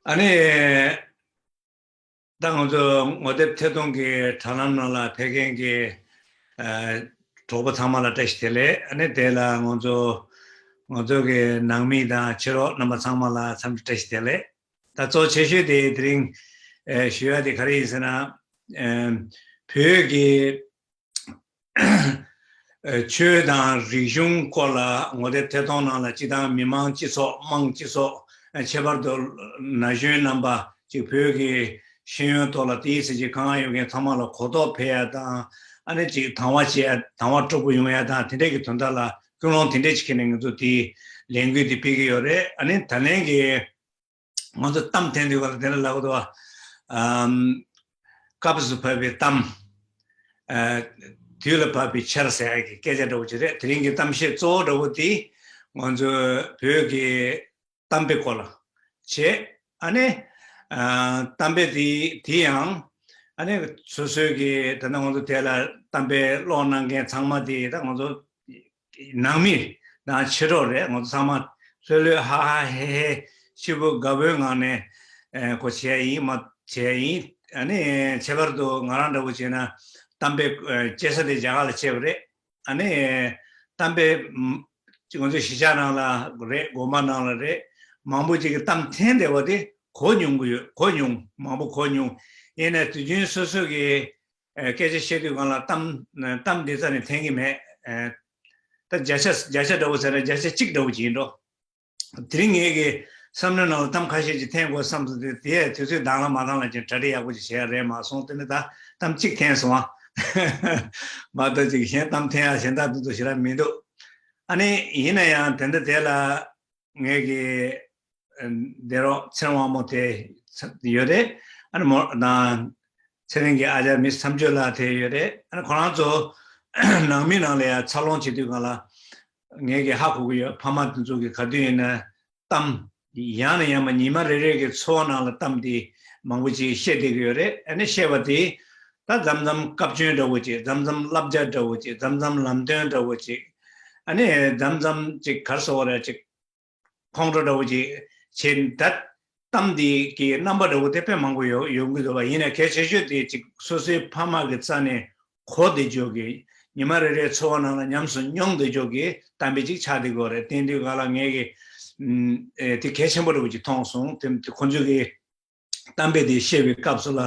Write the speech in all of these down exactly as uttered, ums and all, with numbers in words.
ཨ་ནི། ད་ང་ཚོ་ངོ་དེབ་ཐད་གཏོང་གི་དྲ་ལམ་ནང་ལ་ཕེབས་མཁན་གྱི་ཨ་གྲོགས་པོ་ཚང་མ་ལ་བཀྲ་ཤིས་བདེ་ལེགས། ཨ་ནི་དེ་ལ་ང་ཚོ་ང་ཚོ་གི་ནང་མི་དང་ཕྱི་རོགས་རྣམ་པ་ཚང་མ་ལ་འཚམས་འདྲི་བཀྲ་ཤིས་བདེ་ལེགས། ད་གཙོ་ཆེ་ཤོས་དེ་དེ་རིང་ཨ་ཞུ་ཡ་དེ་ག་རེ་ཡིན་ཟེར་ན། ཨ་བོད་ཀྱི་ཆོས་དང་རིག་གཞུང་སྐོར་ལ་ངོ་དེབ་ཐད་གཏོང་ནང་ལ་སྤྱི་བཏང་མི་མང་སྤྱི་ཚོགས་དམངས་སྤྱི་ཚོགས། ཁྱད་པར་དུ་ན་གཞོན་རྣམ་པ་ཅིག་བོད་ཀྱི་ཤེས་ཡོན་ཐོག་ལ་དེའི་ཚེ་ཅིག་གང་ཡོད་མཁན་ཚང་མ་ལ་གོ་རྟོགས་འཕེལ་ཡ་དང་། ཨ་ནི་ཅིག་དང་བ་བྱེད་ཡ་དང་བ་སྤྲོ་པོ་ཡོང་ཡ་དང་དེ་འདྲས་ཀྱི་དོན་དག་ལ་ཀུན་སློང་དེ་འདྲས་ཅིག་ཁྱེར་ནས་ང་ཚོ་དེའི་ལས་འགུལ་དེ་སྤེལ་གྱི་ཡོད་རེད། ཨ་ནི་ད་ལན་གྱི་ང་ཚོ་གཏམ་འཐེན་དུས་སྐབས་ལ་དེ་འདྲ་ལབ་དགོས་འདུག་བ། ཨམ། སྐབས་སུ་བབས་པའི་གཏམ། ཨ། དུས་ལ་བབས་པའི་ཆར་ཟེར་ཡག་གི་སྐད་ཆ་འདྲ་བོ་ཅིག་རེད། དེ་རིང་གི་གཏམ་བཤད་གཙོ་བོ་འདྲ་བོ་དེ་ང་ཚོའི་བོད་ཀྱི་གཏམ་དཔེ་སྐོར་ལ་བྱས། ཨ་ནི། ཨ། གཏམ་དཔེ་དེ་དེ་ཡང་ཨ་ནི་སོ་སོའི་གི་ད་ལྟ་ང་ཚོ་དེ་ལ་གཏམ་དཔེ་ཀློག་གནང་མཁན་ཚང་མ་དེ་ད་ང་ཚོ་ནང་མི་དང་ཕྱི་རོགས་རེད། ང་ཚོ་ཚང་མ་ལྷོད་ལྷོད་ཧ་ཧ་ཧེ་ཧེ་ཕྱི་པོ་དགའ་པོའི་ངང་ནས་ཨེ་གོ་བྱས་ཡིན་མ་བྱས་ཡིན། ཨ་ནི་ཁྱད་པར་དུ་ང་རང་འདྲ་བོ་བྱས་ན་གཏམ་དཔེ་ཨེ་སྐྱེ་ས་དེ་རྒྱ་གར་ལ་སྐྱེས་པ་རེད། ཨ་ནི་གཏམ་དཔེ་ང་ཚོ་གཞིས་ཆགས་ནང་ལ་རེད། དགོན་པ་ནང་ལ་རེད། མང་པོ་ཅིག་གིས་གཏམ་འཐེན་བསྡད་པ་དེ་གོ་མྱོང་གི་ཡོད། གོ་མྱོང་། མང་པོ་གོ་མྱོང་། ཡིན་ནའི་དུས་རྒྱུན་སོ་སོ་གི་ཨ་སྐད་ཆ་བཤད་དུས་སྒང་ལ་གཏམ་གཏམ་འདི་རྩ་ནས་འཐེན་གྱི་མེད། ཨ་ད་བརྒྱ་ཆ་བརྒྱ་ཆ་འདྲ་བོ་ཟེར་ན་བརྒྱ་ཆ་གཅིག་འདྲ་བོ་ཅིག་ཡིན་འགྲོ། དེ་རིང་ངེད་ཀྱི་བསམ་བློའི་ནང་ལ་གཏམ་ཁ་ཤས་ཅིག་འཐེན་དགོས་བསམ་སོང་སྟེ། དེ་ཡང་དུས་ཚོད་དང་བླངས་མ་བླངས་ལ་ཅིག་གྲ་སྒྲིག་ཡག་པོ་ཅིག་བྱས་རེད་མ་སོང་། དེ་ནི་ད་གཏམ་གཅིག་འཐེན་སོང་ཨ། མ་གཏོགས་ཅིག་གཞན་གཏམ་འཐེན་ཡག་གཞན་དག་དེ་ཚོ་ཞེ་དྲག་མི་འདུག། ཨ་ནི་ཡིན་ན་ཡང་དེ་འདྲ་དེ་ལ། ངེད་ཀྱི་ཨ་བསྡད་རོགས་ཚེ་རིང་དབང་མོ་དེ་ཡོད་རེད། ཨ་ནི་མོ་དང་ཚེ་རིང་གི་ཨ་ཅག་མི་བསམ་སྤྱོད་ལགས་དེ་ཡོད་རེད། ཨ་ནི་ཁོ་རང་ཚོ་ནང་མི་ནང་ལ་ཡང་འཚར་ལོངས་བྱེད་དུས་སྒང་ལ་ངེད་ཀྱིས་ཧ་གོ་གི་ཡོད། ཕ་མ་དེ་ཚོ་གིས་ག་དུས་ཡིན་ན་གཏམ་ཡང་ནས་ཡང་མ་ཉི་མ་རེ་རེ་གི་འཚོ་བ་ནང་ལ་གཏམ་དེ་མང་པོ་ཅིག་བཤད་བསྡད་ཀྱི་ཡོད་རེད། ཨ་ནི་བཤད་པ་དེ་ད་མཚམས་མཚམས་སྐབས་བཅོལ་འདྲ་བོ་ཅིག། མཚམས་མཚམས་བསླབ་བྱ་འདྲ་བོ་ཅིག། མཚམས་མཚམས་ལམ་སྟོན་འདྲ་བོ་ཅིག། ཨ་ནི་མཚམས་མཚམས་ཅིག་ག་རེ་ཟེར་དགོས་རེད། ཅིག་ཁོང་ཁྲོ་འདྲ་བོ་ཅིག་བྱེད་ད། གཏམ་འདི་གི་རྣམ་པ་འདྲ་བོ་དེ་དཔེ་མང་པོ་ཡོད་ཡོང་གི་འདུག་བ། ཡིན་ནའི་གལ་ཆེ་ཤོས་དེ་ཅིག་སོ་སོའི་ཕ་མ་གི་རྩ་ནས་གོ་བསྡད་ཆོག་གི། ཉི་མ་རེ་རེའི་འཚོ་བ་ནང་ལ་ཉམས་སུ་མྱོང་བསྡད་ཆོག་གི་གཏམ་དཔེ་ཅིག་ཆགས་བསྡད་ཀྱི་ཡོད་རེད། དེ་དུས་སྒང་ལ་ངེད་ཀྱིས་ཨ་དེ་གལ་ཆེན་པོ་འདྲ་བོ་ཅིག་མཐོང་སོང་། དེ་དེ་ཁོང་ཚོས་གི་གཏམ་དཔེ་དེ་བཤད་པའི་སྐབས་སུ་ལ།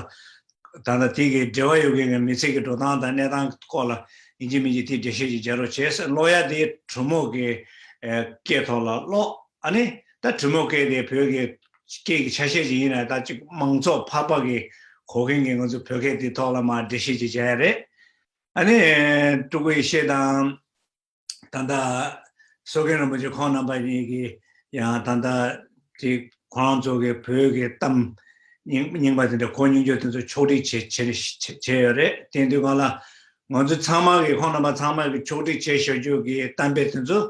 ད་ལྟ་དེ་གི་འབྲེལ་བ་ཡོད་མཁན་གྱི་མི་ཚེ་གི་འགྲོ་སྟངས་དང་གནས་སྟངས་སྐོར་ལ་ཡིན་གཅིག་མིན་གཅིག་དེ་འགྲེལ་བཤད་ཅིག་རྒྱག་རོགས་བྱས། ཀློག་ཡ་དེ་གྲུ་མོ་གི་ཨ་སྐད་ཐོག་ལ་ཀློག། ཨ་ནི་ད་གྲུ་མོ་སྐད་དེ་བོད་ཀྱི་སྐད་ཀྱི་ཆ་ཤས་ཅིག་ཡིན་ན་ད་ཅིག་མང་ཚོགས་ཕལ་པ་གི་གོ་མཁན་གྱི་ང་ཚོ་བོད་སྐད་དེ་ཐོག་ལ་མར་འགྲེལ་བཤད་ཅིག་བྱས་ཡ་རེད། ཨ་ནི་ཀྲུ་གུ་ཡེ་ཤེས་དང་། ད་ལྟ་སོག་རྒན་རིན་པོ་ཆེ་ཁོང་རྣམ་པ་གཉིས་ཀྱིས་ཡང་ད་ལྟ་ཅིག་ཁོ་རང་ཚོ་གི་བོད་ཀྱི་གཏམ་རྙིང་རྙིང་པ་དེ་འདྲ་གོ་མྱོང་རྒྱུ་དེ་ཚོ་ཕྱོགས་སྒྲིག་བྱེད་བྱེད་བྱས་ཡོད་རེད། དེ་དུས་སྒང་ལ་ང་ཚོ་ཚང་མ་གི་ཁོང་རྣམ་པ་ཚང་མ་གི་ཕྱོགས་སྒྲིག་བྱས་བཞག་རྒྱུ་གི་གཏམ་དཔེ་དེ་ཚོ་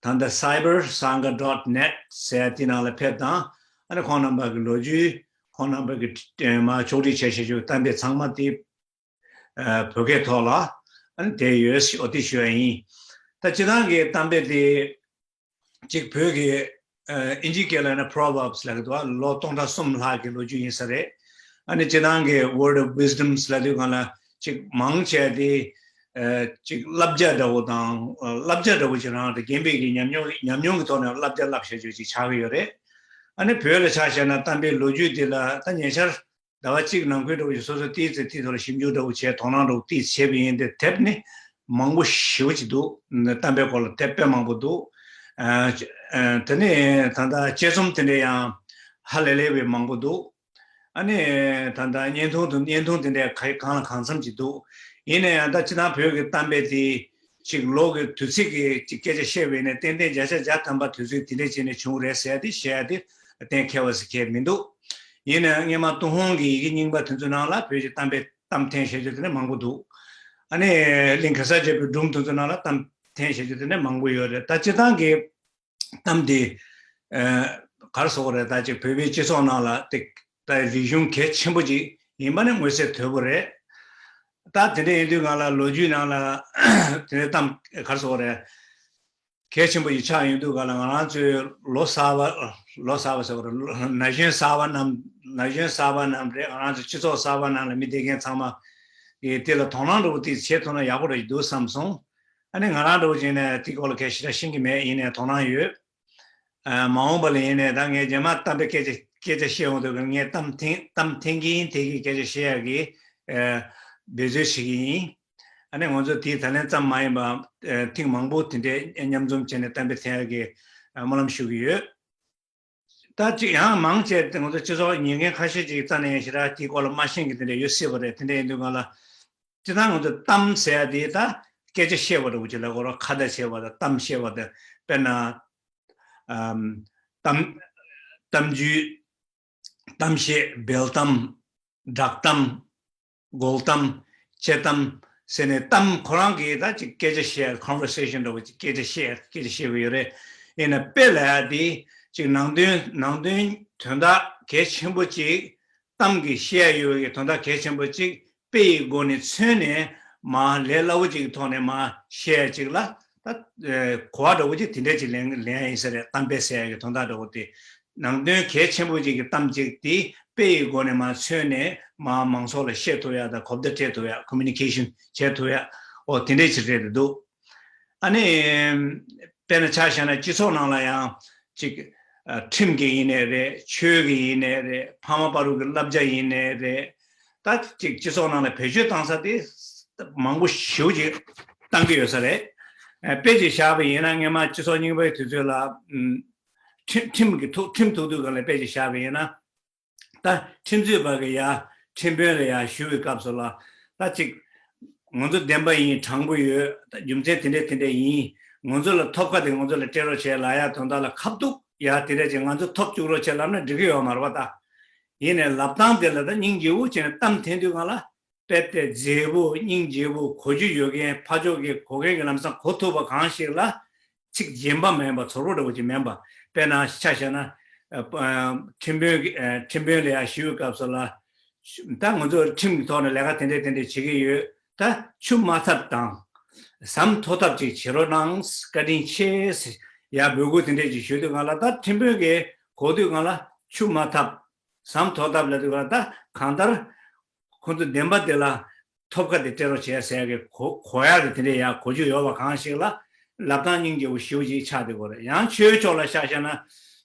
ད་ལྟ་cyber sangha dot net ཟེར་ཡ་དེ་ནང་ལ་ཕེབས་དང་། ཨ་ནི་ཁོང་རྣམ་པ་གི་ལོ་རྒྱུས། ཁོང་རྣམ་པ་གི་མར་ཕྱོགས་སྒྲིག་བྱས་བཞག་རྒྱུ་གི་གཏམ་དཔེ་ཚང་མ་དེ། ཨ་བོད་སྐད་ཐོག་ལ་ཨ་ནི་དེ་ཡོད་ཟེར་འོ་དེ་ཞུ་ཡ་ཡིན། ད་སྤྱིར་བཏང་གི་གཏམ་དཔེ་དེ་གཅིག་བོད་ཀྱི་ཨ་ཨིན་ཇིའི་སྐད་ལ་ན་proverbs ལབ་ཀྱི་འདུག་བ། ལོ་སྟོང་ཕྲག་གསུམ་ལྷག་གི་ལོ་རྒྱུས་ཡིན་ས་རེད། ཨ་ནི་སྤྱིར་བཏང་གི་word of wisdoms ལབ་དུས་སྒང་ལ་གཅིག་མང་ཆེ་བ་དེ་ཨ་གཅིག་བསླབ་བྱ་འདྲ་བོ་དང་། ཨ་བསླབ་བྱ་འདྲ་བོ་ཅིག་རང་དང་རྒན་པའི་གི་ཉམས་མྱོང་ཉམས་མྱོང་གི་ཐོག་ནས་བསླབ་བྱ་བསླབ་བྱ་ཅིག་ཆགས་ཀྱི་ཡོད་རེད། ཨ་ནི་བོད་ལ་ཆ་བཞག་ན་གཏམ་དཔེའི་ལོ་རྒྱུས་དེ་ལ་ད་ཉེ་ཆར་ཟླ་བ་གཅིག་ནང་ཁུལ་འདྲ་བོ་ཞིག་སོ་སོ་ཏོག་ཙམ་དེའི་ཐོག་ལ་ཞིབ་འཇུག་འདྲ་བོ་བྱས། དོ་སྣང་འདྲ་བོ་ཏོག་ཙམ་བྱས་པ་ཡིན་ཏེ། དེབ་ནི་མང་པོ་ཞེ་པོ་ཅིག་འདུག། གཏམ་དཔེའི་སྐོར་ལ་དེབ་དཔེ་མང་པོ་འདུག། ཨ་ཨ་དེ་ནས་ད་ལྟ་དཔྱད་རྩོམ་དེ་འདྲ་ཡང་ཧ་ལས་ལས་པའི་མང་པོ་འདུག། ཨ་ནི་ད་ལྟ་བརྙན་ཐུང་དང་བརྙན་ཐུང་དེ་འདྲ་ག་གང་ལ་གང་འཚམ་ཅིག་འདུག། ཡིན་ན་ཡང་ད་སྤྱིར་བཏང་བོད་ཀྱི་གཏམ་དཔེ་དེ་ཅིག་ལོ་གི་དུས་ཚིགས་ཀྱི་ཅིག་སྐད་ཆ་བཤད་པ་ཡིན་ན་ཏན་ཏན་བརྒྱ་ཆ་བརྒྱ་ཐམ་པ་དུས་ཚིགས་དེ་འདྲ་བྱས་ནས་བྱུང་རེད་ཟེར་ཡ་དེ་བཤད་ཡ་དེ་གཏན་འཁེལ་བ་ཟེར་མཁན་མི་འདུག། ཡིན་ནའང་སྔོན་མ་ཏུན་ཧོང་གི་ཡི་གེ་རྙིང་པ་དེ་ཚོའི་ནང་ལ་བོད་ཀྱི་གཏམ་དཔེ་གཏམ་འཐེན་བྱེད་རྒྱུ་དེ་འདྲ་མང་པོ་འདུག། ཨ་ནི་གླིང་གེ་སར་རྒྱལ་པོའི་སྒྲུང་དེ་ཚོའི་ནང་ལ་གཏམ་འཐེན་བྱེད་རྒྱུ་དེ་འདྲ་མང་པོ་ཡོད་རེད། ད་སྤྱིར་བཏང་གི་གཏམ་དེ་ཨ་ག་རེ་ཟེར་དགོས་རེད། ད་ཅིག་བོད་པའི་སྤྱི་ཚོགས་ནང་ལ་དེ་ད་རིག་གཞུང་གལ་ཆེན་པོ་ཅིག་ཡིན་པ་ནི་མངོན་གསལ་དོད་པོ་རེད། ད་དེ་འདྲ་ཡིན་དུས་སྒང་ལ་ལོ་རྒྱུས་ནང་ལ་དེ་འདྲའི་གཏམ་ག་རེ་ཟེར་དགོས་རེད། གལ་ཆེན་པོ་ཞིག་ཆགས་ཡོང་དུས་ག་ལ། ང་རང་ཚོའི་ལོ་གསར་པ། ལོ་གསར་པ་ཟེར་བ་རེད། ན་གཞོན་གསར་པ་རྣམས། ན་གཞོན་གསར་པ་རྣམས་རེད། ང་རང་ཚོ་སྤྱི་ཚོགས་གསར་པ་ནང་ལ་མི་སྡོད་མཁན་ཚང་མ་གིས་དེ་ལ་དོ་སྣང་འདྲ་པོ་དེ་བྱེད་ཐུབ་ན་ཡག་པོ་འདྲ་ཞིག་འདུག་བསམ་སོང་། ཨ་ནི་ང་རང་འདྲ་པོ་བྱས་ནས་དེ་སྐོར་ལ་གལ་ཞེ་དྲག་ཤེས་ཀྱི་མེད། ཡིན་ནའི་དོ་སྣང་ཡོད། ཨ། མ་འོངས་པ་ལ་ཡིན་ནའི་ད་ངས་རྗེས་མ་གཏམ་དཔེ་སྐད་ཆ་སྐད་ཆ་བཤད་འོང་དུས་ངས་གཏམ་འཐེན་གཏམ་འཐེན་གྱིན་འཐེན་གྱིན་སྐད་ཆ་བཤད་ཡག་གི། ཨ། འབད་རྩོལ་བྱེད་ཀྱི་ཡིན། ཨ་ནི་ང་ཚོ་དེ་ད་ལན་ཙམ་མ་ཡིན་པ། ཨ། ཐེངས་མང་པོ་དེ་འདྲའི་མཉམ་འཛོམས་བྱས་ནས་གཏམ་དཔེ་འཐེན་ཡག་གི། ཨ། སྨོན་ལམ་ཞུ་གི་ཡོད། ད་ཅིག་ཡང་མང་ཆེ་ང་ཚོ་སྤྱི་ཚོགས་ཉན་མཁན་ཁ་ཤས་ཅིག་རྩ་ནས་ཡང་ཞེ་དྲག་དེའི་སྐོར་ལ་མ་ཤེས་མཁན་དེ་འདྲ་ཡོད་སྲིད་པ་རེད། དེ་འདྲ་ཡིན་དུས་ང་ལ་སྤྱིར་བཏང་ང་ཚོ་གཏམ་ཟེར་ཡ་དེ་ད་སྐད་ཆ་བཤད་པ་འདྲ་པོ་ཅིག་ལ་གོ་ར། ཁ་བརྡ་བྱས་པ་དང་གཏམ་བཤད་པ་དང་། དཔེར་ན། ཨམ། གཏམ། གཏམ་རྒྱུད། གཏམ་བཤད། འབེལ་གཏམ། བསྒྲགས་གཏམ། སྒོག་གཏམ། འཆལ་གཏམ་ཟེར་ནས་གཏམ་ཁོ་རང་གིས་ད་ཅིག་སྐད་ཆ་བཤད། ཀོན་ཝར་སེ་ཤན་འདྲ་པོ་ཅིག་སྐད་ཆ་བཤད། སྐད་ཆ་བཤད་ཀྱི་ཡོད་རེད། ཡིན་ན་དཔེ་ལབ་ཡ་དེ་ཅིག་ནང་དོན། ནང་དོན་དོན་དག་གལ་ཆེན་པོ་ཅིག་གཏམ་གྱིས་བཤད་ཡ་ཡོད་པའི་དོན་དག་གལ་ཆེན་པོ་ཅིག་དཔེ་ཡི་སྒོ་ནས་མཚོན་ནས་མར་ལས་སླ་པོ་ཅིག་གི་ཐོག་ནས་མར་བཤད་ཡ་ཅིག་ལ། ད། ཨ། གོ་བ་འདྲ་པོ་ཅིག་དེ་འདྲ་ཅིག་ལེན་ལེན་ཡ་ཡིན་ས་རེད། གཏམ་དཔེ་ཟེར་ཡ་གི་དོན་དག་འདྲ་པོ་དེ། ནང་དོན་གལ་ཆེན་པོ་ཅིག་གི་གཏམ་ཅིག་དེ་དཔེ་ཡི་སྒོ་ནས་མར་མཚོན་ནས་མར་མང་ཚོགས་ལ་བཤད་ཐུབ་ཡ་དང་། གོ་བརྡ་སྤྲད་ཐུབ་ཡ། ཀོ་མུ་ནི་ཀེ་ཤན་བྱེད་ཐུབ་ཡ། འོ་དེ་འདྲ་ཅིག་རེད་འདུག་ཨ་ནི། དཔེར་ན་ཆ་བཞག་ན་སྤྱི་ཚོགས་ནང་ལ་ཡང་ཅིག་ཨ། ཁྲིམས་ཀྱི་ཡིན་ནའི་རེད། ཆོས་ཀྱི་ཡིན་ནའི་རེད། ཕ་མ་བར་དུ་གི་བསླབ་བྱ་ཡིན་ནའི་རེད། ད་ཅིག་སྤྱི་ཚོགས་ནང་ལ་བེད་སྤྱོད་བཏང་ས་དེ་མང་པོ་ཞེ་པོ་ཅིག་བཏང་གི་ཡོད་ས་རེད། ཨ། དཔེ་ཅིག་བཞག་པ་ཡིན་ན། སྔོན་མ་སྤྱི་ཚོགས་རྙིང་པའི་དུས་ཚོད་ལ། ཨམ། ཁྲིམས། ཁྲིམས་ཀྱི་ཐོག་ཁྲིམས་ཐོག་དུས་སྒང་ལ་དཔེ་ཅིག་བཞག་པ་ཡིན་ན། ད་ཁྲིམས་རྩོད་པ་གི་ཡ་ཁྲིམས་དཔོན་ལ་ཡ་ཞུ་བའི་སྐབས་སུ་ལ། ད་ཅིག་ང་ཚོ་བདེན་པ་ཡིན། དྲང་པོ་ཡོད། ད་རྒྱུ་མཚན་དེ་འདྲ་དེ་འདྲ་ཡིན། ང་ཚོ་ལ་ཐོབ་ཁ་དེ་ང་ཚོ་ལ་སྤྲད་རོགས་བྱས་ལབ་ཡ་དོན་དག་ལ། ཁ་ཐུག་ཡ་དེ་འདྲ་ཅིག་ང་ཚོ་ཐོབ་བཅུག་རོགས་བྱས་ལབ་ན་འགྲིག་གི་ཡོད་མ་རེད་པ། ད་ཡིན་ནའི་ལབ་སྟངས་དེ་ལ་ད་སྙིང་རྗེ་པོ་བྱས་ནས་གཏམ་འཐེན་དུས་སྒང་ལ། དཔེ་དེ་མཛེས་པོ། སྙིང་རྗེ་པོ། གོ་རྒྱུ་ཡོད་མཁན། ཕར་ཕྱོགས་ཀྱི་གོ་མཁན་གྱིས་ལམ་སང་གོ་ཐུབ་པ་གང་ཞིག་ལ། ཚིག་རྗེན་པ་མིན་པ། ཚོར་བ་འདྲ་པོ་ཅིག་མིན་པ། དཔེར་ན་ཆ་བཞག་ན། ཨ། ཁྲིམས་དཔོན་གྱི། ཨ། ཁྲིམས་དཔོན་ལ་ཡ་ཞུ་བའི་སྐབས་སུ་ལ། ད་ང་ཚོ་ཁྲིམས་ཀྱི་ཐོག་ནས་ལས་ཀ་དེ་འདྲས་དེ་འདྲས་བྱེད་ཀྱི་ཡོད། ད་ཆུ་མ་འཐབ་དང་། ཟམ་མཐོ་ཐབས་ཅིག་བྱེད་རོགས་གནང་། བཀའ་དྲིན་ཆེ་ཟེར་ཡ་འབོད་སྐུལ་དེ་འདྲས་ཅིག་ཞུ་དུས་སྒང་ལ། ད་ཁྲིམས་དཔོན་གྱིས་གོ་དུས་སྒང་ལ། ཆུ་མ་འཐབ། ཟམ་མཐོ་ཐབས་ལབ་དུས་སྒང་ལ། ད་གང་ལྟར་ཁོ་ཚོ་བདེན་པ་དེ་ལ་ཐོབ་ཁ་དེ་སྤྲད་རོགས་བྱས་ཟེར་ཡ་གི་གོ་གོ་ཡ་གི་དེ་འདྲས་ཡ་གོ་རྒྱུ་ཡོད་པ་གང་ཞིག་ལ། ལབ་སྟངས་སྙིང་རྗེ་པོ་ཞེ་པོ་ཅིག་ཆགས་བསྡད་ཀྱི་ཡོད་རེད། ཡང་ཆོས་ཕྱོགས་ལ་ཆ་བཞག་ན།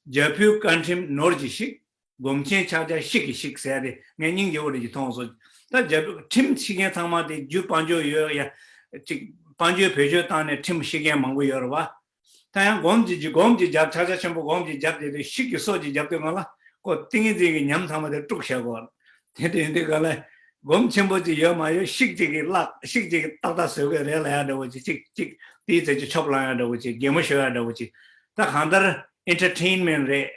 རྒྱལ་པོའི་བཀའ་ཁྲིམས་ནོར་གྱིས་ཤིག་སྒོམ་ཆེན་ཕྱག་རྒྱ་བཤིག་གིས་ཤིག་ཟེར་ཡ་དེ་ངས་སྙིང་རྗེ་པོ་འདྲ་ཅིག་མཐོང་སོང་། ད་རྒྱལ་པོའི་ཁྲིམས་བཤིག་མཁན་ཚང་མ་དེ་རྒྱུ་དཔལ་འབྱོར་ཡོད་ཡ། ཅིག་དཔལ་འབྱོར་བེད་སྤྱོད་བཏང་ནས་ཁྲིམས་བཤིག་མཁན་མང་པོ་ཡོད་རེད་པ། ད་ཡང་སྒོམ་གྱི་སྒོམ་གྱི་རྒྱབ། ཕྱག་རྒྱ་ཆེན་པོ་སྒོམ་གྱི་རྒྱབ་དེ་དུས་ཤིག་གི་སོ་གཅིག་རྒྱབ་དུས་སྒང་ལ། ཁོ་ཏིང་ངེ་འཛིན་གྱི་ཉམས་ཚང་མ་དེ་དཀྲུགས་བཞག་གོ། དེ་དུས་འདི་ག་ལ་སྒོམ་ཆེན་པོ་གཅིག་ཡོད་མ་ཡོད། ཤིག་གཅིག་གིས་བརླག་ཤིག་གཅིག་གིས་ཏག་ཏག་བཟོ་གི་རེད་ལབ་ཡ་འདྲ་པོ་ཅིག་ཅིག་ཅིག་དེའི་རྩེ་གཅིག་ཆོབ་ལངས་ཡ་འདྲ་པོ་ཅིག་གད་མོ་ཤོར་ཡ་འདྲ་པོ་ཅིག་ད་གང་ལྟར་ཨེན་ཊར་ཊེན་མེན་ཊི་རེད།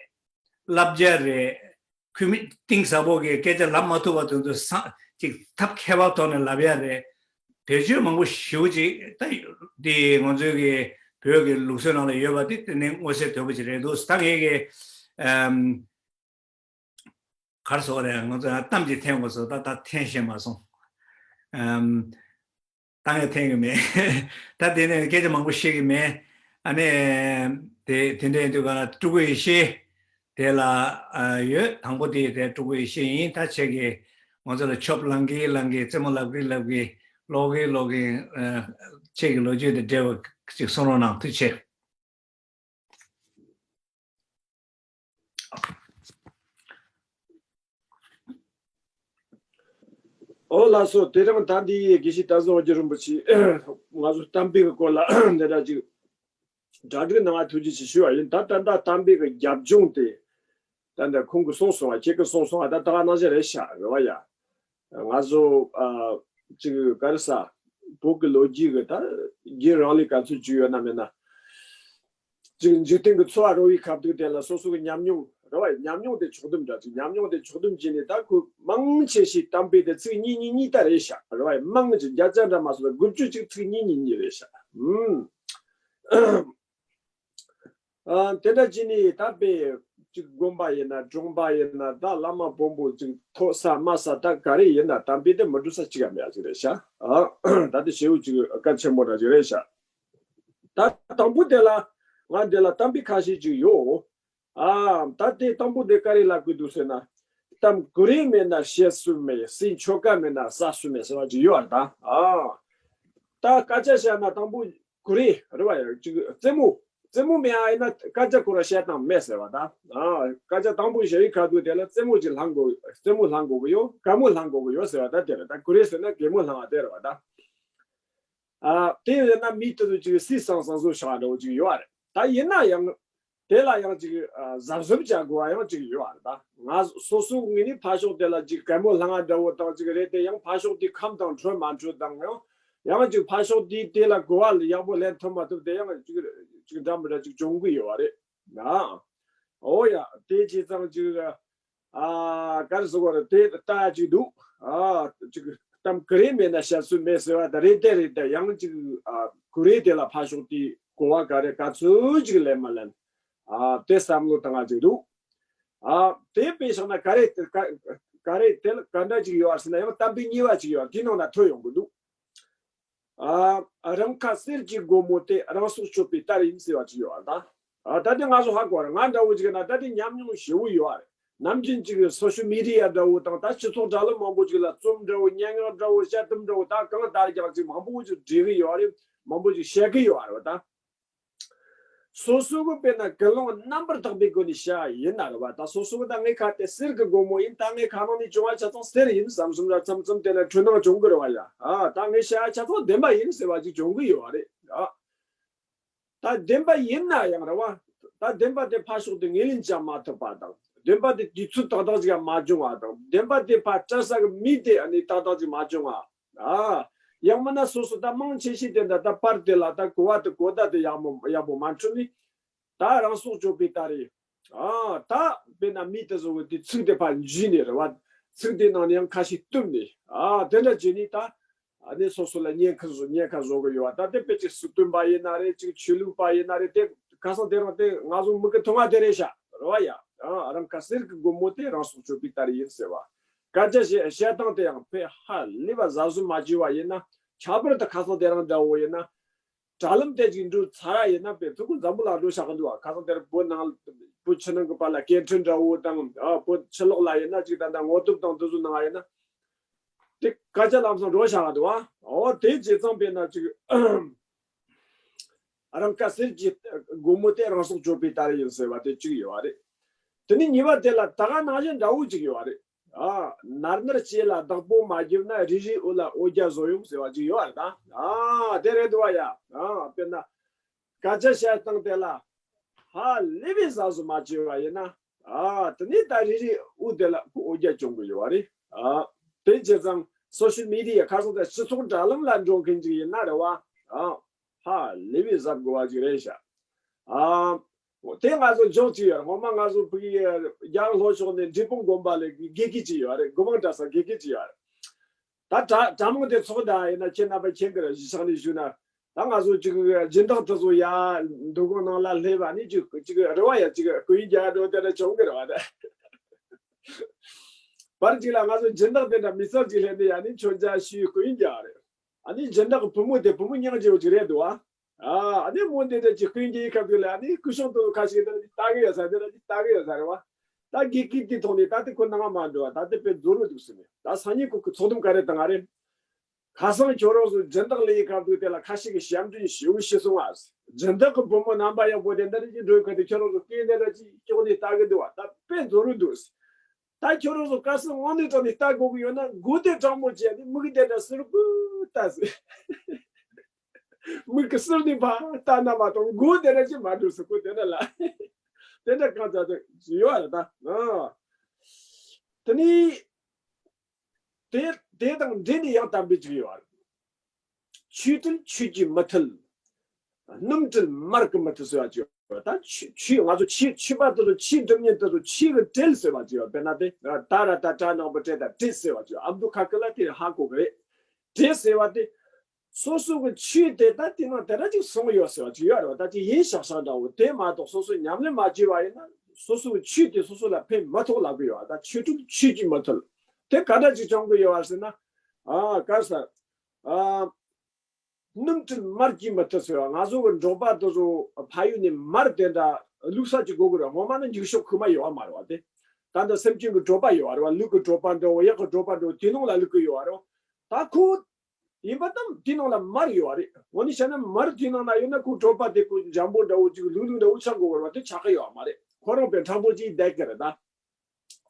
བསླབ་བྱ་རེད། ཁུ་མི་གཏིང་ཟབ་པོ་གི་སྐད་ཆ་ལབ་མ་ཐུབ་པ་དེ་ཚོ་སང་ཅིག་ཐབས་མཁས་པ་ཐོག་ནས་ལབ་ཡ་རེད། བེད་སྤྱོད་མང་པོ་ཞེ་པོ་ཅིག་ད་དེ་ང་ཚོའི་གི་བོད་ཀྱི་ལུགས་སྲོལ་ནང་ལ་ཡོད་པ་དེ་དེ་ནས་མངོན་གསལ་དོད་པོ་ཅིག་རེད་འདུག་ད་ངས་གི་ཨམ། ག་རེ་ཟེར་དགོས་རེད། ང་ཚོ་གཏམ་ཅིག་འཐེན་དགོས་སོ། ད་ད་འཐེན་ཤེས་མ་སོང་། ཨམ། ད་ངས་འཐེན་གི་མེད། ད་དེ་ནས་སྐད་ཆ་མང་པོ་བཤད་གི་མེད། ཨ་ནི་དེ་དེ་འདྲ་ཡིན་དུས་ག་ལ་སྤྲུལ་སྐུ་ཡེ་ཤེས་དེ་ལ་ཨ་ཡོད། དང་པོ་དེ་དེ་སྤྲུལ་སྐུ་ཡེ་ཤེས་ཡིན། ད་ཁྱེད་ཀྱིས་ང་ཚོ་ལ་ཆོབ་ལངས་གི་ལངས་གི། རྩེད་མོ་ལབ་གི་ལབ་གི། ཀློག་གི་ཀློག་གི། ཨ། ཁྱེད་ཀྱི་ལོ་རྒྱུས་དེ་འབྲེལ་བ་ཅིག་གསུང་རོགས་གནང་། ཐུགས་རྗེ་ཆེ། ཨོ་ལགས་སོ། དེ་རིང་ད་འདི་ཡི་དགེ་བཤེས་བསྟན་འཛིན་དབང་རྒྱལ་རིན་པོ་ཆེས་ང་ཚོ་གཏམ་དཔེ་གི་སྐོར་ལ་འདི་འདྲ་ཅིག་གྲ་སྒྲིག་གནང་བ་ཐུགས་རྗེ་ཆེ་ཞུ་བ་ཡིན། ད་ད་ལྟ་གཏམ་དཔེ་གི་རྒྱབ་ལྗོངས་དེ་ད་ལྟ་ཁོང་གིས་གསུངས་སོང་བ། ཁྱེད་ཀྱིས་གསུངས་སོང་བ། ད་ད་ག་ནང་བཞིན་རེད་ཤག་རེད་བ་ཡ། ང་ཚོ་ཨ་ཅིག་ག་རེ་ཟ། བོད་ཀྱི་ལོ་རྒྱུས་ཀྱི་ད་རྒྱུན་རིང་ལུགས་ག་ཚོད་བརྒྱུད་ཡོད་ན་མེད་ན། ཅིག་འཇིག་རྟེན་གྱི་འཚོ་བ་རོལ་བའི་ཁ་ཐུག་དེ་ལ་སོ་སོ་གི་ཉམས་མྱོང་རེད་བ། ཉམས་མྱོང་དེ་ཕྱོགས་བསྡོམས་འདྲ་ཅིག་ཉམས་མྱོང་དེ་ཕྱོགས་བསྡོམས་བྱས་ནས། ད་ཁོས་མང་ཆེ་ཤོས་གཏམ་དཔེ་དེ་ཚིག་གཉིས་གཉིས་གཉིས་ལྟར་རེད་ཤག་རེད་བ། མང་ཆེ་བརྒྱ་ཆ་འདྲ་མ་སོང་ན་དགུ་བཅུ་ཅིག་ཚིག་གཉིས་གཉིས་གཉིས་རེད་ཤག་ཨུམ། ཨ། དེ་འདྲ་བྱས་ནས་ད་དཔེ་ཅིག་དགོན་པ་ཡིན་ན། གྲོང་པ་ཡིན་ན། ད་བླ་མ་དཔོན་པོ་ཅིག་ཐོག་ས་དམའ་ས་ད་ག་རེ་ཡིན་ན་གཏམ་དཔེ་དེ་མི་འགྲོ་ས་གཅིག་ཡང་མེད་ཅིག་རེད་ཤག་ཨ། ད་དེ་ཞེ་པོ་ཅིག་གལ་ཆེན་པོ་འདྲ་ཅིག་རེད་ཤག་ད་དང་པོ་དེ་ལ་ ང་འདི་ལ་གཏམ་དཔེ་ཁ་ཤས་ཅིག་ཡོད། ཨ། ད་དེ་དང་པོ་དེ་ག་རེ་ལབ་དགོས་འདུག་ཟེར་ན། གཏམ་ཀུ་རེ་མེད་ན་བཤད་སྲོལ་མེད། སྲིད་ཆོལ་ཁ་མེད་ན་ཟ་སྲོལ་མེད་ཟེར་བ་ཅིག་ཡོད་རེད་ད། ཨ། ད་སྐད་ཆ་བཤད་ན་དང་པོ་ཀུ་རེ་རེད་བ། ཡ་ཅིག་རྩེད་མོ། རྩེད་མོ་མེད་ཨ་ཡིན་ན་སྐད་ཆ་ཁོ་ར་བཤད་སྟངས་མེད་ཟེར་བ་ད། ཨ། སྐད་ཆ་དང་པོ་བཤད་ཡི་ཁ་ཐུག་དེ་ལ་རྩེད་མོ་ཅིག་ལྷང་དགོས། རྩེད་མོ་ལྷང་དགོས་གི་ཡོད། གད་མོ་ལྷང་དགོས་གི་ཡོད་ཟེར་བ་ད། དེ་རེད་ད། ཀུ་རེ་ཟེར་ན་གད་མོ་ལྷང་བ་དེ་རེད་བ་ད། ཨ། དེ་ཡིན་ན་མི་དེ་ཚོ་ཅིག་སྲིད་སང་སང་བཟོ་བྱ་བ་འདྲ་བོ་ཅིག་ཡོད་རེད་ད། ཡིན་ན་ཡང་དེ་ལ་ཡང་ཅིག་ཨ། གཟབ་གཟབ་བྱ་དགོས་པ་ཡང་ཅིག་ཡོད་རེད་ད། ང་སོ་སོ་ངོས་ནས་ཕར་ཕྱོགས་དེ་ལ་ཅིག་གད་མོ་ལྷང་བ་འདྲ་བོ་དང་ཅིག་རེད་དེ། ཡང་ཕར་ཕྱོགས་དེ་ཁམས་དང་འཕྲོད་མ་འཕྲོད་དང་། ཡང་ཡང་ཅིག་ཕར་ཕྱོགས་དེ་དེ་ལ་གོ་བ་ཡག་པོ་ལེན་ཐུབ་མ་ཐུབ་དེ་ཡང་ཅིག་ཅིག་འདྲ་མི་འདྲ་ཅིག་བྱུང་གི་ཡོད་རེད་ན། ཨོ་ཡ། དེ་བྱས་ཙང་ཅིག་ཨ། ག་རེ་ཟེར་དགོས་རེད། དེ་ལྟ་ཅིག་འདུག། ཨ། ཅིག་གཏམ་ཀུ་རེ་མེད་ན་བཤད་སྲོལ་མེད་ཟེར་བ་ད་རེད་དེ་རེད་དེ། ཡང་ཅིག་ཨ། ཀུ་རེ་དེ་ལ་ཕར་ཕྱོགས་དེ་གོ་བ་ག་རེ་ག་ཚོད་ཅིག་ལེན་མ་ལེན། ཨ། དེ་བསམ་བློ་བཏང་ང་ཅིག་འདུག། ཨ། དེ་དཔེ་བཞག་ན་ག་རེ་ག་ག་རེ་དེ་ལ་ག་འདྲ་ཅིག་ཡོད་ཟེར་ན། ཡང་གཏམ་དཔེ་གཉིས་པ་ཅིག་ཡོད། དེའི་ནང་ན་ཐོན་ཡོང་གི་འདུག། ཨ། རང་ཁ་གསེར་གྱི་སྒོ་མོ་དེ། རང་སྲོག་གཅོད་པའི་གཏེར་ཡིན་ཟེར་བ་ཅིག་ཡོད་ཨ་ད། ཨ། ད་དེ་ང་ཚོ་ཧ་གོ་རེད། ང་འདྲ་བོ་ཅིག་ན་ད་དེ་ཉམས་མྱོང་ཞེ་བོ་ཡོད་ཨ་རེད། ནམ་རྒྱུན་ཅིག་སོ་ཤལ་མི་ཌི་ཡ་འདྲ་བོ་དང་ད་སྤྱི་ཚོགས་དྲ་ལམ་མང་པོ་ཅིག་ལ་རྩོམ་འདྲ་བོ། སྙན་ངག་འདྲ་བོ། དཔྱད་རྩོམ་འདྲ་བོ། ད་གང་ལྟར་ཀྱང་ཅིག་མང་པོ་ཅིག་འབྲི་གི་ཡོད་ཨ་རེད། མང་པོ་ཅིག་བཤད་གི་ཡོད་ཨ་རེད་བ་ད། སོ་སོ་གི་དཔེར་ན་ཀུན་སློང་རྣམ་པར་དག་པའི་སྒོ་ནས་བཤད་ཡིན་ན་རེད་བ་ད། སོ་སོ་གི་ད་ངའི་ཁ་དེ་གསེར་གི་སྒོ་མོ་ཡིན། ད་ངའི་ཁ་ནང་ནས་བྱུང་བ་ཆ་ཚང་གསེར་ཡིན་བསམ་བསམ་ར་ཙམ་ཙམ་དེ་ལ་འཁྲུལ་སྣང་བྱུང་གི་རེད་བ་ཡ། ཨ། ད་ངའི་བཤད་ཡ་ཆ་ཚང་བདེན་པ་ཡིན་ཟེར་བ་ཅིག་བྱུང་གི་ཡོད་བ་རེད། ཨ། ད་བདེན་པ་ཡིན་ན་ཡང་རེད་བ། ད་བདེན་པ་དེ་ཕར་ཕྱོགས་དེ་ངོས་ལེན་བྱ་མ་ཐུབ་པ་དང་། བདེན་པ་དེ་དུས་ཚོད་ཏག་ཏག་ཅིག་མ་བྱུང་བ་དང་། བདེན་པ་དེ་ཕར་སྤྲད་ས་གི་མི་དེ་ཨ་ནི་ཏག་ཏག་ཅིག་མ་བྱུང་བ། ཨ། ཡང་མིན་ན་སོ་སོ་ད་མང་ཆེ་ཤོས་དེ་འདྲ་ད་པར་དེ་ལ་ད་གོ་བ་དེ་གོ་བརྡ་དེ་ཡག་མོ་ཡག་པོ་མ་འཕྲོད་ནས། ད་རང་སྲོག་གཅོད་པའི་གཏེར་རེད། ཨ། ད་དཔེར་ན་མི་དེ་ཚོ་གི་དེ་ཚིག་དེ་ཕར་འཇུས་ནས་རེད་བ། ཚིག་དེ་ནང་ནས་ཡང་ཁ་ཤས་བཏུམས་ནས། ཨ། དེ་འདྲ་བྱས་ནས་ད་ཨ་ནི་སོ་སོ་ལ་ཉེན་ཁ་བཟོ་ཉེན་ཁ་བཟོ་གི་ཡོད་བ། ད་དེ་དཔེ་ཅིག་སྲིད་དོན་པ་ཡིན་ན་རེད། ཅིག་ཆོས་ལུགས་པ་ཡིན་ན་རེད། དེ་ཁ་སང་དེ་རིང་དེ་ང་ཚོ་མི་གི་མཐོང་བ་དེ་རེད་ཤག་རེད་བ་ཡ། ཨ། རང་ཁ་གསེར་གི་སྒོ་མོ་དེ་རང་སྲོག་གཅོད་པའི་གཏེར་ཡིན་ཟེར་བ། སྐད་ཆ་བཤད་བཤད་སྟངས་དེ་ཡང་དཔེ་ཧ་ལས་པ་གཟབ་གཟབ་མ་བྱས་པ་ཡིན་ན། ཁྱད་པར་དུ་ཁ་སང་དེ་རིང་འདྲ་བོ་ཡིན་ན། དྲ་ལམ་དེ་ཅིག་འགྲོ་ཚར་ཡིན་ན། དཔེ་ཐུག་གུ་འཛམ་བུ་གླིང་འགྲོ་བཞག་གི་འདུག་བ། ཁ་སང་དེར་བོད་ནང་བོད་ཕྱི་ནང་གི་བར་ལ་སྐད་འཕྲིན་འདྲ་བོ་དང་། ཨ། བོད་ཕྱི་ལོགས་ལ་ཡིན་ན་ཅིག་ད་ལྟ་ངོ་དེབ་དང་དེ་ཚོ་ནང་ཡིན་ན། དེ་སྐད་ཆ་ལམ་སང་འགྲོ་བཞག་གི་འདུག་བ། འོ་དེ་བྱས་ཙང་དཔེར་ན་ཅིག་རང་ཁ་གསེར་གྱི་སྒོ་མོ་དེ་རང་སྲོག་གཅོད་པའི་གཏེར་ཡིན་ཟེར་བ་དེ་གཅིག་ཡོད་བ་རེད། དེ་ནས་གཉིས་པ་དེ་ལ་ད་ག་ནང་བཞིན་འདྲ་བོ་གཅིག་ཡོད་བ་རེད། ཨ། ནར་ནར་ལྕེ་ལ་བདག་པོ་མ་བརྒྱབ་ན། རིལ་རིལ་འོད་ལ་འོ་བརྒྱལ་བཟོ་ཡོང་ཟེར་བ་ཅིག་ཡོད་རེད་ད། ཨ། དེ་རེད་འདུག་བ་ཡ། ཨ། དཔེར་ན་སྐད་ཆ་བཤད་སྟངས་དེ་ལ་ཧ་ལས་པའི་གཟབ་གཟབ་མ་བྱས་པ་ཡིན་ན། ཨ། དེ་ནས་ད་རིལ་རིལ་འོད་དེ་ལ་ཁོ་འོ་བརྒྱལ་བྱུང་གི་ཡོད་བ་རེད། ཨ། དེ་བྱས་ཙང་སོ་ཤལ་མི་ཌི་ཡ་ཁ་སང་དེ་སྤྱི་ཚོགས་དྲ་ལམ་ལ་འགྲོ་མཁན་ཅིག་ཡིན་ན་རེད་བ། ཨ། ཧ་ལས་པའི་གཟབ་དགོས་པ་ཅིག་རེད་ཤག། ཨ། དེ་ང་ཚོ་འཇོག་ཅིག་ཡོད་རེད། ངོ་མ་ང་ཚོ་ཕ་གི་རྒྱ་གར་ལྷོ་ཕྱོགས་ནས་འབྲས་སྤུངས་དགོན་པ་ལ་དགེ་རྒན་ཅིག་ཡོད་རེད། སྒོ་མང་གྲྭ་ཚང་དགེ་རྒན་ཅིག་ཡོད་རེད། ད་གྲྭ་གྲྭ་མང་དེ་ཚོགས་ད་ཡིན་ན་ཁྱེད་རྣམ་པ་མཁྱེན་གི་རེད། གཞིས་ཆགས་ནས་ཞུས་ན་ད་ང་ཚོ་ཅིག་སྦྱིན་བདག་དེ་ཚོ་ཡ་འདུ་ཁང་ནང་ལ་སླེབས་པ་ནི་ཅིག་ཅིག་རེད་བ་ཡ། ཅིག་སྐུ་ཡོན་རྒྱག་འགྲོ་དེ་འདྲ་བྱུང་གི་རེད་བ། ད་བར་ཅིག་ལ་ང་ཚོ་སྦྱིན་བདག་དེ་འདྲ་མི་ཚང་ཅིག་སླེབས་ནས་ཡ་ནི་མཆོད་མཇལ་ཞུས་སྐུ་ཡོན་རྒྱག་རེད། ཨ་ནི་སྦྱིན་བདག་གི་བུ་མོ་དེ་བུ་མོ་སྙིང་རྗེ་བོ་ཅིག་རེད་འདུག་བ། ཨ། ཨ་ནི་མོ་འདི་འདྲ་ཅིག་སྐུ་ཡོན་རྒྱག་ཡི་སྐབས་དེ་ལ་ཨ་ནི་སྐུ་ཞབས་དེ་ཁ་ཤས་དེ་ལ་ཅིག་ལྟ་གི་ཡོད་ས། དེ་ལ་ཅིག་ལྟ་གི་ཡོད་ས་རེད་བ། ད་དགེ་རྒན་དེ་མཐོང་ནས་ད་དེ་ཁོ་ནང་མ་འགྲོ་བ། ད་དེ་དཔེ་རྫོགས་རུ་འདུག་ཟེར་ནས། ད་སང་ཉིན་ཁོ་གི་ཚོགས་འདུ་ག་རེ་བཏང་ང་རེད། ཁ་སང་ཁྱོད་རང་ཚོ་སྦྱིན་བདག་སླེབས་ཡི་སྐབས་དེ་ལ་ཁ་ཤས་ཀྱིས་ཞབས་འདྲེན་ཞུ་ཞུ་སོང་ང་། སྦྱིན་བདག་གི་བུ་མོ་རྣམ་པ་ཡག་པོ་དེ་འདྲ་ཅིག་འགྲོ་གི་དེ་ཁྱོད་རང་ཚོ་སྐད་འདི་འདྲ་ཅིག་སྐྱོག་ནས་ལྟ་གི་འདུག་བ། ད་དཔེ་རྫོགས་རུ་འདུག། ད་ཁྱོད་རང་ཚོ་དཀར་གསལ་དངོས་གནས་དྲང་ནས་ལྟ་དགོས་ཀྱི་ཡོད་ན་མགོ་དེ་དྲང་མོ་བྱས་ནས་མིག་དེ་འདྲ་ཟུར་པོ་ལྟ་ཟེར། མིག་གི་ཟུར་ནས་ཕར་ལྟ་ན་མ་གཏོགས་མགོ་དེ་འདྲ་ཅིག་མ་འགྲོ་ཟེར། ཁོ་དེ་འདྲ་ལ་དེ་འདྲ་གང་ཙམ་དེ་ཡོད་རེད་ད། ཨ། དེ་ནས་དེ་དེ་དང་འབྲེལ་ནས་ཡང་གཏམ་དཔེ་ཅིག་ཡོད་རེད། ཆོས་དྲིལ་ཆོས་ཀྱིས་མི་ཐུལ། སྣུམ་དྲིལ་མར་གྱིས་མི་ཐུལ་ཟེར་བ་ཅིག་ཡོད། ད་ཆོས་ཆོས་ང་ཚོ་ཆོས་ཆོས་པ་དེ་ཚོ་ཆོས་སྒྲུབ་མཁན་དེ་ཚོ་ཆོས་ཀྱི་དྲིལ་ཟེར་བ་ཅིག་ཡོད། དཔེར་ན་དེ་ད་ར་ད་དྲ་ནག་པོ་དྲེད་ད་དྲིལ་ཟེར་བ་ཅིག་ཡོད། ཨབ་དུ་ཁ་ཀི་ལ་དེ་ཧ་གོ་གི་རེད། དྲིལ་ཟེར་བ་དེ་སོ་སོ་གི་ཆོས་དེ་ད་དེ་ནང་དེ་འདྲ་ཅིག་གསུངས་ཡོད་ཟེར་བ་ཅིག་ཡོད་རེད་བ། ད་ཅིག་ཡིན་ཤག་ཤག་འདྲ་བོ་དེ་མ་གཏོགས་སོ་སོ་ཉམས་ལེན་མ་བྱས་པ་ཡིན་ན་སོ་སོ་གི་ཆོས་དེ་སོ་སོ་ལ་ཕན་མི་ཐོགས་ལབ་གི་ཡོད། ད་ཆོས་དྲིལ་ཆོས་ཀྱིས་མི་ཐུལ། དེ་ག་འདྲ་ཅིག་བྱུང་གི་ཡོད་བ་ཟེར་ན། ཨ། ག་རེ་ཟེར། ཨ། སྣུམ་བཀྲུས་མར་གྱིས་མི་ཐུབ་ཟེར་བ། ང་ཚོ་གི་འབྲོག་པ་དེ་ཚོ་ཕ་ཡུལ་ནས་མར་དེ་འདྲ་བླུགས་ས་ཅིག་དགོས་ཀྱི་རེད། སྔོན་མ་ནི་འགྱིག་ཤོག་ཁུག་མ་ཡོད་པ་མ་རེད་བ། དེ་ད་ལྟ་སེམས་ཅན་གྱི་གྲོད་པ་ཡོད་པ་རེད་བ། ལུག་གི་གྲོད་པ་འདྲ་བོ། གཡག་གི་གྲོད་པ་འདྲ་བོ། དེ་ནང་ལ་བླུགས་ཀྱི་ཡོད་པ་རེད་བ། ད་ཁོ་ཡིན་པ་དང་དེའི་ནང་ལ་མར་ཡོད་པ་རེད། འོ་ན་བྱས་ན་མར་དེའི་ནང་ན་ཡོད་ན་ཁོ་གྲོད་པ་དེ་ཁོ་འཇམ་པོ་འདྲ་བོ་ཅིག་ལུག་ལུག་འདྲ་བོ་ཆགས་དགོས་པ་རེད་བ། དེ་ཆགས་ཀྱི་ཡོད་པ་མ་རེད། ཁོ་རང་དཔེ་མཁྲེགས་པོ་ཅིག་བསྡད་ཀྱི་རེད་ད།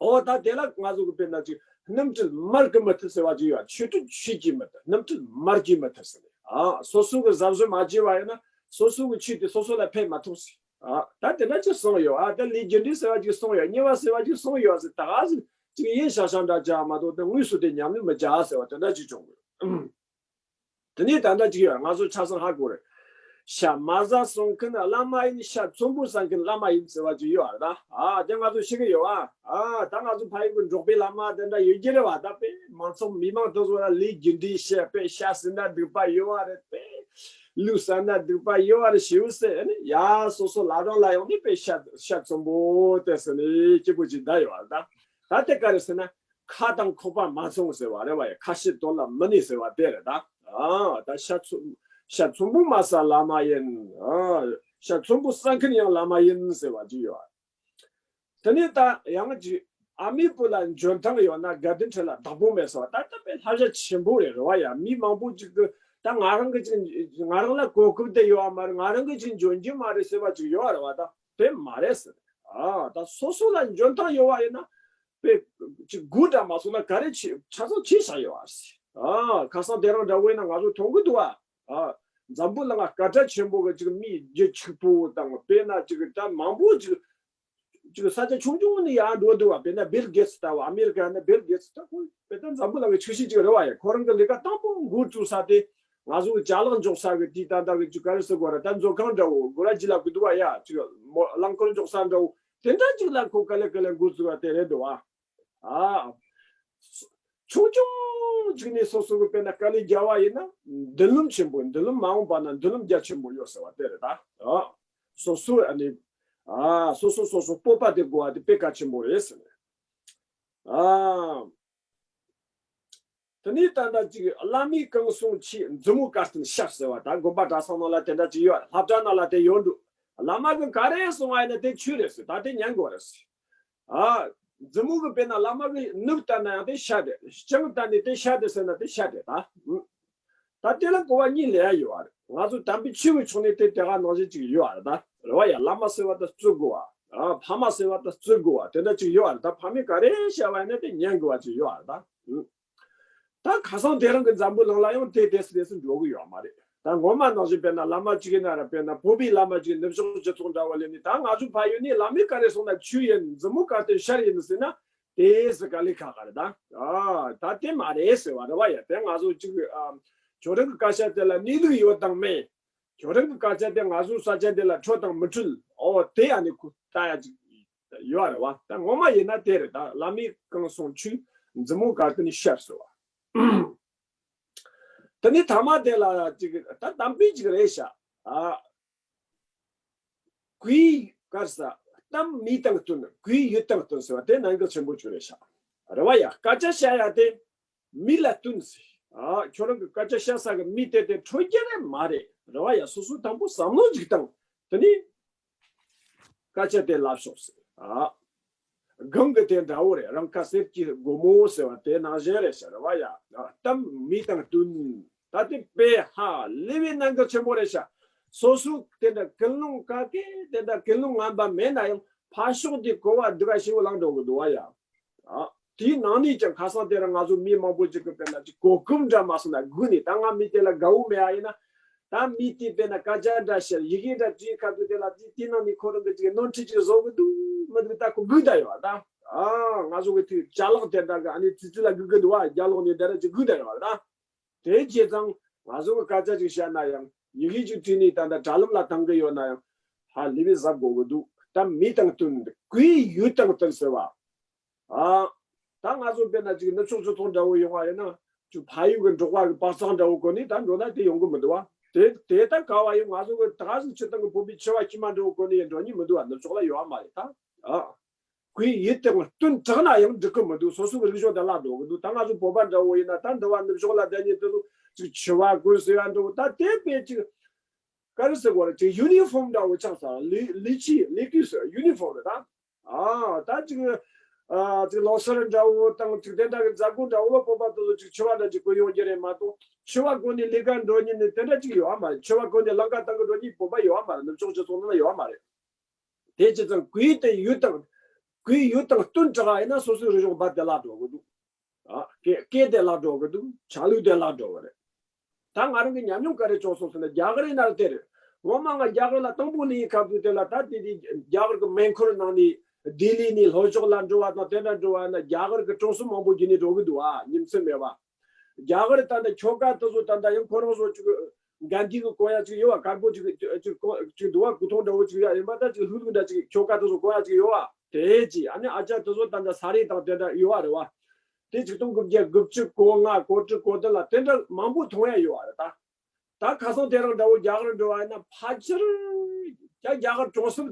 འོ་ད་དེ་ལ་ང་ཚོ་གི་དཔེར་ན་ཅིག་སྣུམ་བཀྲུས་མར་གྱིས་མི་ཐུབ་ཟེར་བ་ཅིག་ཡོད། ཆུ་བཀྲུས་ཆུ་གིས་མི་ཐུབ། སྣུམ་བཀྲུས་མར་གྱིས་མི་ཐུབ་ཟེར་ནས། ཨ། སོ་སོ་གི་གཟབ་གཟབ་མ་བྱས་པ་ཡིན་ན་སོ་སོ་གི་ཆུ་དེ་སོ་སོ་ལ་ཕན་མ་ཐོགས་ཟེར། ཨ། ད་དེ་འདྲ་ཅིག་གསུངས་ཡོད། ཨ། ད་ལས་རྒྱུ་འབྲས་ཟེར་བ་ཅིག་གསུངས་ཡོད། ཉེས་པ་ཟེར་བ་ཅིག་གསུངས་ཡོད་ཟེར། ད་ག་ཟེར་ཅིག་ཡིན་ཤག་ཤག་འདྲ་བྱ་མ་གཏོགས། ད་དངོས་སུ་དེ་ཉམས་ལེན་མི་བྱ་ཟེར་བ་དེ་འདྲ་ཅིག་བྱུང་དགོས། དེ་ནས་ད་ལྟ་ཅིག་ཡོད། ང་ཚོ་ཆ་ཚང་ཧ་གོ་རེད། ཤ་མ་ཟ་གསུང་མཁན་བླ་མ་ཡིན། ཤ་ཚོམ་བུ་ཟ་མཁན་བླ་མ་ཡིན་ཟེར་བ་ཅིག་ཡོད་རེད་ད། ཨ། དེ་ང་ཚོ་ཤེས་ཀྱི་ཡོད་ཨ། ཨ། ད་ང་ཚོ་ཕ་ཡུལ་གྱི་འབྲོག་པའི་བླ་མ་དེ་འདྲ་ཡོད་ཀྱི་རེད་བ། ད་དཔེ་མང་ཚོགས་མི་མང་དེ་ཚོ་ལ་ལས་རྒྱུ་འབྲས་བཤད། དཔེ་ཤ་ཟོས་ན་སྡིག་པ་ཡོད་པ་རེད། དཔེ་ལུག་ཟ་ན་སྡིག་པ་ཡོད་པ་རེད་ཞེས་ཟེར་ནས། ཡ། སོ་སོ་བླ་བྲང་ལ་ཡོང་ནས་དཔེ་ཤ་ཤ་ཚོམ་བུ་དེ་ཟོས་ནས་སྐྱིད་པོ་ཅིག་བསྡད་ཡོད་རེད་ད། ད་དེ་ག་རེ་ཟེར་ན། ཁ་དང་ཁོག་པ་མ་ཚང་ཟེར་བ་རེད་བ་ཡ། ཁ་བཤད་དོན་ལ་མི་གནས་ཟེར་བ་དེ་རེད་ད། ཨ། ད་ཤ་ཚོམ་ཤ་ཚོམ་བུ་མ་ཟ་བླ་མ་ཡིན། ཨ། ཤ་ཚོམ་བུ་ཟ་མཁན་ཡང་བླ་མ་ཡིན་ཟེར་བ་ཅིག་ཡོད། དེ་ནས་ད་ཡང་ཅིག་ཨ་མའི་བུ་ལ་འཇོན་ཐང་ཡོད་ན་དགའ་ལྡན་ཁྲི་ལ་བདག་པོ་མེད་ཟེར་བ། ད་ལྟ་དཔེ་བསླབ་བྱ་ཆེན་པོ་རེད། རེད་བ་ཡ། མི་མང་པོ་ཅིག་གི་ད་ང་རང་གི་ཅིག་ང་རང་ལ་གོ་སྐབས་དེ་ཡོད་པ་མ་རེད། ང་རང་གི་ཅིག་འཇོན་གྱི་མ་རེད་ཟེར་བ་ཅིག་ཡོད་རེད་བ། ད་དེ་མ་རེད་ཟེར། ཨ། ད་སོ་སོ་ལ་འཇོན་ཐང་ཡོད་པ་ཡིན་ན། དཔེ་ཅིག་དགུ་འདྲ་མ་སོང་ན་ག་རེ་ཆེ་ཆ་ཚང་ཆེ་ཤག་ཡོད་ཨ་ཟེར། ཨ། ཁ་སང་དེ་རིང་འདྲ་བོ་ཡིན་ན་ང་ཚོ་མཐོང་གི་འདུག་ཨ། ཨ། འཛམ་བུ་གླིང་ང་སྐད་གྲགས་ཆེན་པོ་གི་ཅིག་མི་རྒྱུ་ཕྱུག་པོ་དང་། དཔེར་ན་ཅིག་ད་མང་པོ་ཅིག་ཅིག་ས་ཆ་ཆུང་ཆུང་ནས་ཡར་འགྲོ་འདུག་བ། དཔེར་ན་བིལ་གེ་ཊི་ལྟ་བུ། ཨ་མེ་རི་ཀ་ནས་བིལ་གེ་ཊི་ལྟ་བུ། དཔེ་ད་འཛམ་བུ་གླིང་གི་ཆུ་བཞི་ཅིག་རེད་བ་ཡ། ཁོ་རང་གི་ལས་ཀ་དང་པོ་འགོ་བཙུགས་ས་དེ། ང་ཚོ་གི་ཅ་ལག་འཇོག་ས་གི་དེའི་ད་ལྟ་གི་ཅིག་ག་རེ་ཟེར་དགོས་རེད། ད་མཛོད་ཁང་འདྲ་བོ། སྒོ་ར་ཇི་ལ་གི་འདུག་བ་ཡ། ཅིག་མོ་རླངས་འཁོར་འཇོག་ས་འདྲ་བོ། དེ་འདྲ་ཅིག་ལ་ཁོ་ག་ལེ་ག་ལེ་འགོ་བཙུགས་པ་དེ་རེད་འདུག་བ། ཨ། ཆུང་ཆུང་ཅིག་ནས་སོ་སོ་གི་དཔེར་ན་དཀའ་ལས་རྒྱག་པ་ཡིན་ན་མདུན་ལམ་ཆེན་པོ། མདུན་ལམ་མ་འོངས་པ་ན་མདུན་ལམ་རྒྱ་ཆེན་པོ་ཡོད་ཟེར་བ་དེ་རེད་ད། ཨ། སོ་སོ་ཨ་ནི། ཨ། སོ་སོ་སོ་སོ་སྤོབས་པ་དེ་དགོས་པ་དེ་དཔེ་གལ་ཆེན་པོ་རེད་ཟེར་ནས། ཨ། དེ་ནས་ད་ལྟ་ཅིག་བླ་མས་གང་གསུང་མཁྱེན། མཛུབ་མོ་དཀར་བསྟན་ཤར་ཟེར་བ། ད་དགོན་པ་གྲྭ་ཚང་ནང་ལ་དེ་འདྲ་ཅིག་ཡོད། སློབ་གྲྭ་ནང་ལ་དེ་ཡོད་འགྲོ། བླ་མ་གིས་ག་རེ་གསུང་བ་ཡིན་ན་དེ་ཆོས་རེད་ཟེར། ད་དེ་ཉན་དགོས་རེད་ཟེར། ཨ། མཛུབ་མོ་གིས་དཔེར་ན་བླ་མ་གི་ནུབ་ལྟ་ན་ཡང་དེ་ཤར་རེད། བྱང་ལྟ་ནས་དེ་ཤར་རེད་ཟེར་ན་དེ་ཤར་རེད་ད། ད་དེ་ལ་གོ་བ་གཉིས་ལེན་ཡ་ཡོད་རེད། ང་ཚོ་དམ་པའི་ཆོས་ཀྱི་ཕྱོགས་ནས་དེ་དེ་ག་ནང་བཞིན་ཅིག་ཡོད་རེད་ད། རེད་བ་ཡ། བླ་མ་ཟེར་བ་དེ་བརྩི་དགོས་པ། ཨ། ཕ་མ་ཟེར་བ་དེ་བརྩི་དགོས་པ། དེ་འདྲ་ཅིག་ཡོད་རེད་ད། ཕ་མས་ག་རེ་བཤད་པ་ཡིན་ན་དེ་ཉན་དགོས་པ་ཅིག་ཡོད་རེད་ད། ད་ཁ་སང་དེ་རིང་གི་འཛམ་བུ་གླིང་ལ་ཡང་དེ་དེ་སི་དེ་སི་འགྲོ་གི་ཡོད་མ་རེད། ད་ངོ་མ་ནང་བཞིན་དཔེར་ན་བླ་མ་གཅིག་ཡིན་ན་ར། དཔེར་ན་བོད་པའི་བླ་མ་གཅིག་ནུབ་ཕྱོགས་སྤྱི་ཚོགས་འདྲ་བོ་ལས་ནས། ད་ང་ཚོ་ཕ་ཡུལ་ནས་བླ་མས་ག་རེ་གསུངས་ན་ཆོས་ཡིན། མཛུབ་མོ་དཀར་བསྟན་ཤར་ཡིན་ཟེར་ན་དེ་སི་དཀའ་ལས་ཁག་ག་རེད་ད། ཨ། ད་དེ་མ་རེད་ཟེར་བ་རེད་བ་ཡ། དེ་ང་ཚོ་གཅིག་ཨ། ཁྱོད་རང་གི་སྐད་ཆ་དེ་ལ་གནས་ལུགས་ཡོད་དང་མེད། ཁྱོད་རང་གི་སྐད་ཆ་དེ་ང་ཚོའི་ས་ཆ་འདི་ལ་འཕྲོད་དང་མི་འཕྲོད། ཨོ། དེ་ཡང་ནི་ཁོ་ལྟ་ཡ་ཅིག་ཡོད་རེད་བ། ད་ངོ་མ་ཡིན་ན་དེ་རེད། ད་བླ་མས་གང་གསུང་ཆོས། མཛུབ་མོ་དཀར་བསྟན་ཤར་ཟེར་བ། དེ་ནས་ཐ་མ་དེ་ལ་ཅིག་ད་དམ་པའི་ཅིག་རེད་ཤག་ཨ། གུས་དཀར་ས། གཏམ་མི་དང་བསྟུན། གུས་ཡིད་དང་བསྟུན་ཟེར་བ་དེ་གནད་འགག་ཆེན་པོ་ཅིག་རེད་ཤག་རེད་བ་ཡ། སྐད་ཆ་བཤད་ཡ་དེ་མི་ལ་བསྟུན་ཟེར། ཨ། ཁྱོད་རང་གི་སྐད་ཆ་བཤད་ས་གི་མི་དེ་དེ་འཕྲོད་རྒྱུ་རེད་མ་རེད། རེད་བ་ཡ། སོ་སོ་དང་པོ་བསམ་བློ་ཅིག་བཏང་། དེ་ནས་སྐད་ཆ་དེ་ལབ་ཤོག་ཟེར། ཨ། གང་གི་དེ་འདྲ་བོ་རེད། རང་ཁ་གསེར་གྱི་སྒོ་མོ་ཟེར་བ་དེ་ནང་བཞིན་རེད་ཤག་རེད་བ་ཡ། ཨ། གཏམ་མི་དང་བསྟུན། ད་དེ་དཔེ་ཧ་ལས་པའི་གནད་འགག་ཆེན་པོ་རེད་ཤག་སོ་སོ་དེ་འདྲ་ཀུན་སློང་ག་གེ་དེ་འདྲ་ཀུན་སློང་ངན་པ་མེད་ན་ཡང་ཕར་ཕྱོགས་དེ་གོ་བ་སྡུག་ག་ཞེ་པོ་ལངས་འགྲོ་གི་འདུག་བ་ཡ། ཨ། དེའི་ནང་ནས་ཀྱང་ཁ་སང་དེ་རིང་ང་ཚོ་མི་མང་པོ་ཅིག་གིས་དཔེར་ན་ཅིག་གོ་སྐབས་འདྲ་མ་སོང་ན་སྒུག་ནས། ད་ང་མི་དེ་ལ་དགའ་བོ་མེད་ཨ་ཡིན་ན། ད་མི་དེས་དཔེར་ན་སྐད་ཆ་འདྲ་བཤད། ཡི་གེ་འདྲ་བྲིས་ཁ་ཐུག་དེ་ལ་དེ་དེའི་ནང་ནས་ཁོ་རང་གི་ཅིག་ནོར་འཁྲུལ་ཅིག་བཟོ་གི་འདུག་མི་འདུག་ད་ཁོ་སྒུག་བསྡད་ཡོད་པ་ད། ཨ། ང་ཚོ་གི་དེ་ཅ་ལག་དེ་འདྲ་གི་ཨ་ནི་ཙི་ཙི་ལ་སྒུག་གི་འདུག་བ། རྒྱབ་ལོགས་ནས་དེ་འདྲ་ཅིག་སྒུག་བསྡད་ཡོད་པ་ད། དེ་བྱས་ཙང་ང་ཚོ་གི་སྐད་ཆ་ཅིག་བཤད་ན་ཡང་། ཡི་གེ་ཅིག་བྲིས་ནས་ད་ལྟ་དྲ་ལམ་ལ་བཏང་གི་ཡོད་ན་ཡང་། ཧ་ལས་པའི་གཟབ་དགོས་ཀྱི་འདུག་གཏམ་མི་དང་བསྟུན། གུས་ཡིད་དང་བསྟུན་ཟེར་བ། ཨ། ད་ང་ཚོ་དཔེར་ན་ཅིག་ནུབ་ཕྱོགས་སྤྱི་ཚོགས་འདྲ་བོ་ཡོང་བ་ཡིན་ན། ཅིག་ཕ་ཡུལ་གྱི་འབྲོག་པ་གི་བག་ཚགས་འདྲ་བོ་གོན་ནས་ད་འགྲོ་ན་དེ་ཡོང་གི་མི་འདུག་བ། དེ་དེ་ལྟར་ག་བ་ཡིན། ང་ཚོ་གི་ད་ག་ཟིག་སྤྱིར་བཏང་གི་བོད་པའི་འཆི་བ་དཀྱུས་མ་འདྲ་བོ་གོན་ནས་ཡང་འགྲོ་ཉེན་མི་འདུག་བ། ནུབ་ཕྱོགས་ལ་ཡོད་བ་མ་རེད་ད། ཨ། གུས་ཡིད་དང་བསྟུན་དྲགས་ན་ཡང་འགྲིག་གི་མི་འདུག་སོ་སོ་གི་རིག་གཞུང་དེ་བརླག་འགྲོ་གི་འདུག་ད་ང་ཚོ་བོད་པ་འདྲ་བོ་ཡིན་ན་ད་འདི་བ་ནུབ་ཕྱོགས་ལ་བསྡད་མཁན་དེ་ཚོ་ཅིག་འཆི་བ་དགོས་ཟེར་ཡ་འདྲ་བོ་ད་དེ་དཔེ་ཅིག་ག་རེ་ཟེར་དགོས་རེད། ཅིག་ཡུ་ནི་ཧྥོམ་འདྲ་བོ་ཆགས་ས་ལི་ལི་ཁྱི་ལི་ཁྱི་ཟེར་ཡུ་ནི་ཧྥོམ་རེད་ད། ཨ་ད་ཅིག་ཨ་ཅིག་ལོ་སར་འདྲ་བོ་དང་ཅིག་དེ་འདྲ་གི་མཛད་སྒོ་འདྲ་བོ་ལ་བོད་པ་དེ་ཚོ་ཅིག་འཆི་བ་འདྲ་ཅིག་གོ་ཡོང་རྒྱུ་རེད་མ་གཏོགས་འཆི་བ་གོ་ནས་ལས་ཀ་འགྲོ་མཁན་ནི་དེ་འདྲ་ཅིག་ཡོད་མ་རེད། འཆི་བ་གོ་ནས་ལམ་ཁ་བཏང་གི་འགྲོ་མཁན་བོད་པ་ཡོད་མ་རེད། ནུབ་ཕྱོགས་སྤྱི་ཚོགས་ནང་ལ་ཡོད་མ་རེད། དེ་ཅི་ཙམ་གུས་དེ་ཡུལ་དང་གུས་ཡུལ་དང་བསྟུན་དྲགས་ཡིན་ན་སོ་སོའི་རིག་གཞུང་རྦད་དེ་བརླག་འགྲོ་གི་འདུག་ཨ་སྐད་སྐད་དེ་བརླག་འགྲོ་གི་འདུག་ཆ་ལུགས་དེ་བརླག་འགྲོ་གི་རེད། ད་ང་རང་གི་ཉམས་མྱོང་ག་རེ་བྱུང་སོང་ཟེར་ན་རྒྱ་གར་ཡིན་ན་དེ་རེད། ངོ་མ་ང་རྒྱ་གར་ལ་དང་པོ་ནས་ཡིན་སྐབས་དུས་དེ་ལ་ད་དེ་དེ་རྒྱ་གར་གི་མེ་འཁོར་ནང་ནས་ལྡི་ལི་ནས་ལྷོ་ཕྱོགས་ལ་འགྲོ་བ་དང་དེ་འདྲ་འགྲོ་བ་ཡིན་ན་རྒྱ་གར་གི་གྲོང་གསེབ་མང་པོ་བརྒྱུད་ནས་འགྲོ་གི་འདུག་ཨ་ཉིན་མཚན་མེད་པ། རྒྱ་གར་ད་ལྟ་ཁྱོ་ག་དེ་ཚོ་ད་ལྟ་ཡང་ཁོ་རང་ཚོ་ཅིག་གན་དྷི་གི་གོན་ཡ་ཅིག་ཡོད་བ། དཀར་པོ་ཅིག་ཅིག་གོན་ཅིག་འདུག་བ། གོས་ཐུང་འདྲ་བོ་ཅིག་ཡ་ཡིན་པ་ད་ཅིག་ལྷུག་ལྷུག་འདྲ་ཅིག་ཁྱོ་ག་དེ་ཚོ་གོན་ཡ་ཅིག་ཡོད་བ། དེ་ཅིག་ཨ་ནི་ཨ་ཅག་དེ་ཚོ་ད་ལྟ་ས་རིས་དང་དེ་འདྲ་ཡོད་བ་རེད་བ། དེ་ཆིག་སྟོང་དགུ་བརྒྱ་དགུ་བཅུ་གོ་ལྔ་གོ་དྲུག་གོ་བདུན་ལ་དེ་འདྲ་མང་པོ་མཐོང་ཡ་ཡོད་བ་རེད་ད། ད་ཁ་སང་དེ་རིང་འདྲ་བོ་རྒྱ་གར་འགྲོ་བ་ཡིན་ན་ཕལ་ཆེར་ཡ་རྒྱ་གར་གྲོང་གསེབ་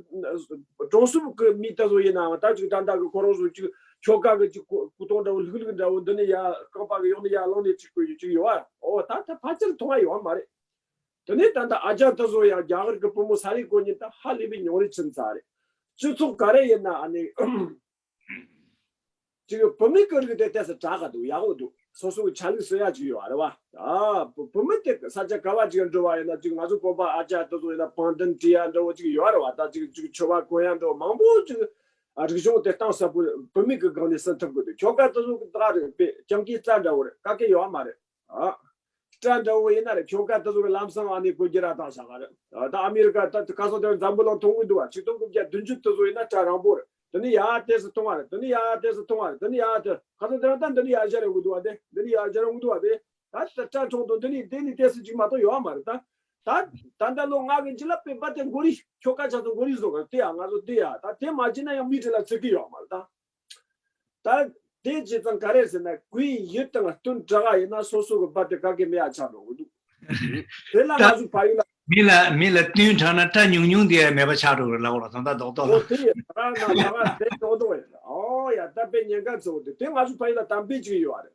གྲོང་གསེབ་གི་མི་དེ་ཚོ་ཡིན་ནའང་ད་ཅིག་ད་ལྟ་གི་ཁོ་རང་ཚོ་ཅིག་ཁྱོ་ག་གི་ཅིག་གོ་གོས་ཐུང་འདྲ་བོ་ལྷུག་ལྷུག་འདྲ་བོ་འདི་ནས་ཡ་རྐང་པ་གི་གཡོག་ནས་ཡ་ལངས་ནས་ཅིག་གོ་ཡོད་ཅིག་ཡོད་ཨ། ཨོ་ད་ད་ཕལ་ཆེར་མཐོང་བ་ཡོད་མ་རེད། དེ་ནས་ད་ལྟ་ཨ་ཅག་དེ་ཚོ་ཡང་རྒྱ་གར་གི་བུ་མོ་ས་རིས་གོན་མཁན་ད་ཧ་ལས་པའི་ཉུང་རིགས་ཕྱིན་ཚར་རེད། སྤྱི་ཚོགས་ག་རེ་ཡིན་ན་ཨ་ནི། ཅིག་བུད་མེད་ཀྱི་རིགས་དེ་ཏོག་ཙམ་དྲག་ག་འདུག་ཡག་པོ་འདུག་སོ་སོ་གི་ཆ་ལུགས་ཟེར་ཡ་ཅིག་ཡོད་རེད་བ། ཨ་བུ་བུད་མེད་དེ་ས་ཆ་ག་བ་ཅིག་འགྲོ་བ་ཡིན་ན་ཅིག་ང་ཚོ་བོད་པ་ཨ་ཅག་དེ་ཚོ་ཡིན་ན་པང་གདན་བྲིས་ཡ་འདྲ་བོ་ཅིག་ཡོད་རེད་བ། ད་ཅིག་ཅིག་མཆོད་པ་གོན་ཡ་འདྲ་བོ་མང་པོ་ཅིག་ཨ་རིག་གཞུང་དེ་གཏིང་ཟབ་པོ་བུད་མེད་ཀྱི་སྒང་ནས་ཟིན་ཐུབ་དགོས་འདུག་ཁྱོ་ག་དེ་ཚོ་གི་ད་རེད་པས་སྤྱང་ཀིའི་རྩ་འདྲ་བོ་རེད། ག་གེ་ཡོད་མ་རེད། ཨ། སྐྲ་འདྲ་བོ་ཡིན་ན་རེད། ཁྱོ་ག་དེ་ཚོ་གི་ལམ་སང་ཨ་ནི་གོ་རྒྱུ་ར་བཏང་བཞག་ག་རེད། ད་ཨ་མི་རི་ཀ་ད་ཁ་སང་དེར་འཛམ་བུ་གླིང་མཐོང་གི་འདུག་བ། ཆིག་སྟོང་དགུ་བརྒྱ་བདུན་ཅུ་དེ་ཚོ་ཡིན་ན་སྐྲ་རིང་པོ་རེད། དེ་ནི་ཡ་ཏོག་ཙམ་མཐོང་བ་རེད། དེ་ནི་ཡ་ཏོག་ཙམ་མཐོང་བ་རེད། དེ་ནི་ཡ་ཏོག་ཁ་སང་དེ་རིང་ད་འདི་ནི་ཡ་ཞར་ཡོང་གི་འདུག་བ། དེ་འདི་ནི་ཡ་ཞར་ཡོང་གི་འདུག་བ། དེ་ད་ད་སྐྲ་ཐུང་དང་འདི་ནི་དེ་ནི་ཏོག་ཙམ་ཅིག་མ་གཏོགས་ཡོད་བ་མ་རེད། ད་ད་ད་ལྟ་ལོ་ལྔ་གི་རྗེས་ལ་དཔེ་པ་དེ་མགོ་རིལ་ཁྱོ་ག་ཆ་ཚང་མགོ་རིལ་བཟོ་ག་དེ་ཡ་ང་ཚོ་དེ་ཡ་ད་དེ་མ་བྱས་ན་ཡང་མི་དེ་ལ་ཚིག་གི་ཡོད་བ་མ་རེད་ད། ད་དེ་བྱས་ཙང་ག་རེ་ཟེར་ན་གུས་ཡིད་དང་བསྟུན་དྲག་ཡིན་ན་སོ་སོ་གི་བ་དེ་ག་གེ་མེད་ཡ་ཆགས་འགྲོ་གི་འདུག་དེ་ལ་ད་ང་ཚོ་ཕ་ཡུལ་ལ། མི་ལ་མི་ལ་བསྟུན་དྲགས་ན་སྐྲ་ཉུང་ཉུང་དེ་ཡ་མེད་པ་ཆགས་འགྲོ་གི་ལ་འོ་ལ་ད་ལྟ་རྡོག་རྡོག་ལ། འོ་དེ་ཡི་ད་ང་ད་ང་དེ་རྡོག་རྡོག་ཡིན། ཨོ་ཡ་ད་དཔེ་ཉེན་ཁ་ཚོ་དེ་དེ་ང་ཚོ་ཕ་ཡུལ་ལ་དམ་པའི་ཅིག་ཡོད་རེད།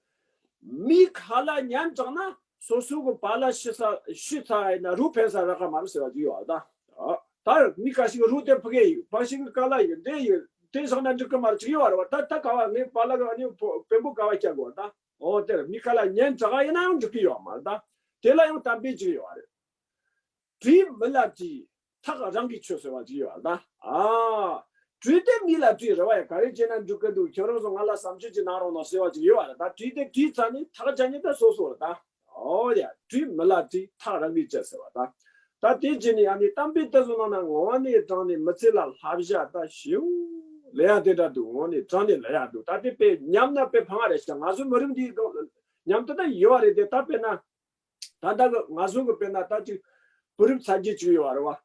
མི་ཁ་ལག་ཉན་དྲགས་ན་སོ་སོ་གི་བ་ལ་ཤི་ས་ཤི་ཚ་ཡིན་ན་རུ་ཕན་ས་ར་ཁ་མ་རུ་ཟེར་བ་ཅིག་ཡོད་རེད་ད། ཨ། ད་མི་ཁ་ཤས་ཀྱིས་རུ་དེ་ཕུ་གེ་ཡིན། ཕ་ཤས་ཀྱིས་ཀ་ལ་ཡིན་དེ་ཡིན་དེ་བཞག་ན་འགྲིག་གི་མ་རེད་ཅིག་ཡོད་རེད་བ། ད་ད་ག་བ་ངའི་པཱ་ལགས་ཨ་ནི་བེམ་པོ་ག་བ་བཀྱག་དགོས་ད། ཨོ་དེར་མི་ཁ་ལ་ཉན་དྲག་ཡིན་ན་ཡང་འགྲིག་གི་ཡོད་མ་རེད་ད། དེ་ལ་ཡང་དམ་པའི་ཅིག་ཡོད་རེད། གྲོས་མི་ལ་དྲིས། ཐག་རང་གིས་ཆོད་ཟེར་བ་ཅིག་ཡོད་རེད་ད། ཨ། གྲོས་དེ་མི་ལ་དྲིས་རེད་བ་ཡ། ག་རེ་བྱས་ན་འགྲིག་གི་འདུག་ཁྱོད་རང་ཚོ་ང་ལ་བསམ་ཚུལ་ཅིག་གནང་རོགས་གནང་ཟེར་བ་ཅིག་ཡོད་རེད་ད། གྲོས་དེ་དྲིས་ཚར་ནས་ཐག་བཅད་ཉེན་ད་སོ་སོ་རེད་ད། ཨོ་ཡ། གྲོས་མི་ལ་དྲིས་ཐག་རང་གིས་བཅད་ཟེར་བ་ད། ད་དེ་བྱས་ནས་ཨ་ནི་གཏམ་དཔེ་དེ་ཚོ་ནང་ན་ངོ་བོ་ནས་དྲངས་ནས་མི་ཚེ་ལ་བསླབ་བྱ་ད་ཞེའུ་ལེ་ཡ་དེ་འདྲ་འདུག་ངོ་ནས་དྲངས་ནས་ལེ་ཡ་འདུག་ད་དེ་དཔེ་ཉམས་ན་དཔེ་ཕངས་རེད་ཤག་ང་ཚོའི་མི་རིགས་འདིའི་སྒང་ཉམས་དེ་ད་ཡོད་རེད་དེ། ད་དཔེར་ན་ད་ལྟ་གི་ང་ཚོ་གི་དཔེར་ན་ད་ཅིག་བུ་རབས་ཚ་རྒྱུད་ཅིག་ཡོད་རེད་བ།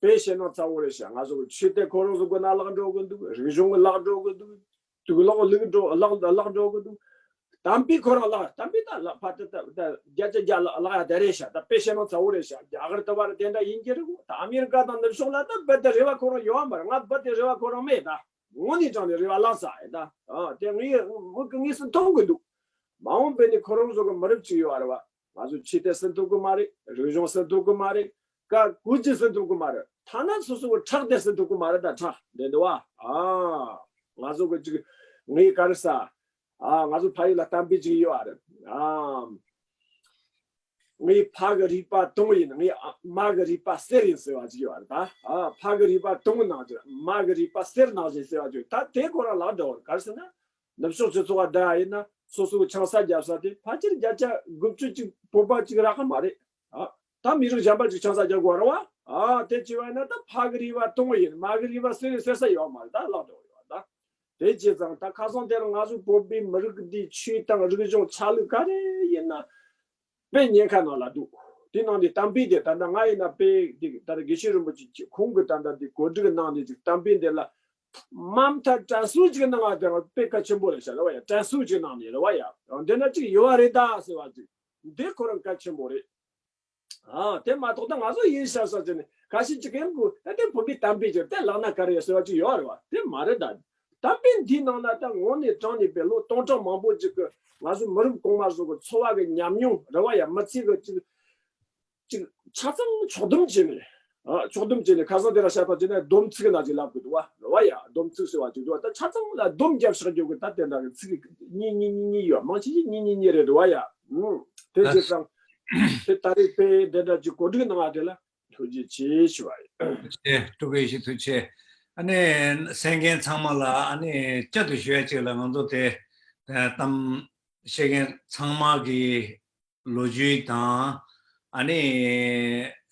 དཔེ་བཤད་ན་ཚ་བོ་རེད་ཤག་ང་ཚོ་གི་ཆོས་དད་ཁོ་རང་ཚོ་གི་ནང་བརླག་འགྲོ་གི་འདུག་རིག་གཞུང་གི་བརླག་འགྲོ་གི་འདུག་དུག་ལོག་ལུག་འགྲོ་བརླག་བརླག་འགྲོ་གི་འདུག་དམ་པའི་ཁོ་རང་བརླག་དམ་པའི་ད་བརླག་ཕ་ད་ད་ད་བརྒྱ་ཆ་བརྒྱ་བརླག་ཡ་དེ་རེད་ཤག་ད་དཔེ་བཤད་ན་ཚ་བོ་རེད་ཤག་རྒྱ་གར་ལྟ་བ་རེད་དེ་འདྲ་ཡིན་གྱི་རེད་གོ་ད་ཨ་མི་རི་ཀ་དང་ནུབ་ཕྱོགས་ལ་ད་རྦད་དེ་རེ་བ་ཁོ་རང་ཡོད་མ་རེད། ང་རྦད་དེ་རེ་བ་ཁོ་རང་མེད་ད། ངོ་ནས་དྲང་ནས་རེ་བ་བརླག་ས་ཡིན་ད། ཨ་དེ་ངས་མིག་གི་དངོས་སུ་མཐོང་གི་འདུག་མ་འོངས་པ་ནས་ཁོ་རང་ཚོ་གི་མི་རབས་ཅིག་ཡོད་རེད་བ། ང་ཚོ་ཆོས་དད་ཟིན་ཐུབ་གི་མ་རེད། རིག་གཞུང་ཟིན་ཐུབ་གི་མ་རེད། ཀ་ཀུན་སྤྱོད་ཟིན་ཐུབ་གི་མ་རེད། ཐ་ན་སོ་སོ་གི་ཁྲག་དེ་ཟིན་ཐུབ་གི་མ་རེད་ད། ཁྲག་འདི་འདུག་བ། ཨ་ང་ཚོ་གི་ཅིག་ངའི་ག་རེ་ཟ། ཨ་ང་ཚོ་ཕ་ཡུལ་ལ་གཏམ་དཔེ་ཅིག་ཡོད་རེད། ཨ་ངའི་ཕ་གི་རུས་པ་དུང་ཡིན། ངའི་ཨ་མ་གི་རུས་པ་གསེར་ཡིན་ཟེར་བ་ཅིག་ཡོད་རེད་ད། ཨ་ཕ་གི་རུས་པ་དུང་ནང་བཞིན་མ་གི་རུས་པ་གསེར་ནང་བཞིན་ཟེར་བ་ཅིག་ད་དེ་ཁོ་རང་ལག་འདྲ་བོ་རེད། ག་རེ་ཟེར་ན། ནུབ་ཕྱོགས་སྤྱི་ཚོགས་པ་འདྲ་ཡིན་ན་སོ་སོའི་ཆང་ས་བརྒྱབ་ས་དེ་ཕལ་ཆེར་བརྒྱ་ཆ་དགུ་བཅུ་ཅིག་བོད་པ་ཅིག་རག་གི་མ་རེད། ཨ་ད་མི་རིགས་གཞན་པ་ཅིག་ཆང་ས་རྒྱག་དགོས་རེད་བ། ཨ་དེ་བྱས་པ་ཡིན་ན་ད་ཕ་གི་རུས་པ་དུང་ཡིན་མ་གི་རུས་པ་གསེར་ཡིན་ཟེར་ས་ཡོད་མ་རེད། ད་ལག་འདྲ་བོ་ཡོད་ད། དེ་བྱས་ཙང་ད་ཁ་སང་དེར་ང་ཚོ་བོད་པའི་མི་རིགས་འདིའི་ཆོས་དང་རིག་གཞུང་ཆ་ལུགས་ག་རེ་ཡིན་ན། དཔེ་ཉེན་ཁ་ནང་ལ་འདུག་དེ་ནང་དེ་གཏམ་དཔེ་དེ་ད་ལྟ་ང་ཡིན་ན་དཔེ་དེ་ད་ལྟ་དགེ་བཤེས་རིན་པོ་ཆེ་ཁོང་གི་ད་ལྟ་དེ་གོ་སྒྲིག་གནང་ནས་ཅིག་གཏམ་དཔེ་འདི་ལ་མ་མཐའ་དྲན་གསོ་ཅིག་གནང་བ་དེ་དཔེ་གལ་ཆེན་པོ་རེད་ཤག་རེད་བ་ཡ། དྲན་གསོ་ཅིག་གནང་ནས་རེད་བ་ཡ། འདི་ན་ཅིག་ཡོད་བ་རེད་ད་ཟེར་བ་ཅིག་འདི་ཁོ་རང་གལ་ཆེན་པོ་རེད། ཨ་དེ་མ་གཏོགས་ད་ང་ཚོ་ཡིན་ཤག་ཤག་ཅིག་ནས་ཁ་ཤས་ཅིག་གིས་ད་དེ་བོད་པའི་གཏམ་དཔེ་ཅིག་དེ་ལག་ན་ག་རེ་ཡོད་ཟེར་བ་ཅིག་ཡོད་རེད་བ། དེ་མ་རེད་ད། ད་དཔེ་འདིའི་ནང་ལ་ད་ངོ་ནས་དྲངས་ནས་དཔེ་ལོ་སྟོང་ཕྲག་མང་པོ་ཅིག་གི་ང་ཚོ་མི་རབས་གོང་མ་ཚོ་གི་འཚོ་བ་གི་ཉམས་མྱོང་རེད་བ་ཡ། མི་ཚེ་གི་ཅིག་ཅིག་ཆ་ཚང་ཕྱོགས་བསྡོམས་བྱས་ནས། ཨ། ཕྱོགས་བསྡོམས་བྱས་ནས་ཁ་སང་དེ་ར་བཤད་པ་བྱས་ན་སྡོམ་ཚིག་ན་ཅིག་ལབ་དགོས་འདུག་བ། རེད་བ་ཡ། སྡོམ་ཚིག་ཟེར་བ་ཅིག་འདུག་བ། ད་ཆ་ཚང་ལ་སྡོམ་རྒྱབ་བཞག་རྒྱུ་གི་ད་དེ་འདྲ་གི་ཚིག་གཉིས་གཉིས་གཉིས་གཉིས་ཡོད། མང་ཆེ་ཆེ་གཉིས་གཉིས་གཉིས་རེད། རེད་བ་ཡ། ཨུམ། དེ་བྱས་ཙང་དེ་ད་རེས་དཔེ་འདི་འདྲ་ཅིག་གོ་སྒྲིག་གནང་བ་དེ་ལ་ཐུགས་རྗེ་ཆེ་ཞུ་བ་ཡིན། ཐུགས་རྗེ་ཆེ། ཐུགས་རྗེ་ཆེ། ཨ་ནི་གསན་མཁན་ཚང་མ་ལ་ཨ་ནི་བསྐྱར་དུ་ཞུ་ཡ་གཅིག་ལ། ང་ཚོ་དེ་གཏམ་བཤད་མཁན་ཚང་མ་གི་ལོ་རྒྱུས་དང་། ཨ་ནི་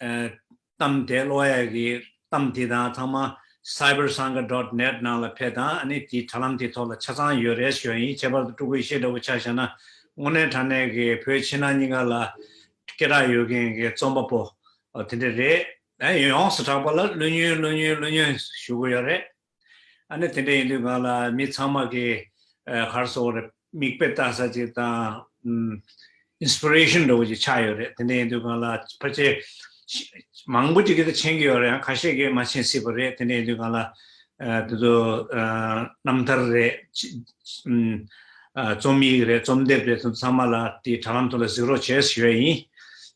ཨ་གཏམ་དེ་ཀློག་ཡ་གི་གཏམ་དེ་དང་ཚང་མ་cyber sangha dot net ནང་ལ་ཕེབས་དང་། ཨ་ནི་དེའི་དྲ་ལམ་དེའི་ཐོག་ལ་ཆ་ཚང་ཡོད་རེད་ཞུ་ཡ་ཡིན། ཁྱད་པར་དུ་ཕྲུ་གུ་ཡེ་ཤེས་འདྲ་བོ་ཆ་བཞག་ན་དངོས་གནས་དྲང་གནས་ཀྱི་བོད་ཕྱི་ནང་གཉིས་ཀ་ལ་སྐད་གྲགས་ཡོད་མཁན་གྱི་རྩོམ་པ་པོ་དེ་འདྲ་རེད། ཨ་ཡོངས་སུ་གྲགས་པ་ལ་ཀླུ་སྨྱོན་ཀླུ་སྨྱོན་ཀླུ་སྨྱོན་ཞུ་གི་ཡོད་རེད། ཨ་ནི་དེ་འདྲ་ཡིན་དུས་སྒང་ལ་མི་ཚང་མ་གི་ཨ་ག་རེ་ཟེར་དགོས་རེད། མིག་དཔེ་ལྟ་ས་ཅིག་དང་། ཨུམ། inspiration འདྲ་བོ་ཅིག་ཆགས་ཡོད་རེད། དེ་འདྲ་ཡིན་དུས་སྒང་ལ་ཕལ་ཆེར་མང་པོ་ཅིག་གིས་ད་མཁྱེན་གྱི་ཡོད་རེད། ཁ་ཤས་ཀྱིས་མ་མཁྱེན་སྲིད་པ་རེད། དེ་འདྲ་ཡིན་དུས་སྒང་ལ་ཨ་དེ་ཚོ་ཨ་རྣམ་ཐར་རེད། ཨུམ། ཨ་རྩོམ་ཡིག་རེད། རྩོམ་དེབ་རེད། དེ་ཚོ་ཚང་མ་ལ་དེ་དྲ་ལམ་ཐོག་ལ་གཟིགས་རོགས་བྱེད་ཞུ་ཡ་ཡིན།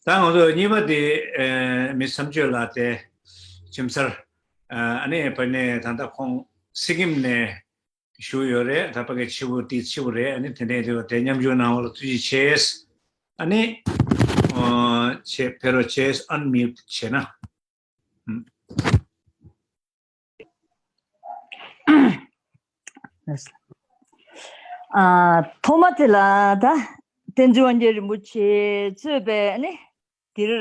ད་ང་ཚོ་གཉིས་པ་དེ་ཨ་མི་བསམ་སྤྱོད་ལགས་དེ་ཁྱིམ་ཚང་། ཨ་ནི་བར་ནས་ད་ལྟ་ཁོང་སི་ཀིམ་ནས་བཞུགས་ཡོད་རེད། ད་ཕ་གི་ཕྱི་པོ་དེ་ཕྱི་པོ་རེད། ཨ་ནི་དེ་འདྲའི་དུས་དེ་མཉམ་ཞུགས་གནང་བ་ལ་ཐུགས་རྗེ་ཆེ། ཨ་ནི་ཨོ་ཆེ་ཕེབས་རོགས་བྱེད། unmute བྱས་ན། ཨུམ། ཨ་ཐོག་མ་དེ་ལ་ད་བསྟན་འཛིན་དབང་རྒྱལ་རིན་པོ་ཆེ་གཙོས་པའི་ཨ་ནི་འདིར་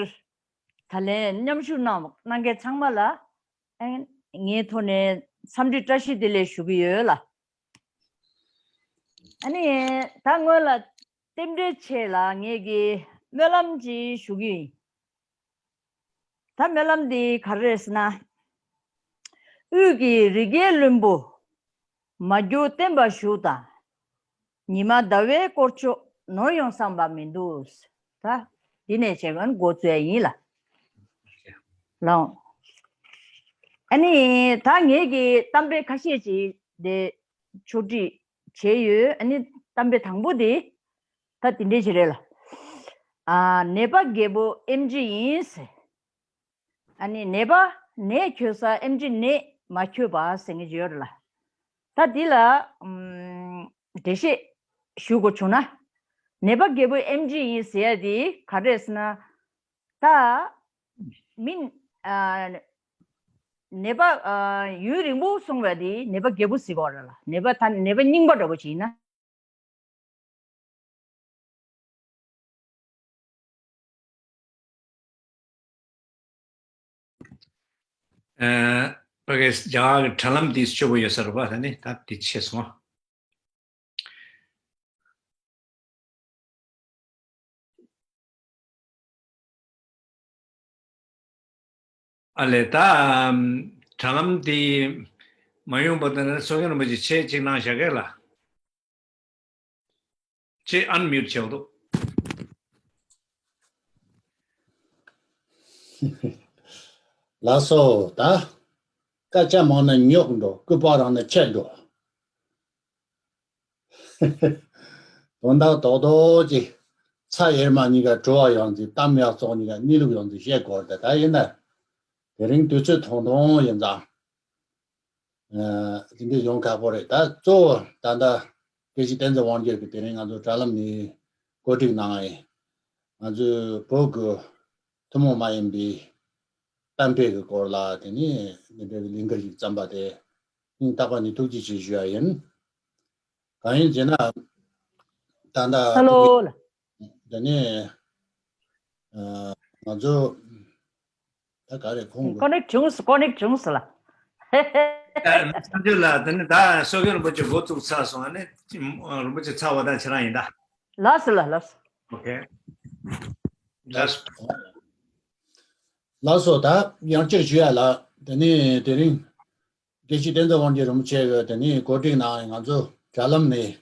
ད་ལན་མཉམ་ཞུགས་གནང་གནང་མཁན་ཚང་མ་ལ་ཨ་ངའི་ཐོག་ནས་འཚམས་འདྲི་བཀྲ་ཤིས་བདེ་ལེགས་ཞུ་གི་ཡོད་ལ། ཨ་ནི་ད་སྔོན་ལ་རྟེན་འབྲེལ་ཆེད་ལ་ངེད་ཀྱིས་སྨོན་ལམ་ཅིག་ཞུ་གི་ཡིན། ད་སྨོན་ལམ་འདི་ག་རེ་རེད་ཟེར་ན། དབུས་ཀྱི་རི་རྒྱལ་བློན་པོ། མ་གྱུར་བརྟན་པར་བཞུགས་དང་། ཉི་མ་ཟླ་བའི་དཀོར་མཆོག་ནོར་ཡོང་བསམ་པ་མི་འདུག་ད་འདི་ནས་བྱས་ཀྱང་འགོ་བཙུགས་ཡ་ཡིན་ལ། ལགས། ཨ་ནི་ད་ངེད་ཀྱིས་གཏམ་དཔེ་ཁ་ཤས་ཅིག་དེ་ཕྱོགས་སྒྲིག་བྱས་ཡོད། ཨ་ནི་གཏམ་དཔེ་དང་པོ་དེ་ད་དེ་འདྲས་ཞིག་རེད་ལ། ཨ་ནད་པ་རྒྱལ་པོ་ཨེམ་ཆི་ཡིན་ཟེར། ཨ་ནི་ནད་པ་ནད་འཁྱོལ་ས་ཨེམ་ཆི་ནད་མ་འཁྱོལ་བ་ཟེར་མཁན་ཅིག་ཡོད་རེད་ལ། ད་འདི་ལ་ཨམ་འགྲེལ་བཤད་ཞུ་དགོས་བྱུང་ན། ནད་པ་རྒྱལ་པོ་ཨེམ་ཆི་ཡིན་ཟེར་ཡ་དེ་ག་རེ་རེད་ཟེར་ན། ད་མི་ཨ་ནད་པ་ཨ་ཡུན་རིང་པོ་སོང་བ་དེ་ནད་པ་རྒྱལ་པོ་ཟེར་གྱི་ཡོད་རེད་ལ། ནད་པ་ད་ནད་པ་རྙིང་པ་འདྲ་པོ་ཅིག་ཡིན་ན། ཨ་ཕ་གིའི་རྒྱ་གར་གྱི་དྲ་ལམ་འདི་སྐྱོ་པོ་ཡོད་ས་རེད་པ། ད་ནི་ད་འདི་ཆད་སོང་། ཨ་ལས། ད་དྲ་ལམ་འདི་མ་ཡོང་བ་དང་། སོ་སྐྱོན་རིན་པོ་ཆེ་ཁྱེད་ཅིག་གནང་བཞག་གས་ལ། ཁྱེད་ཨན་མིའུཊ་བྱེད་འདུག་ལགས་སོ། ད་སྐད་ཆ་མང་ན་རྙོག་འགྲོ། སྐུད་པ་རིང་ན་ཆད་འགྲོ། དོན་དག་རྡོག་རྡོག་ཅིག་ཚྭ་ཡེར་མ་གཉིས་ཀ་བྲོ་བ་ཡོང་ཚེ། གཏམ་ཡག་བཙོག་གཉིས་ཀ་གནས་ལུགས་ཡོང་ཚེ་བཤད་དགོས་རེད། ད་ཡིན་ན་དེ་རིང་དུས་ཚོད་ཐུང་ཐུང་ཡིན་ཙང་། ཨ་དེ་འདྲ་ཡོང་ཁག་པོ་རེད། ད་གཙོ་བོ་ད་ལྟ་དགེ་བཤེས་བསྟན་འཛིན་དབང་རྒྱལ་གྱིས་དེ་རིང་ང་ཚོ་དྲ་ལམ་ནས་གོ་སྒྲིག་གནང་ཡིན། ང་ཚོའི་བོད་ཀྱི་ཐུན་མོང་མ་ཡིན་པའི་གཏམ་དཔེ་གི་སྐོར་ལ་དེ་ནས་འདི་འདྲ་བའི་ལས་འགུལ་ཞིག་བརྩམས་པ་དེ་སྙིང་ཐག་པ་ནས་ཐུགས་རྗེ་ཆེ་ཞུ་ཡ་ཡིན། གང་ཡིན་ཟེར་ན། ད་ལྟ་ཧ་ལོ། དེ་ནས་ཨ་ང་ཚོ་ད་ག་རེ་ཁོང་གི་ཀོ་ནེག་བྱུང་སོང་། ཀོ་ནེག་བྱུང་སོང་ལ། ཨ་མཚམས་སྦྱོར་ལ་དེ་ནི་ད་སོ་སྐྱོན་རིན་པོ་ཆེ་འགོ་བཙུགས་ཚར་སོང་། ཨ་ནི་རིན་པོ་ཆེ་ཚར་བ་དང་ཁྱེད་རང་ཡིན་ད། ལགས་སོ་ལགས། ལགས་སོ། ཨོ་ཁེ། ལགས་སོ། ལགས་སོ། ད་ཡང་གཅིག་ཞུ་ཡ་ལ། དེ་ནི་དེ་རིང་དགེ་བཤེས་བསྟན་འཛིན་དབང་རྒྱལ་རིན་པོ་ཆེ་གིས་དེ་ནི་གོ་སྒྲིག་གནང་ཡིན། ང་ཚོ་དྲ་ལམ་ནས་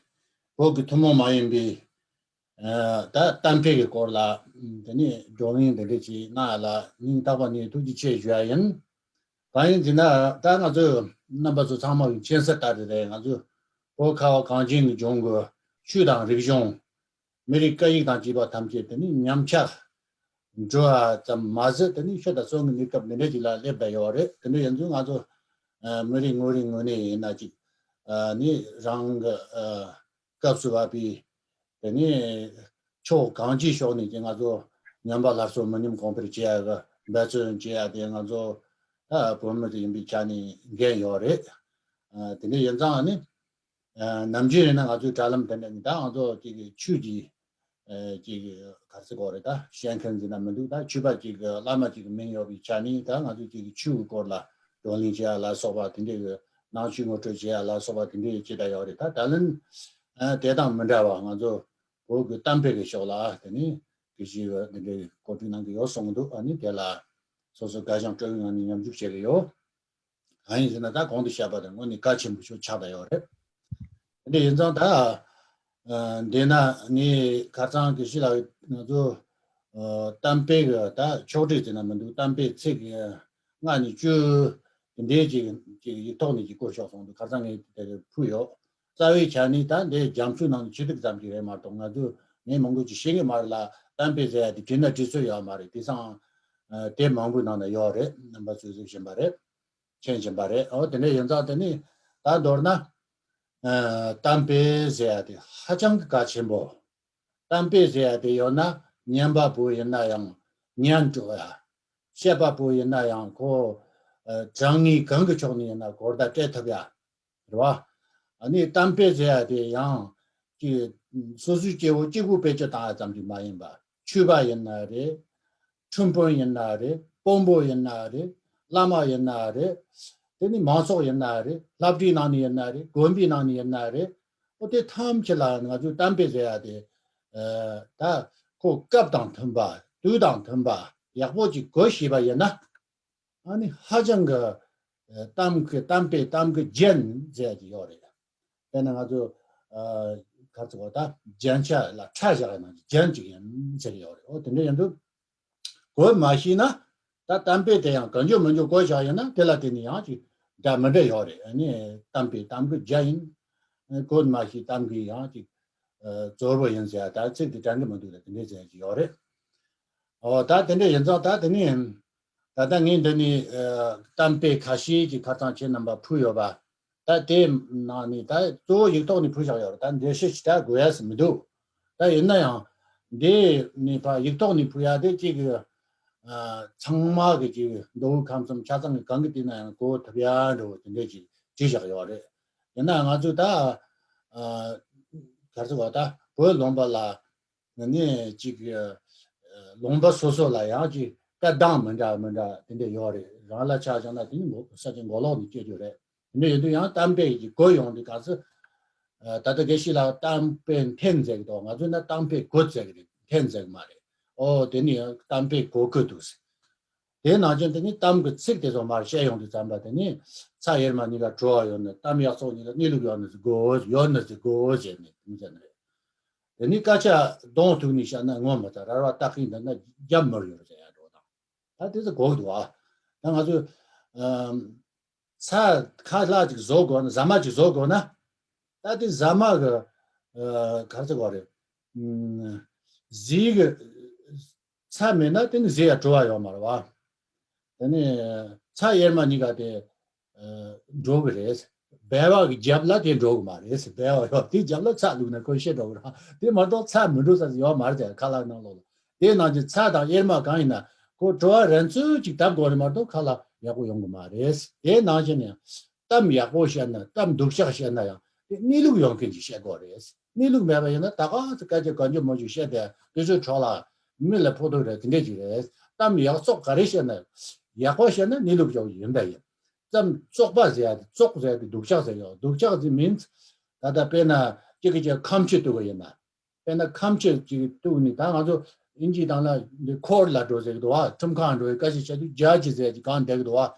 བོད་ཀྱི་ཐུན་མོང་མ་ཡིན་པའི་ཨ་ད་གཏམ་དཔེ་གི་སྐོར་ལ་དེ་ནས་བགྲོ་གླེང་དེ་འདྲ་ཅིག་གནང་ཡ་ལ་སྙིང་ཐག་པ་ནས་ཐུགས་རྗེ་ཆེ་ཞུ་ཡ་ཡིན། གང་ཡིན་ཟེར་ན་ད་ང་ཚོས་ རྣམ་པ་ཚོ་ཚང་མ་གི་མཁྱེན་གསལ་ལྟར་དེ་རེད། ང་ཚོ་བོད་ཁ་བ་གངས་ཅན་གྱི་ལྗོངས་ཀྱི་ཆོས་དང་རིག་གཞུང་། མི་རིགས་སྐད་ཡིག་དང་བཅས་པ་ཐམས་ཅད་དེ་ནི་ཉམས་ཆག་འགྲོ་བ་ཙམ་མ་ཟད། དེ་ནི་ཤི་དང་གསོན་གྱི་གནས་སྐབས་འདི་འདྲ་ཅིག་ལ་སླེབས་བསྡད་ཡོད་རེད། དེ་འདྲ་ཡིན་ཚུལ་ང་ཚོ་ཨ་མི་རིགས་ངོ་རིས་ངོས་ནས་ཡིན་ན་ཅིག་ཨ་ནི་རང་གི་ཨ་སྐབས་སུ་བབས་པའི་དེ་ནི་ཕྱོགས་གང་ཅིའི་ཕྱོགས་ནས་ཀྱི་ང་ཚོ་ཉམས་པ་སླར་གསོ་མི་ཉམས་གོང་འཕེལ་བྱེད་ཡ་གི་འབད་བརྩོན་བྱེད་ཡ་དེ་ང་ཚོ་ད་བོད་མི་དེ་ཡིན་པའི་ཆ་ནས་འགན་ཡོད་རེད། ཨ་དེ་འདྲ་ཡིན་ཙང་ནི། ཨ་ནམ་རྒྱུན་ཡིན་ན་ང་ཚོའི་དྲ་ལམ་དེ་འདྲ་ནི་ད་ང་ཚོ་ཅིག་ཆོས་ཀྱི་ཨ་ཅིག་ག་རེ་ཟེར་དགོས་རེད། ད་བཤད་མཁན་ཟེར་ན་མི་འདུག་ད་ཆོས་པ་ཅིག་གི་བླ་མ་ཅིག་གི་མིང་ཡོད་པའི་ཆ་ནས་ད་ང་ཚོ་ཅིག་ཆོས་ཀྱི་སྐོར་ལ་བགྲོ་གླེང་བྱེད་ཡ་ལ་སོགས་པ་དེ་འདྲའི་གི་ནང་ཆོས་ངོ་སྤྲོད་བྱེད་ཡ་ལ་སོགས་པ་དེ་འདྲའི་ཅི་ད་ཡོད་རེད། ད་ད་ལན་ཨ་དེ་དང་མི་འདྲ་བ་ང་ཚོ་བོད་ཀྱི་གཏམ་དཔེ་གི་ཕྱོགས་ལ་དེ་ནི་དགེ་བཤེས་གི་འདི་འདྲའི་གོ་སྒྲིག་གནང་གི་ཡོད་གསུངས་འདུག་ཨ་ནི་དེ་ལ་སོ་སོ་དགའ་ཞེན་སྤྲོ་བའི་ངང་ནས་མཉམ་ཞུགས་བྱེད་ཀྱི་ཡོད། གང་ཡིན་ཟེར་ན་ད་གོང་དུ་བཤད་པ་དང་དངོས་གནས་གལ་ཆེན་པོ་ཞིག་ཆགས་བསྡད་ཡོད་རེད། དེ་འདྲ་ཡིན་ཙང་ད་ཨ་འདི་ན་ངས་ཁ་སང་དགེ་བཤེས་ལགས་ང་ཚོ་ཨ་གཏམ་དཔེ་གི་ད་ཕྱོགས་སྒྲིག་ཟེར་ན་མི་འདུག་གཏམ་དཔེ་ཚིག་ལྔ་ནས་བཅུ་དེ་འདྲའི་ཅིག་ཅིག་ཡིག་ཐོག་ནས་ཅིག་བསྐུར་ཆོག་གསུངས་འདུག་ཁ་སང་ངས་དེ་ཕུལ་ཡོད། རྩ་བའི་ཆ་ནས་ད་འདི་རྒྱ་མཚོའི་ནང་ནས་ཆུ་ཐིགས་ཙམ་ཅིག་རེད་མ་གཏོགས་ང་ཚོས་ངས་མང་པོ་ཅིག་ཤེས་ཀྱི་མ་རེད་ལ། གཏམ་དཔེ་ཟེར་ཡ་དེ་བྲིས་ན་བྲིས་ཚོད་ཡོད་མ་རེད། དེང་སང་ཨ་དེབ་མང་པོའི་ནང་ན་ཡོད་རེད། རྣམ་པ་ཚོས་གཟིགས་བཞིན་པ་རེད། མཁྱེན་བཞིན་པ་རེད། འོ་དེ་འདྲ་ཡིན་ཙང་དེ་ནི་ད་མདོར་ན་ཨ་གཏམ་དཔེ་ཟེར་ཡ་དེ་ཧ་ཅང་གི་གལ་ཆེན་པོ། གཏམ་དཔེ་ཟེར་ཡ་དེ་ཡོད་ན་ཉན་པ་པོ་ཡིན་ན་ཡང་ཉན་འགྲོ་ཡ། བཤད་པ་པོ་ཡིན་ན་ཡང་ཁོ་ཨ་དྲང་ངེས་གང་གི་ཕྱོགས་ནས་ཡིན་ན་གོ་བརྡ་སྤྲད་ཐུབ་ཡ། རེད་བ། ཨ་ནི་གཏམ་དཔེ་ཟེར་ཡ་དེ་ཡང་ཅིག་སོ་སོའི་སྐྱེ་བོ་གཅིག་པུ་བེད་སྤྱོད་བཏང་ཡ་ཙམ་གྱིས་མ་ཡིན་པ། ཆོས་པ་ཡིན་ན་རེད། ཁྲིམས་དཔོན་ཡིན་ན་རེད། དཔོན་པོ་ཡིན་ན་རེད། བླ་མ་ཡིན་ན་རེད། དེ་ནི་མང་ཚོགས་ཡིན་ན་རེད། བསླབ་གྲྭའི་ནང་ནས་ཡིན་ན་རེད། དགོན་པའི་ནང་ནས་ཡིན་ན་རེད། འོ་དེ་ཐམས་ཅད་ལ་ང་ཚོས་གཏམ་དཔེ་ཟེར་ཡ་དེ་ཨ་ད་ཁོ་སྐབས་དང་མཐུན་པ། དུས་དང་མཐུན་པ་ཡག་པོ་ཅིག་གོ་ཤེས་པ་ཡིན་ན། ཨ་ནི་ཧ་ཅང་གི་ཨ་གཏམ་གི་གཏམ་དཔེ་གཏམ་གི་རྒྱན་ཟེར་གྱི་ཡོད་རེད། དཔེར་ན་ང་ཚོ་ཨ་ག་ཚོད་ད་རྒྱན་ཆ་ལ་ཁྲ་བཞག་ཡ་ནང་རྒྱན་ཅིག་ཡིན་ཟེར་གྱི་ཡོད་རེད། འོ་དེ་འདྲ་ཡིན་དུས་གོ་མ་ཤེས་ན་ད་གཏམ་དཔེ་དེ་ཡང་གང་བྱུང་མང་བྱུང་གོ་བཞག་ཡིན་ན་དེ་ལ་དེ་ནི་ཡང་ཅིག་འདྲ་མི་འདྲ་ཡོད་རེད། ཨ་ནི་གཏམ་དཔེ་གཏམ་གི་རྒྱན་ཡིན། གོ་མ་ཤེས་གཏམ་གི་ཡང་ཅིག་ཨ་ཛོར་བོ་ཡིན་ཟེར་ཡ་ད་ཚིག་དེ་དྲན་གི་མི་འདུག་ད་དེ་འདྲ་ཟེར་གྱི་ཡོད་རེད། འོ་ད་དེ་འདྲ་ཡིན་ཙང་ད་དེ་ནི་ད་ལྟ་ངས་འདི་ནས་ཨ་གཏམ་དཔེ་ཁ་ཤས་ཀྱི་ཁ་སང་ཁྱེད་རྣམ་པ་ཕུལ་ཡོད་པ། ད་དེ་ནང་ནས་ད་གཙོ་བོ་ཡིག་ཐོག་ནས་ཕུལ་བཞག་ཡོད་རེད། ད་འགྲེལ་བཤད་ཅིག་ད་དགོས་ཡ་ཟིག་མི་འདུག་ད་ཡིན་ན་ཡང་འདི་ནས་ཕ་ཡིག་ཐོག་ནས་ཕུལ་ཡ་དེ་གཅིག་གི་ཨ་ཚང་མ་གི་གཅིག་མདོ་དབུས་ཁམས་གསུམ་ཆ་ཚང་གི་གང་གི་བལྟས་ན་ཡང་གོ་ཐུབ་ཡ་འདྲ་བོ་དེ་འདྲ་ཅིག་བྲིས་བཞག་ཡོད་རེད། ཡིན་ན་ང་ཚོས་ད་ཨ་ག་རེ་ཟེར་བ་ད་བོད་ལུང་པ་ལ། ནས་ཅིག་ཨ་ལུང་པ་སོ་སོ་ལ་ཡང་ཅིག་སྐད་གདངས་མི་འདྲ་མི་འདྲ་དེ་འདྲ་ཡོད་རེད། རང་ལ་ཆ་བཞག་ན་དེ་ནི་མགོ་ས་ཆ་མགོ་ལོག་ནས་སྐྱེ་རྒྱུ་རེད། དེ་འདྲ་ཡིན་དུས་ཡང་གཏམ་དཔེ་ཡི་གོ་ཡོང་དུས་ག་ཚོད་ཨ་ད་ལྟ་དགེ་བཤེས་ལགས་གཏམ་དཔེ་འཐེན་ཟེར་གི་འདུག་ང་ཚོས་ན་གཏམ་དཔེ་གོ་ཟེར་གི་རེད། འཐེན་ཟེར་གི་མ་རེད། ཨོ་དེ་ནི་ཡང་གཏམ་དཔེ་གོ་གི་འདུག་ཟེར། དེ་ནང་བཞིན་དེ་ནི་གཏམ་གྱི་ཚིག་དེ་ཚོ་མར་བཤད་ཡོང་དུས་ཙམ་པ་དེ་ནི་ཚ་གཡེར་མ་གཉིས་ཀ་བྲོ་བ་ཡོད་ནི། གཏམ་ཡག་བཙོག་གཉིས་ཀ་གནས་ལུགས་ཡོད་ནི་ཟིག་དགོས། ཡོད་ནི་ཟིག་དགོས་ཟེར་ནས་དེ་མི་ཟེར་ནི་རེད། དེ་ནི་སྐད་ཆ་གདོང་ཐུག་ནས་བཤད་ན་ངོ་མི་ཚ། ར་ར་བ་སྟག་ཤིང་འདི་ན་རྒྱབ་མར་ཡོད་ཟེར་ཡ་འགྲོ་དང་། ད་དེ་ཚོ་གོ་གི་འདུག་ཨ། ད་ང་ཚོས་ཨམ། ཚ་ཁ་ལག་ཅིག་བཟོ་དགོས་ན། ཟ་མ་ཅིག་བཟོ་དགོས་ན། ད་དེ་ཟ་མ་གི་ཨ་ག་རེ་ཟེར་དགོས་རེད། ཨམ། ཟས་གི་ཚྭ་མེད་ན་དེ་ནི་ཟས་ཡ་བྲོ་བ་ཡོད་མ་རེད་བ། དེ་ནི་ཚྭ་གཡེར་མ་གཉིས་ཀ་དེ་ཨ་འགྲོ་གི་རེད། སྦལ་བ་གི་རྒྱབ་ལ་དེ་འགྲོ་གི་མ་རེད། སྦལ་བ་ཡོད་དེ་རྒྱབ་ལ་ཚྭ་བླུགས་ན་ཁོས་ཤི་འགྲོ་གི་རེད། དེ་མ་གཏོགས་ཚྭ་མི་འགྲོ་ས་ཡོད་མ་རེད། ཁ་ལག་ནང་ལོགས་ལ། དེ་ནང་གི་ཚྭ་དང་གཡེར་མ་གང་ཡིན་ན་ཁོ་བྲོ་བ་རན་ཚོད་ཅིག་བཏབ་དགོས་རེད་མ་གཏོགས་ཁ་ལག་ཡག་པོ་ཡོང་གི་མ་རེད། དེ་ནང་བཞིན་ཡང་གཏམ་ཡག་པོ་བཤད་ན། གཏམ་སྡུག་ཅག་བཤད་ན་ཡང་དེ་གནས་ལུགས་ཡོད་མཁན་ཅིག་བཤད་དགོས་རེད། གནས་ལུགས་མེད་པ་ཡིན་ན་ད་ག་ཚོད་སྐད་ཆ་གང་བྱུང་མང་བྱུང་བཤད་དེ་དེ་ཚོའི་འཕྲོ་ལ་མི་ལ་ཕོག་ཐུག་རེད། དེ་འདྲས་ཅིག་རེད། གཏམ་ཡག་བཙོག་ག་རེ་བཤད་ན་ཡག་པོ་བཤད་ན་གནས་ལུགས་ཡོད་ཡིན་པ་ཡིན། གཏམ་བཙོག་པ་ཟེར་ཡ་དེ། བཙོག་ཟེར་ཡ་དེ་སྡུག་ཅག་ཟེར་ཡོད། སྡུག་ཅག་ཟེར་མིན། ད་ལྟ་དཔེར་ན་གཅིག་གིས་གཅིག་ཁ་མཆུ་གཏུག་གི་ཡིན་ན། དཔེར་ན་ཁ་མཆུ་གཅིག་གཏུག་ནས། ད་ང་ཚོ་ཨིན་ཇིའི་སྟེང་ལ་འདི་ཁོར་ལ་འགྲོ་ཟེར་གི་འདུག་བ། ཁྲིམས་ཁང་འགྲོ་བའི་སྐད་ཆ་བཤད་དུས་ཇ་ཇི་ཟེར་གྱི་གང་བསྡད་གི་འདུག་བ།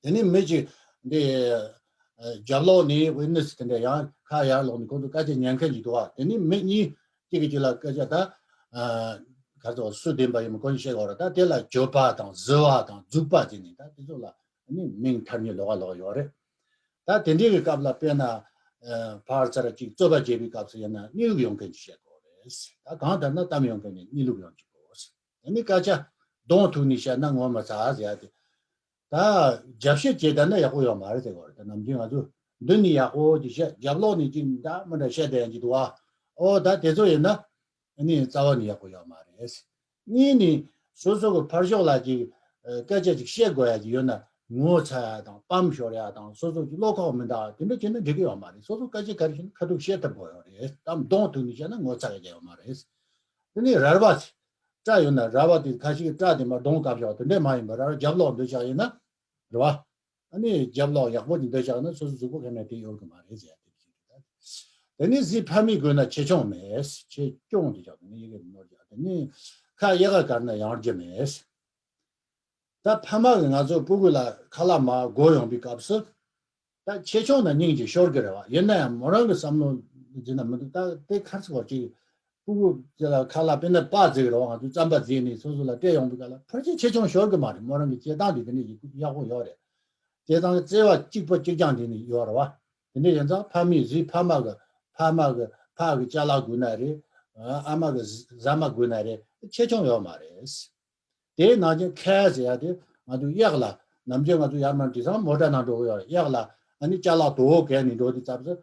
དེ་ནས་མི་གཅིག་འདི་ཨ་རྒྱབ་ལོགས་ནས་ཝིཊ་ནེ་སི་དེ་འདྲ་ཡང་ཁ་ཡར་ལོག་ནས་ཁོ་ཚོ་སྐད་ཆ་ཉན་མཁན་ཅིག་འདུག་བ། དེ་ནས་མི་གཉིས་གཅིག་གིས་གཅིག་ལ་སྐད་ཆ་ད་ཨ་ག་ཚོད་སུ་བདེན་པ་ཡིན་མིན་ཁོ་གཉིས་བཤད་དགོས་རེད། ད་དེ་ལ་གྱོད་པ་དང་བཟི་བ་དང་རྫུག་པ་བྱས་ནས་ད་དེ་ཚོ་ལ་ནི་མིང་ཐ་སྙད་ལོགས་ཀ་ལོགས་ཀ་ཡོད་རེད། ད་དེ་འདྲའི་གི་སྐབས་ལ་དཔེར་ན་ཨ་ཕར་ཚུར་ཅིག་རྩོད་པ་བྱེད་པའི་སྐབས་སུ་ཡིན་ན་གནས་ལུགས་ཡོང་མཁན་ཅིག་བཤད་དགོས་རེད། ད་གང་ལྟར་ན་གཏམ་ཡོང་མཁན་ནི་གནས་ལུགས་ཡོང་གི་དགོས། དེ་ནི་སྐད་ཆ་གདོང་ཐུག་ནས་བཤད་ན་ངོ་མ་ཚ་ཟེར་ཡ་དེ། ད་རྒྱབ་བཤད་བྱེད་ད་ན་ཡག་པོ་ཡོད་མ་རེད་ཟེར་བ་རེད། ད་ནམ་རྒྱུན་ང་ཚོ་མདུན་ནས་ཡག་པོ་ཅིག་བཤད། རྒྱབ་ལོགས་ནས་ཅིག་འདྲ་མི་འདྲ་བཤད་བསྡད་ཡ་ཅིག་འདུག་བ། ཨོ་ད་དེ་ཚོ་ཡིན་ན་ཨ་ནི་རྩ་བ་ནས་ཡག་པོ་ཡོད་མ་རེད། གཉིས་ནི་སོ་སོ་གི་ཕར་ཕྱོགས་ལ་ཅིག་ཨ་སྐད་ཆ་ཅིག་བཤད་དགོས་ཡ་ཅིག་ཡོད་ན་ངོ་ཚ་ཡ་དང་སྤམ་ཤོར་ཡ་དང་སོ་སོ་ཅིག་བློ་ཁོག་མི་འདུག་དེ་འདྲ་བྱས་ན་འགྲིག་གི་ཡོད་མ་རེད། སོ་སོ་སྐད་ཆ་ག་རེ་བཤད་ན་ཁ་ཐུག་བཤད་ཐུབ་དགོས་ཡོད་རེད། གཏམ་གདོང་ཐུག་ནས་བཤད་ན་ངོ་ཚ་ཡ་ཅིག་ཡོད་མ་རེད། དེ་ནས་རལ་པ་ཚེ། སྐྲ་ཡོད་ན་རལ་པ་དེ་ཁ་ཤས་ཀྱི་སྐྲ་དེ་མར་གདོང་བཀབ་བཞག་དེ་འདྲས་མ་ཡིན་པར་རལ་པ་རྒྱབ་ལོགས་འདོད་བཞག་ཡིན་ན། རེད་བ། ཨ་ནི་རྒྱབ་ལོགས་ཡག་པོ་ཅིག་འདོད་བཞག་ན་སོ་སོ་གཟུགས་པོ་ཁ་ནས་དེ་ཡོང་གི་མ་རེད་ཟེར་ཡ་དེ་ཞིག་རེད། དེ་ནི་གཟི་ཕ་མས་གོན་ན་ཆེ་ཆུང་མེད། ཆེ་ཆུང་དེ་བཞག་དེ་ནི་ཡི་གེ་ནོར་བཞག་དེ་ནི་ཁ་ཡག་ག་བཀར་ན་ཡང་རྒྱུ་མེད། ད་ཕ་མ་གིས་ང་ཚོ་སྤུ་གུ་ལ་ཁ་ལག་མར་བགོ་ཡོང་པའི་སྐབས་སུ། ད་ཆེ་ཆུང་ན་སྙིང་རྗེ་ཤོར་གི་རེད་བ། ཡིན་ན་ཡང་མོ་རང་གི་བསམ་བློ་འཛིན་ན་མི་འདུག་ད་དེ་ཁར་ཚིག་བ་ཅིག་སྤུ་གུ་དེ་ལ་ཁ་ལག་དཔེར་ན་སྤགས་རྫིག་རེད་བ། ང་ཚོས་རྩམ་པ་རྫིག་ནས་སོ་སོ་ལ་སྤྲད་ཡོང་པའི་སྐབས་ལ་ཕལ་ཆེར་ཆེ་ཆུང་ཤོར་གི་མ་རེད། མོ་རང་གི་སྐྱེས་སྟངས་དེ་དེ་འདྲ་ཡག་པོ་ཡོད་རེད། སྐྱེས་སྟངས་བརྩེ་བ་གཅིག་པ་གཅིག་རྐྱང་དེ་ནི་ཡོད་རེད་བ། དེ་འདྲ་ཡིན་ཙང་ཕ་མའི་གཟི་ཕ་མ་གི་ཕ་མ་གི་ཕ་གི་ཅ་ལག་དགོས་ན་རེད། ཨ་མ་གི་ཟ་མ་དགོས་ན་རེད། ཆེ་ཆུང་ཡོད་མ་རེད། དེའི་ནང་བཞིན་ཁལ་ཟེར་ཡ་དེ་ང་ཚོ་གཡག་ལ་ནམ་རྒྱུན་ང་ཚོ་ཡར་མར་དེང་སང་མོ་ཊ་ནང་འགྲོ་གི་ཡོད་རེད། གཡག་ལ་ཨ་ནི་ཅ་ལག་དོ་བོ་གས་ནས་འགྲོ་དུས་ཙམ་སུ་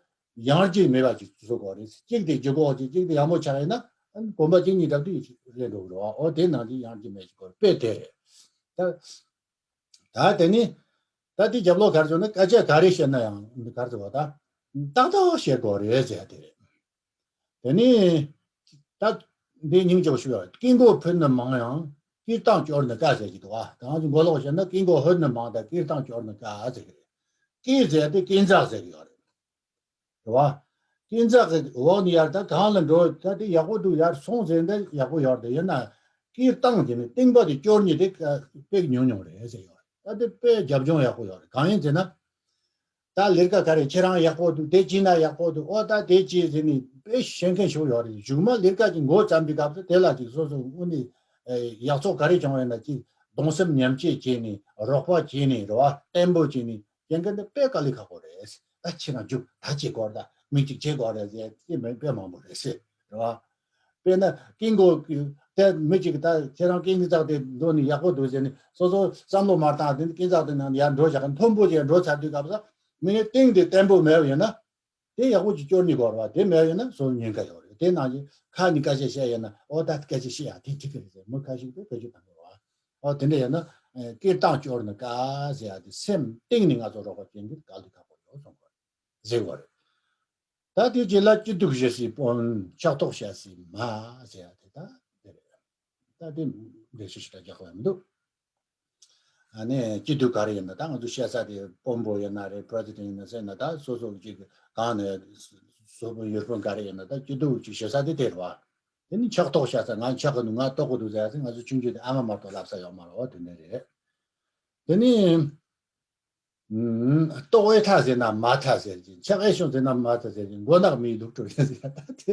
ཡང་རྒྱུ་མེད་པ་ཅིག་བཟོ་དགོས་རེད། གཅིག་དེ་ལྗིད་ཁོག་ཅིག་གཅིག་དེ་ཡག་མོ་ཆགས་ཡིན་ན་ཨ་ནི་གོམ་པ་གཅིག་གཉིས་འགྲམ་དུ་ཡིན་ཅིག་རེད་འགྲོ་གི་རེད་བ། འོ་དེ་ནང་བཞིན་ཡང་རྒྱུ་མེད་ཅིག་དགོས་རེད། དཔེ་དེ་རེད། ད་ད་དེ་ནི་ད་དེ་རྒྱབ་ལོགས་གར་བྱུང་ན་སྐད་ཆ་ག་རེ་བཤད་ན་ཡང་གར་ཚོ་བ་ད་ཏག་ཏག་བཤད་དགོས་རེད་ཟེར་ཡ་དེ་རེད། དེ་ནི་ད་འདི་སྙིང་རྗེ་པོ་ཞུ་ཡ། དཀྱིལ་འཁོར་ཕུལ་ནི་མང་ཡང་དཀྱིལ་བཏང་སྐྱོར་ནི་དཀའ་ཟེར་གྱི་འདུག་ཨ། ད་ང་ཚོ་མགོ་ལོག་བཤད་ན་དཀྱིལ་འཁོར་ཕུལ་ནི་མང་དང་དཀྱིལ་བཏང་སྐྱོར་ནི་དཀའ་ཟེར་གྱི་རེད། དཀྱིལ་ཟེར་དེ་དཀྱིལ་འཛེག་ཟེར་གྱི་ཡོད་རེད། རེད་བ། དཀྱིལ་འཛེག་གི་འོག་ནས་ཡར་ད་གང་ལ་འགྲོ་ད་དེ་ཡག་པོ་འདུག་ཡར་སོང་ཟེར་འདི་ཡག་པོ་ཡོད་རེད། ཡིན་ན་དཀྱིལ་བཏང་དེ་ནི་རྟིང་པ་དེ་སྐྱོར་ནི་དེ་དཔེ་ཉུང་ཉུང་རེད་ཟེར་ཡོད་རེད། ད་དེ་དཔེ་རྒྱབ་ལྗོངས་ཡག་པོ་ཡོད་རེད། གང་ཡིན་ཟེར་ན། ད་ལས་ཀ་ག་རེ་ཁྱེད་རང་ཡག་པོ་འདུག་དེ་བྱས་ན་ཡག་པོ་འདུག་ཨོ་ད་དེ་བྱས་ཟེར་ནས་དཔེ་བཤད་མཁན་ཞིག་ཡོད་རེད། གཞུག་མ་ལས་ཀ་ཅིག་འགོ་བརྩམས་པའི་སྐབས་སུ་དེ་ལ་ཅིག་སོ་སོ་དངོས་གནས་ཡག་བཙོག་ག་རེ་བྱུང་བ་ཡིན་ན་ཅིག་གདུང་སེམས་མཉམ་སྐྱེད་བྱས་ནས་རོགས་པ་བྱས་ནས་རེད་བ། བརྟན་པོ་བྱས་ནས་བྱེད་མཁན་དེ་དཔེ་དཀའ་ལས་ཁག་པོ་རེད། ད་ཁྱེད་རང་རྒྱུགས་ད་བྱེད་དགོས་རེད། ད་མི་གཅིག་བྱེད་དགོས་རེད་ཟེར་དེ་མི་དཔེ་མང་པོ་རེད་ཟེར་རེད་བ། དཔེར་ན་དཀྱིལ་འཁོར་དེ་མི་གཅིག་ད་ཁྱེད་རང་དཀྱིལ་འཛེག་དེ་འགྲོ་ནས་ཡག་པོ་འདུག་ཟེར་ནས་སོ་སོ་བསམ་བློ་མ་བཏང་དེ་དཀྱིལ་འཛེག་དེ་ནང་ཡར་འགྲོ་བཞག་མཐོན་པོ་ཅིག་འགྲོ་ཚར་དུས་སྐབས་སུ་མི་ངན་སྟེང་དེ་བརྟན་པོ་མེད་པ་ཡིན་ན། དེ་ཡག་པོ་ཅིག་སྐྱོར་ནི་དགོས་རེད་བ། དེ་མེད་ཡོད་ན་སོ་སོ་ཉེན་ཁ་ཡོད་རེད། དེ་ནང་བཞིན་ཁ་ནས་སྐད་ཆ་བཤད་ཡོད་ན་ཨོ་ད་སྐད་ཆ་བཤད་ཡ་དེ་འགྲིག་གི་རེད་ཟེར་མི་ཁ་ཤས་ཀྱིས་བེད་སྤྱོད་གཏོང་གི་རེད་བ། ཨོ་དེ་འདྲ་ཡོད་ན་སྐད་བཏང་སྐྱོར་ནི་དཀའ་ཟེར་ཡ་དེ་སེམས་གཏིང་ནས་ང་ཚོ་རོགས་པ་བྱེད་མཁན་དཀའ་ལས་ཁག་པོ་ཡོད་གསུང་གི་རེད་ཟེར་གི་རེད། ད་དེ་རྗེས་ལ་སྐྱིད་སྡུག་བཤད་སའི་དཔོན། ཕྱག་ཐོག་བཤད་སའི་མ་ཟེར་ཡ་དེ་ད་དེ་རེད། ད་དེ་འགྲེལ་བཤད་ཞིག་ད་རྒྱག་དགོས་མི་འདུག་ཨ་ནི་སྐྱིད་སྡུག་ག་རེ་ཡིན་ན་ད་ང་ཚོ་བཤད་ས་དེ་དཔོན་པོ་ཡིན་ན་རེད། པྲེ་སི་ཌེན་ཊི་ཡིན་ན་ཟེར་ན་ད་སོ་སོ་ཅིག་གང་ནས་སོ་སོ་ཡུལ་དཔོན་ག་རེ་ཡིན་ན་ད་སྐྱིད་སྡུག་ཅིག་བཤད་ས་དེ་དེ་རེད་བ། དེ་ནི་ཕྱག་ཐོག་བཤད་ས། ང་ཕྱག་གི་འདུག་ང་ལྟོགས་གི་འདུག་ཟེར་ཡ་ཟེར། ང་ཚོ་ཆུང་ཆུང་དེ་ཨ་མ་མ་གཏོགས་ལབ་ས་ཡོད་མ་རེད་བ། དེ་འདྲ་རེད། དེ་ནི་ཨུམ། ལྟོགས་འོས་ཐལ་ཟེར་ན་མ་ཐལ་ཟེར་གྱི། ཆགས་ཨེ་བྱུང་ཟེར་ན་མ་ཐལ་ཟེར་གྱི། མགོ་ནག་མིའི་ལུགས་སྲོལ་ཡིན་ཟེར་ད་དེ།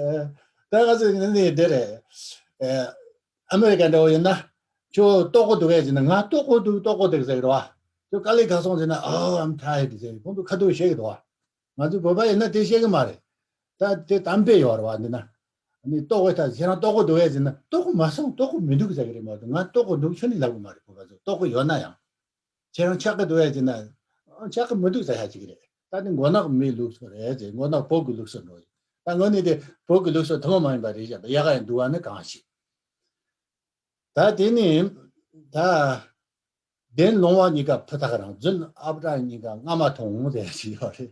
ཨ། ད་ང་ཚོ་ནི་འདི་རེད། ཨ། ཨ་མེ་རི་ཀ་འདྲ་བོ་ཡིན་ན། ཁྱོད་ལྟོགས་གི་འདུག་གས་ཟེར་ན། ང་ལྟོགས་གི་འདུག་ལྟོགས་གི་འདུག་ཟེར་གི་རེད་བ། ཁྱོད་དཀའ་ལས་ཁག་སོང་ཟེར་ན། Oh, I'm tired ཟེར་གི། ཁོང་ཚོ་ཁ་ཐུག་བཤད་གི་འདུག་བ། ང་ཚོ་བོད་པ་ཡིན་ན་དེ་བཤད་གི་མ་རེད། ད་དེ་གཏམ་དཔེ་ཡོད་རེད་བ་འདི་ན། ཨ་ནི་ལྟོགས་གི་ད་ཁྱེད་རང་ལྟོགས་གི་འདུག་གས་ཟེར་ན། ལྟོགས་གི་མ་སོང་། ལྟོགས་གི་མི་འདུག་ཟེར་གི་རེད་མ་གཏོགས། ང་ལྟོགས་གི་འདུག་ཁྱོན་ནས་ལབ་གི་མ་རེད། བོད་པ་ཚོ་ལྟོགས་གི་ཡོད་ན་ཡང་། ཁྱེད་རང་ཆགས་ཀྱི་འདུག་ཨེ་ཟེར་ན། ཨ། ཆགས་ཀྱི་མི་འདུག་ཟེར་ཡ་ཅིག་རེད། ད་དེ་མགོ་ནག་མིའི་ལུགས་སྲོལ་རེད་ཟེར། མགོ་ནག་བོད་ཀྱི་ལུགས་སྲོལ་འགྲོ་ཡིན། ད་ངོ་ནས་དེ་བོད་ཀྱི་ལུགས་སྲོལ་ཐུན་མོང་མ་ཡིན་པ་རེད་བཞག་ད་ཡག་ག་ཡང་འདུག་བ་ནི་གང་ཞིག་ད་དེ་ནི་ད། བདེན་ལོང་བ་གཉིས་ཀ་ཕུ་ཐག་རིང་། རྫུན་ཨ་བྲ་གཉིས་ཀ་རྔ་མ་ཐུང་ཟེར་ཡ་ཅིག་ཡོད་རེད།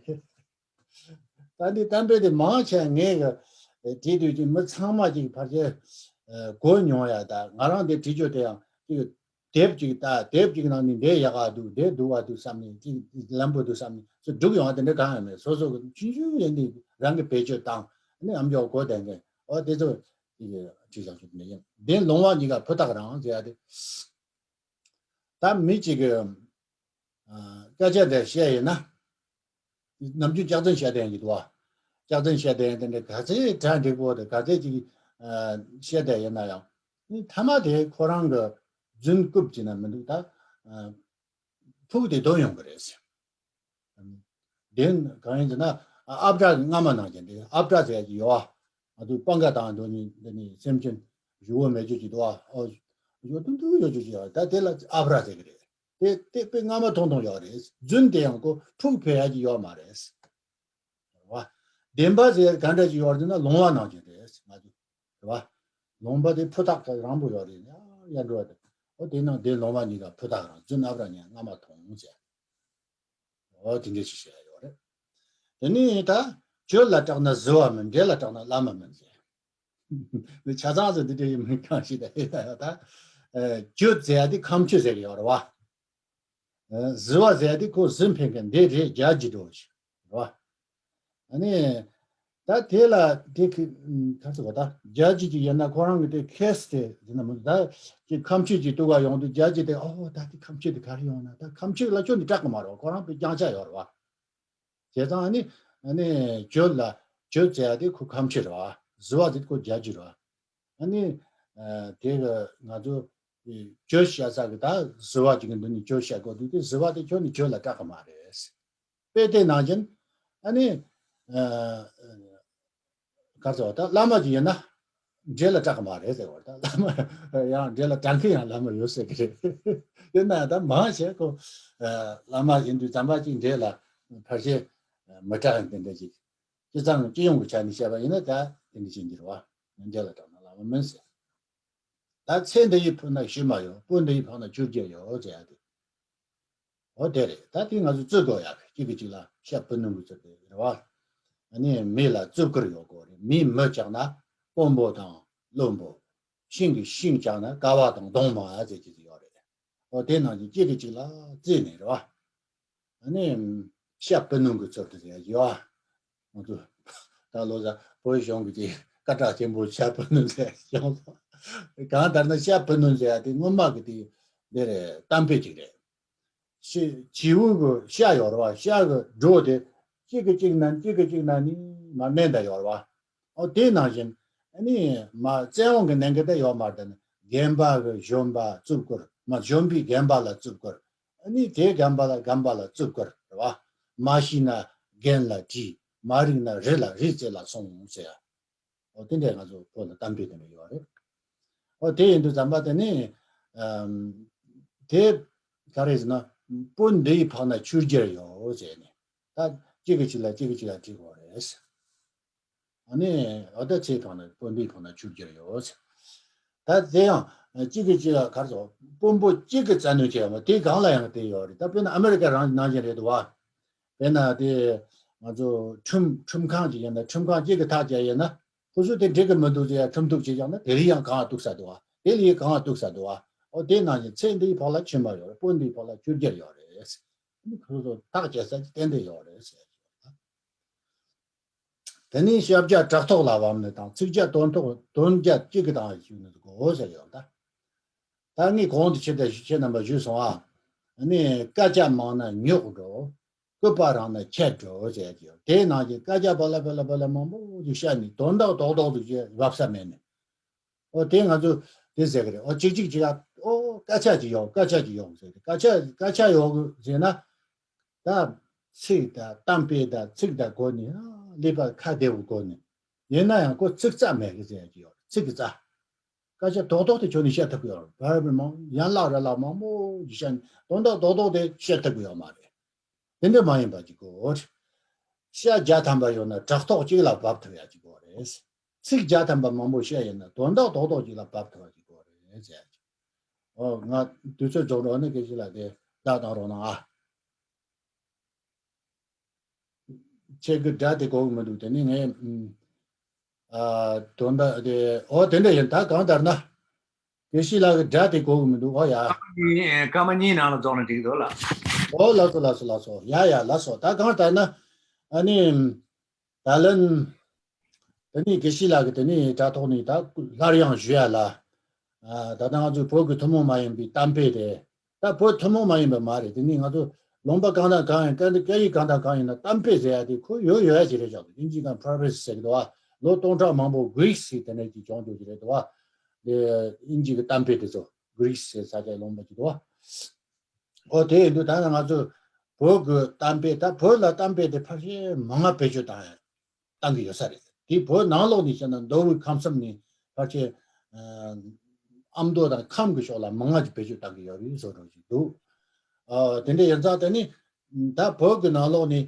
ད་འདི་གཏམ་དཔེ་དེ་མང་ཆེ་ངས་བྲིས་དུས་ཀྱི་མི་ཚང་མ་ཅིག་ཕལ་ཆེར་གོ་མྱོང་ཡ། ད་ང་རང་དེ་བྲིས་རྒྱུ་དེ་ཡང་ཅིག་དེབ་ཅིག་ད་དེབ་ཅིག་ནང་ནས་འདི་ཡག་ག་འདུག་འདི་སྡུག་ག་འདུག་བསམ་ནས་ཅིག་ལམ་པོ་འདུག་བསམ་ནས་ཅིག་སྒྲུག་ཡོང་བ་དེ་འདྲ་གང་ཡང་མེད། སོ་སོ་གི་ཆུང་ཆུང་ཡིན་དུས་རང་གི་བེད་སྤྱོད་བཏང་ནས་ཨམ་ཅོག་གོ་བསྡད་མཁན། ཨོ་དེ་ཚོ་ཅིག་བྲིས་བཞག་རྒྱུ་དེ་འདྲ་ཡིན། བདེན་ལོང་བ་གཉིས་ཀ་ཕུ་ཐག་རིང་ཟེར་ཡ་དེ། ད་མི་གཅིག་གིས་ཨ་སྐད་ཆ་འདྲ་བཤད་ཡོད་ན། ནམ་རྒྱུན་སྐྱག་རྫུན་བཤད་བསྡད་ཡོད་འདུག་བ། སྐྱག་རྫུན་བཤད་བསྡད་ཡོད། དེ་འདྲ་ག་ཚོད་གྲ་འགྲིག་པོ་དང་ག་ཚོད་ཅིག་ཨ་བཤད་བསྡད་ཡོད་ན་ཡང་། ཨ་ནི་མཐའ་མ་དེ་ཁོ་རང་གི་རྫུན་རྐུབ་ཅིག་ན་མི་འདུག་ད་ཨ་ཕུག་དེ་དོན་ཡོང་གི་རེད་ཟེར། དེ་གང་ཡིན་ཟེར་ན། ཨ་བྲ་གི་རྔ་མ་ནང་བཞིན་དེ་ཨ་བྲ་ཟེར་ཡ་ཅིག་ཡོད་ཨ། ང་ཚོ་སྤང་ཁ་དང་འདོད་ནི་འདི་ནི་སེམས་ཅན་བཞི་བོ་མེད་རྒྱུ་ཅིག་འདུག་ཨ། ཨོ་ཡོད་དུ་འདུག་ཡོད་རྒྱུ་ཅིག་ཡོད། ད་དེ་ལ་ཨ་བྲ་ཟེར་གི་རེད། དེ་དེ་དཔེ་རྔ་མ་ཐུང་ཐུང་ཡོད་རེད། རྫུན་དེ་ཡང་ཁོ་འཁྲུག་ཕེ་ཡ་ཅིག་ཡོད་མ་རེད། རེད་བ། བདེན་པ་ཟེར་ག་འདྲ་ཅིག་ཡོད་རེད་ན་ལོང་བ་ནང་བཞིན་རེད་ང་ཚོ། རེད་བ། ལོང་བ་དེ་ཕུ་ཐག་རིང་པོ་ཡོད་རེད། ཡར་འགྲོ་བ་དེ། ཨོ་དེ་ནང་དེ་ལོང་བ་གཉིས་ཀ་ཕུ་ཐག་རིང་། རྫུན་ཨ་བྲ་ཉན་རྔ་མ་ཐུང་ཟེར། ཨོ་དེ་འདྲ་ཞིག་བཤད་ཡོད་རེད། དེ་ནས་ད་གྱོད་ལ་སྐྲག་ན་གཟུ་བ་མིན། འདྲེ་ལ་སྐྲག་ན་བླ་མ་མིན་ཟེར། འདི་ཆ་ཚང་ཟེར་འདི་འདྲ་ཡིན་མིན་གང་ཞིག་ད་ཡིན་ད་ཡོད་ད། ཨ་གྱོད་ཟེར་ཡ་དེ་ཁམས་ཆོས་ཟེར་གི་ཡོད་རེད་བ། ཨ་གཟུ་བ་ཟེར་ཡ་དེ་ཁོ་གཟུ་ཕན་གི་འདི་རེད་རྒྱ་གྱི་འགྲོ་ཞིག་རེད་བ། ཨ་ནི། ད་དེ་ལ་དེ་གི་ག་ཚོད་གོ་ད་རྒྱ་གྱི་ཅིག་ཡིན་ན་ཁོ་རང་གི་དེ་ཁེས་དེ་ཟེར་ན་མི་འདུག་ད་ཅིག་ཁམས་ཆོས་ཅིག་ལྟོས་ག་ཡོང་དུས་རྒྱ་གྱི་དེ་ཨོ་ད་དེ་ཁམས་ཆོས་དེ་ག་རེ་ཡོང་ན། ད་ཁམས་ཆོས་ལ་ཁྱོད་འདི་སྐྲག་གི་མ་རེད་བ། ཁོ་རང་དཔེ་རྐྱང་ཆ་ཡོད་རེད་བ། བྱས་ཙང་ཨ་ནི་ཨ་ནི་གྱོད་ལ་གྱོད་ཟེར་ཡ་དེ་ཁོ་ཁམས་ཆོས་རེད་བ། གཟུ་བ་དེ་ཁོ་རྒྱ་གྱི་རེད་བ། ཨ་ནི་ཨ་དེ་གི་ང་ཚོ་གྱོད་བཤད་ས་གི་ད་གཟུ་བ་ཅིག་གི་མདུན་ནས་གྱོད་བཤད་དགོས་དུས་དེ་གཟུ་བ་དེ་ཁྱོད་ནི་གྱོད་ལ་སྐྲག་གི་མ་རེད། དཔེ་དེ་ནང་བཞིན་ཨ་ནི་ཨ་ག་ཚོད་ད་བླ་མ་ཅིག་ཡིན་ན་འདྲེ་ལ་སྐྲག་གི་མ་རེད་ཟེར་བ། ད་བླ་མ་ཡང་འདྲེ་ལ་སྐྲག་མཁན་ཡང་བླ་མ་ཡོད་ཟེར་གི་རེད། ཡིན་ན་ཡང་ད་མང་ཆེ་ཁོ་ཨ་བླ་མ་ཡིན་དུས་ཙམ་པ་ཅིག་འདྲེ་ལ་ཕལ་ཆེར་མི་སྐྲག་ཡང་དེ་འདྲ་ཅིག་སྤྱི་ཚང་སྤྱི་ཡོངས་ཀྱི་ཆ་ནས་བཤད་པ་ཡིན་ན་ད་དེ་འདྲ་ཅིག་འགྱུར་བ། འདྲེ་ལ་སྐྲག་ན་བླ་མ་མིན་ཟེར། ད་ཚེ་འདི་ཡི་ཕུགས་ན་ཕྱི་མ་ཡོད། སྤོ་འདི་ཡི་ཕུགས་ན་ཆོས་རྒྱལ་ཡོད་ཟེར་ཡ་དེ། འོ་དེ་རེད། ད་དེ་ང་ཚོ་རྩོད་དགོས་ཡ་རེད། གཅིག་གིས་གཅིག་ལ་བཤད་པུ་ནུ་གི་རྩོད་དེ་རེད་བ། ཨ་ནི་མི་ལ་རྩུབ་ཀུར་ཡོད་དགོས་རེད། མིས་མི་བཅག་ན་དཔོན་པོ་དང་བློན་པོ། ཤིང་གིས་ཤིང་བཅག་ན་ཀ་བ་དང་གདོང་མ་ཟེར་གྱི་ཡོད་རེད། འོ་དེ་ནང་བཞིན་གཅིག་གིས་གཅིག་ལ་རྩོད་ནས་རེད་བ། ཨ་ནི་བཤད་པུ་ནུ་གི་རྩོད་དེ་ཟེར་ཡ་ཡོད། ང་ཚོ་ད་ལོ་ཟ་བོད་གཞུང་གི་དེ་སྐད་གྲགས་ཆེན་པོ་བཤད་པུ་ནུ་ཟེར་ཡོང་སོང་། གང་ལྟར་ན་བཤད་པུ་ནུ་ཟེར་ཡ་དེ་སྔོན་མ་གི་དེ་འདི་རེད། གཏམ་དཔེ་ཅིག་རེད། ཤི་བྱིའུ་གི་ཤ་ཡོད་རེད་བ། ཤ་གི་སྒྲོ་དེ་གཅིག་གིས་གཅིག་ན་གཅིག་གིས་གཅིག་ན་ནི་མར་མནན་བསྡད་ཡོད་རེད་བ། ཨོ་དེ་ནང་བཞིན་ཨ་ནི་མ་བཙན་དབང་གིས་མནན་གི་ད་ཡོད་མ་རེད། ད་ནི་རྒན་པ་གིས་གཞོན་པ་རྩུབ་ཀུར། མ་གཞོན་པས་རྒན་པ་ལ་རྩུབ་ཀུར། ཨ་ནི་དེ་རྒན་པ་ལ་རྒན་པ་ལ་རྩུབ་ཀུར་རེད་བ། མ་ཤི་ན་རྒན་ལ་དྲིས། མ་རིག་ན་རི་ལ་རི་རྩེ་ལ་སོང་ཟེར་ཡ། ཨོ་དེ་འདྲས་ང་ཚོ་བོད་ལ་གཏམ་དཔེ་དེ་འདྲ་ཡོད་རེད། ཨོ་དེ་ཡིན་དུས་ཙམ་པ་དེ་ནི་ཨམ་དེ་ག་རེ་ཟེར་ན་སྤོ་འདི་ཡི་ཕུགས་ན་ཆོས་རྒྱལ་ཡོད་ཟེར་ནས། ད་གཅིག་གིས་གཅིག་ལ་གཅིག་གིས་གཅིག་ལ་དྲིས་དགོས་རེད། ཨ་ནི་ཨོ་ད་ཚེ་ཕུགས་ན་སྤོ་འདི་ཡི་ཕུགས་ན་ཆོས་རྒྱལ་ཡོད་ཟེར། ད་དེ་ཡང་གཅིག་གིས་གཅིག་ལ་ག་རེ་ཟེར། དཔོན་པོ་གཅིག་གིས་བཙན་གནོན་བྱས་ཡོད་མ་དེ་གང་ལ་ཡང་དེ་ཡོད་རེད། ད་དཔེར་ན་ཨ་མེ་རི་ཀ་རང་ནང་བཞིན་རེད་འདུག་བ། དཔེར་ན་དེ་ང་ཚོ་ཁྲིམས་ཁྲིམས་ཁང་ཅིག་ཡིན་ན་ཁྲིམས་ཁང་གཅིག་གིས་ཐག་བཅད་ཡིན་ན། ཁོ་ཚོས་དེ་འགྲིག་གི་མི་འདུག་ཟེར་ཡ་ཁྲིམས་གཏུག་བྱེད་ཀྱང་ན་དེ་ལས་ཡང་གང་ལ་གཏུག་ས་འདུག་བ། དེ་ལས་གང་ལ་གཏུག་ས་འདུག་བ། ཨོ་དེ་ནང་བཞིན་ཚེ་འདིའི་ཕུགས་ལ་ཕྱི་མ་ཡོད་རེད། སྤོ་འདིའི་ཕུགས་ལ་ཆོས་རྒྱལ་ཡོད་རེད། ཁོ་ཚོ་ཐག་བཅད་ས་ཀྱི་ཏན་ཏན་ཡོད་རེད་ཟེར། དེ་ནས་བཤད་བྱ་གྲགས་ཐོག་ལ་བབ་ནས་དང་། ཚིག་བྱ་དོན་ཐོག་དོན་བྱ་གཅིག་གི་དང་ཞུས་ནས་གོ་ཟེར་ཡོད་ད། ད་ངས་གོང་དུ་ཁྱེད་དང་ཁྱེད་རྣམ་པ་ཞུས་སོང་ཨ། ཨ་ནི་སྐད་ཆ་མང་ན་རྙོག་འགྲོ། སྐུད་པ་རིང་ན་ཁྱད་འགྲོ་ཟེར་གྱི་ཡོད། དེའི་ནང་གི་སྐད་ཆ་བ་ལ་བ་ལ་བ་ལ་མང་པོ་ཞིག་བཤད་ནས་དོན་དག་རྡོག་རྡོག་ཅིག་བབ་ས་མེད་ནས། ཨོ་དེ་ང་ཚོ་དེ་ཟེར་གི་རེད། ཨོ་གཅིག་གཅིག་གཅིག་ཨ། ཨོ་སྐད་ཆ་ཅིག་ཡོད། སྐད་ཆ་ཅིག་ཡོད་ཟེར་གི། སྐད་ཆ་སྐད་ཆ་ཡོད་གི་ཟེར་ན། ད་ཚིག་དང་གཏམ་དཔེ་དང་ཚིག་དང་སྒོ་ནས་ཨ་ཀླད་པ་ཁ་བདེ་བོ་སྒོ་ནས། ཡིན་ན་ཡང་ཁོ་ཚིག་རྩ་མེད་གི་ཟེར་གྱི་ཡོད། ཚིག་གི་རྩ། སྐད་ཆ་རྡོག་རྡོག་དེ་ཁྱོན་ནས་བཤད་ཐུབ་ཀྱི་ཡོད་རེད། བར་བར་མང་ཡན་ལག་ར་ལག་མང་པོ་ཞིག་བཤད་ནས་དོན་དག་རྡོག་རྡོག་དེ་བཤད་ཐུབ་ཀྱི་ཡོད་མ་རེད། དེ་འདྲ་མ་ཡིན་པ་ཅིག་དགོས། བཤད་བརྒྱ་ཐམ་པ་ཡོད་ན་གྲགས་ཐོག་གཅིག་ལ་བབས་ཐུབ་ཡ་ཅིག་དགོས་རེད། ཚིག་བརྒྱ་ཐམ་པ་མང་པོ་བཤད་ཡིན་ན་དོན་དག་རྡོག་རྡོག་ཅིག་ལ་བབས་ཐུབ་ཡ་ཅིག་དགོས་རེད་ཟེར་ཡ་ཅིག་ཨོ་ང་དུས་ཚོད་རྫོགས་འགྲོ་ནི་སྐད་ཆ་ལ་དེ་བདག་གཏོང་རོགས་གནང་ཨ། ཁྱེད་ཀྱི་སྒྲ་དེ་གོ་གི་མི་འདུག་དེ་ནི་ངས་ཨ་དོན་དག་དེ་ཨོ་དེ་འདྲ་ཡིན། ད་གང་ལྟར་ན་དགེ་བཤེས་ལགས་ཀྱི་སྒྲ་དེ་གོ་གི་མི་འདུག་ཨོ་ཡ། སྐར་མ་གཉིས་ནང་ལ་རྫོགས་ན་འགྲིག་འདུག་ལ། ཨོ་ལགས་སོ་ལགས་སོ་ལགས་སོ། ཡ་ཡ་ལགས་སོ། ད་གང་ལྟར་ན་ཨ་ནི། ད་ལན། དེ་ནས་དགེ་བཤེས་ལགས་ཀྱིས་དེ་ནས་དྲ་ཐོག་ནས་ད་སླར་ཡང་ཞུ་ཡ་ལ། ཨ་ད་ལྟ་ང་ཚོའི་བོད་ཀྱི་ཐུན་མོང་མ་ཡིན་པའི་གཏམ་དཔེ་དེ། ད་བོད་ཐུན་མོང་མ་ཡིན་པ་མ་རེད། དེ་ནས་ང་ཚོ་ལུང་པ་གང་དང་གང་ཡིན། སྐད་སྐད་ཡིག་གང་དང་གང་ཡིན་ན་གཏམ་དཔེ་ཟེར་ཡ་དེ་ཁོ་ཡོད་ཡོད་ཡ་ཅིག་རེད་ཤག་དབྱིན་ཇི་སྒང་པྲོ་བར་སི་ཟེར་གི་འདུག་བ། ལོ་སྟོང་ཕྲག་མང་པོ་གྷི་རི་སི་དེ་ནས་ཀྱི་བྱུང་འདུག་ཅིག་རེད་འདུག་བ། དེ་དབྱིན་ཇི་གི་གཏམ་དཔེ་དེ་ཚོ་གྷི་རི་སི་ཟེར་ས་ཆའི་ལུང་པ་ཅིག་འདུག་བ། ཨོ་དེ་ཡིན་དུས་ད་ང་ཚོ་ བོད་ཀྱི་གཏམ་དཔེ། ད་བོད་ལ་གཏམ་དཔེ་དེ་ཕལ་ཆེར་མང་ང་བེད་སྤྱོད་བཏང་ཡ་བཏང་གི་ཡོད་ས་རེད། དེ་བོད་ནང་ལོགས་ནས་བཤད་ན་མདོ་དབུས་ཁམས་གསུམ་ནས་ཕལ་ཆེར་ཨ་མདོ་དང་ཁམས་ཀྱི་ཕྱོགས་ལ་མང་ང་ཅིག་བེད་སྤྱོད་བཏང་གི་ཡོད་རེད་བཟོ་འདྲ་ཞིག་འདུག་ཨ་དེ་འདྲ་ཡིན་ཙང་དེ་ནི་ད་བོད་ཀྱི་ནང་ལོགས་ནས་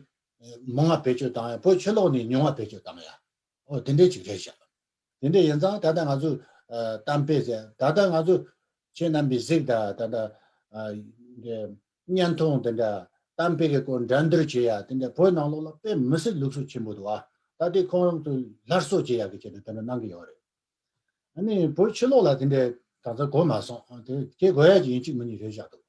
མང་ང་བེད་སྤྱོད་བཏང་ཡ། བོད་ཕྱི་ལོགས་ནས་ཉུང་ང་བེད་སྤྱོད་བཏང་ཡ། ཨོ་དེ་འདྲས་ཅིག་རེད་ཤག་དེ་འདྲས་ཡིན་ཙང་ད་ལྟ་ང་ཚོས་ཨ་གཏམ་དཔེ་ཟེར། ད་ལྟ་ང་ཚོས་ཁྱེད་རྣམ་པས་གཟིགས་དང་། ད་ལྟ་ཨ་འདི་བརྙན་ཐུང་དེ་འདྲ་གཏམ་དཔེ་གི་སྐོར་འགྲན་བསྡུར་བྱེད་ཡ་དེ་འདྲ་བོད་ནང་ལོགས་ལ་དཔེ་མི་སྲིད་ལུགས་སྲོལ་ཆེན་པོ་འདུག་ཨ། ད་དེ་ཁོང་རང་ཚོས་སླར་གསོ་བྱེད་ཡ་གི་ཆེད་དུ་དེ་འདྲ་གནང་གི་ཡོད་རེད། ཨ་ནི་བོད་ཕྱི་ལོགས་ལ་དེ་འདྲའི་གང་ཟག་གོ་མ་སོང་། དེ་དེ་དགོས་ཡ་ཅིག་ཡིན་གཅིག་མིན་གཉིས་རེད་བཞག་འདུག་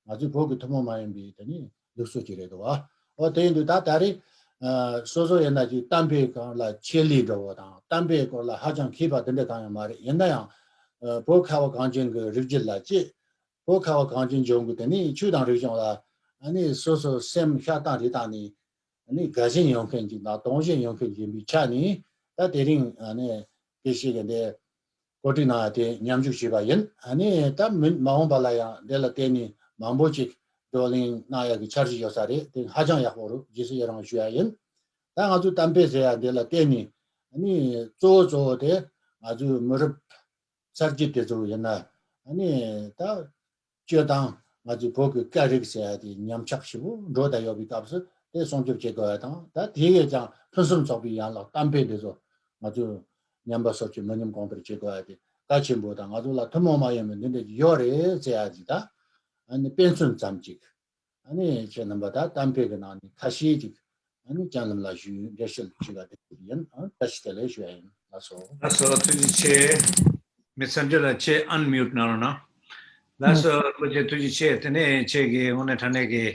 ང་ཚོའི་བོད་ཀྱི་ཐུན་མོང་མ་ཡིན་པའི་དེ་ནི་ལུགས་སྲོལ་ཅིག་རེད་འདུག་ཨ། ཨོ་དེ་ཡིན་དུས་ད་ད་རེས་ཨ་སོ་སོ་ཡིན་ན་ཅིག་གཏམ་དཔེ་སྒང་ལ་ཆེད་ལས་འདྲ་བོ་དང་། གཏམ་དཔེའི་སྐོར་ལ་ཧ་ཅང་མཁས་པ་དེ་འདྲ་གང་ཡང་མ་རེད། ཡིན་ན་ཡང་ཨ་བོད་ཁ་བ་གངས་ཅན་གྱི་རིགས་རྒྱུད་ལ་གཅེས། བོད་ཁ་བ་གངས་ཅན་ལྗོངས་ཀྱི་དེ་ནི་ཆོས་དང་རིག་གཞུང་ལ་ཨ་ནི་སོ་སོ་སེམས་ཤ་སྟག་རེ་བཏང་ནས། ཨ་ནི་དགའ་ཞེན་ཡོད་མཁན་ཅིག་དང་དུང་ཞེན་ཡོད་མཁན་ཅིག་ཡིན་པའི་ཆ་ནས། ད་དེ་རིང་ཨ་ནི་དགེ་བཤེས་ཀྱི་འདི་གོ་སྒྲིག་གནང་ཡ་དེ་མཉམ་ཞུགས་བྱས་པ་ཡིན། ཨ་ནི་ད་མི་མ་འོངས་པ་ལ་ཡང་འདི་ལ་བརྟེན་ནས་མང་པོ་ཅིག་བགྲོ་གླེང་གནང་ཡ་གི་འཆར་གཞི་ཡོད་ས་རེད། དེ་ཧ་ཅང་ཡག་པོ་རེད། རྗེས་སུ་ཡི་རང་ཞུ་ཡ་ཡིན། ད་ང་ཚོའི་གཏམ་དཔེ་ཟེར་ཡ་འདི་ལ་བརྟེན་ནས། ཨ་ནི་གཙོ་བོ་གཙོ་བོ་དེ་ང་ཚོའི་མི་རབས་གསར་བརྗེ་དེ་ཚོ་ཡིན་ན། ཨ་ནི་ད་སྤྱིར་བཏང་ང་ཚོའི་བོད་ཀྱི་སྐད་རིགས་ཟེར་ཡ་དེ་ཉམས་ཆག་ཞེ་པོ་འགྲོ་བསྡད་ཡོད་པའི་སྐབས་སུ་དེ་སྲུང་སྐྱོབ་བྱེད་དགོས་ཡ་དང་། ད་དེ་གས་ཀྱང་ཕུན་སུམ་ཚོགས་པའི་ཡན་ལག་གཏམ་དཔེ་འདི་ཚོ་ང་ཚོས་ཉམས་པ་སོར་ཆུད་མི་ཉམས་གོང་འཕེལ་བྱེད་དགོས་ཡ་དེ་གལ་ཆེན་པོ་དང་། ང་ཚོ་ལ་ཐུན་མོང་མ་ཡིན་པའི་འདི་འདྲ་ཡོད་རེད་ཟེར་ཡ་ཅིག་ད་ཨ་ནི་དཔེ་མཚོན་ཙམ་ཅིག་ཨ་ནི་ཁྱེད་རྣམ་པ་ད་གཏམ་དཔེ་གི་ནང་ནས་ཁ་ཤས་ཅིག་ཨ་ནི་ལྕམ་ལམ་ལ་ཞུ། འགྲེལ་བཤད་ཅིག་ག་དེ་ཡིན། ཨ་བཀྲ་ཤིས་བདེ་ལེགས་ཞུ་ཡ་ཡིན། ལགས་སོ། ལགས་སོ། ཐུགས་རྗེ་ཆེ། མི་ཚེ་འདྲི་ལ་ཁྱེད་ཨན་མིའུ་ཊི་གནང་རོགས་གནང་། ལགས་སོ། རིན་པོ་ཆེ་ཐུགས་རྗེ་ཆེ། དེ་ནས་ཁྱེད་ཀྱིས་དངོས་གནས་དྲང་གནས་ཀྱི་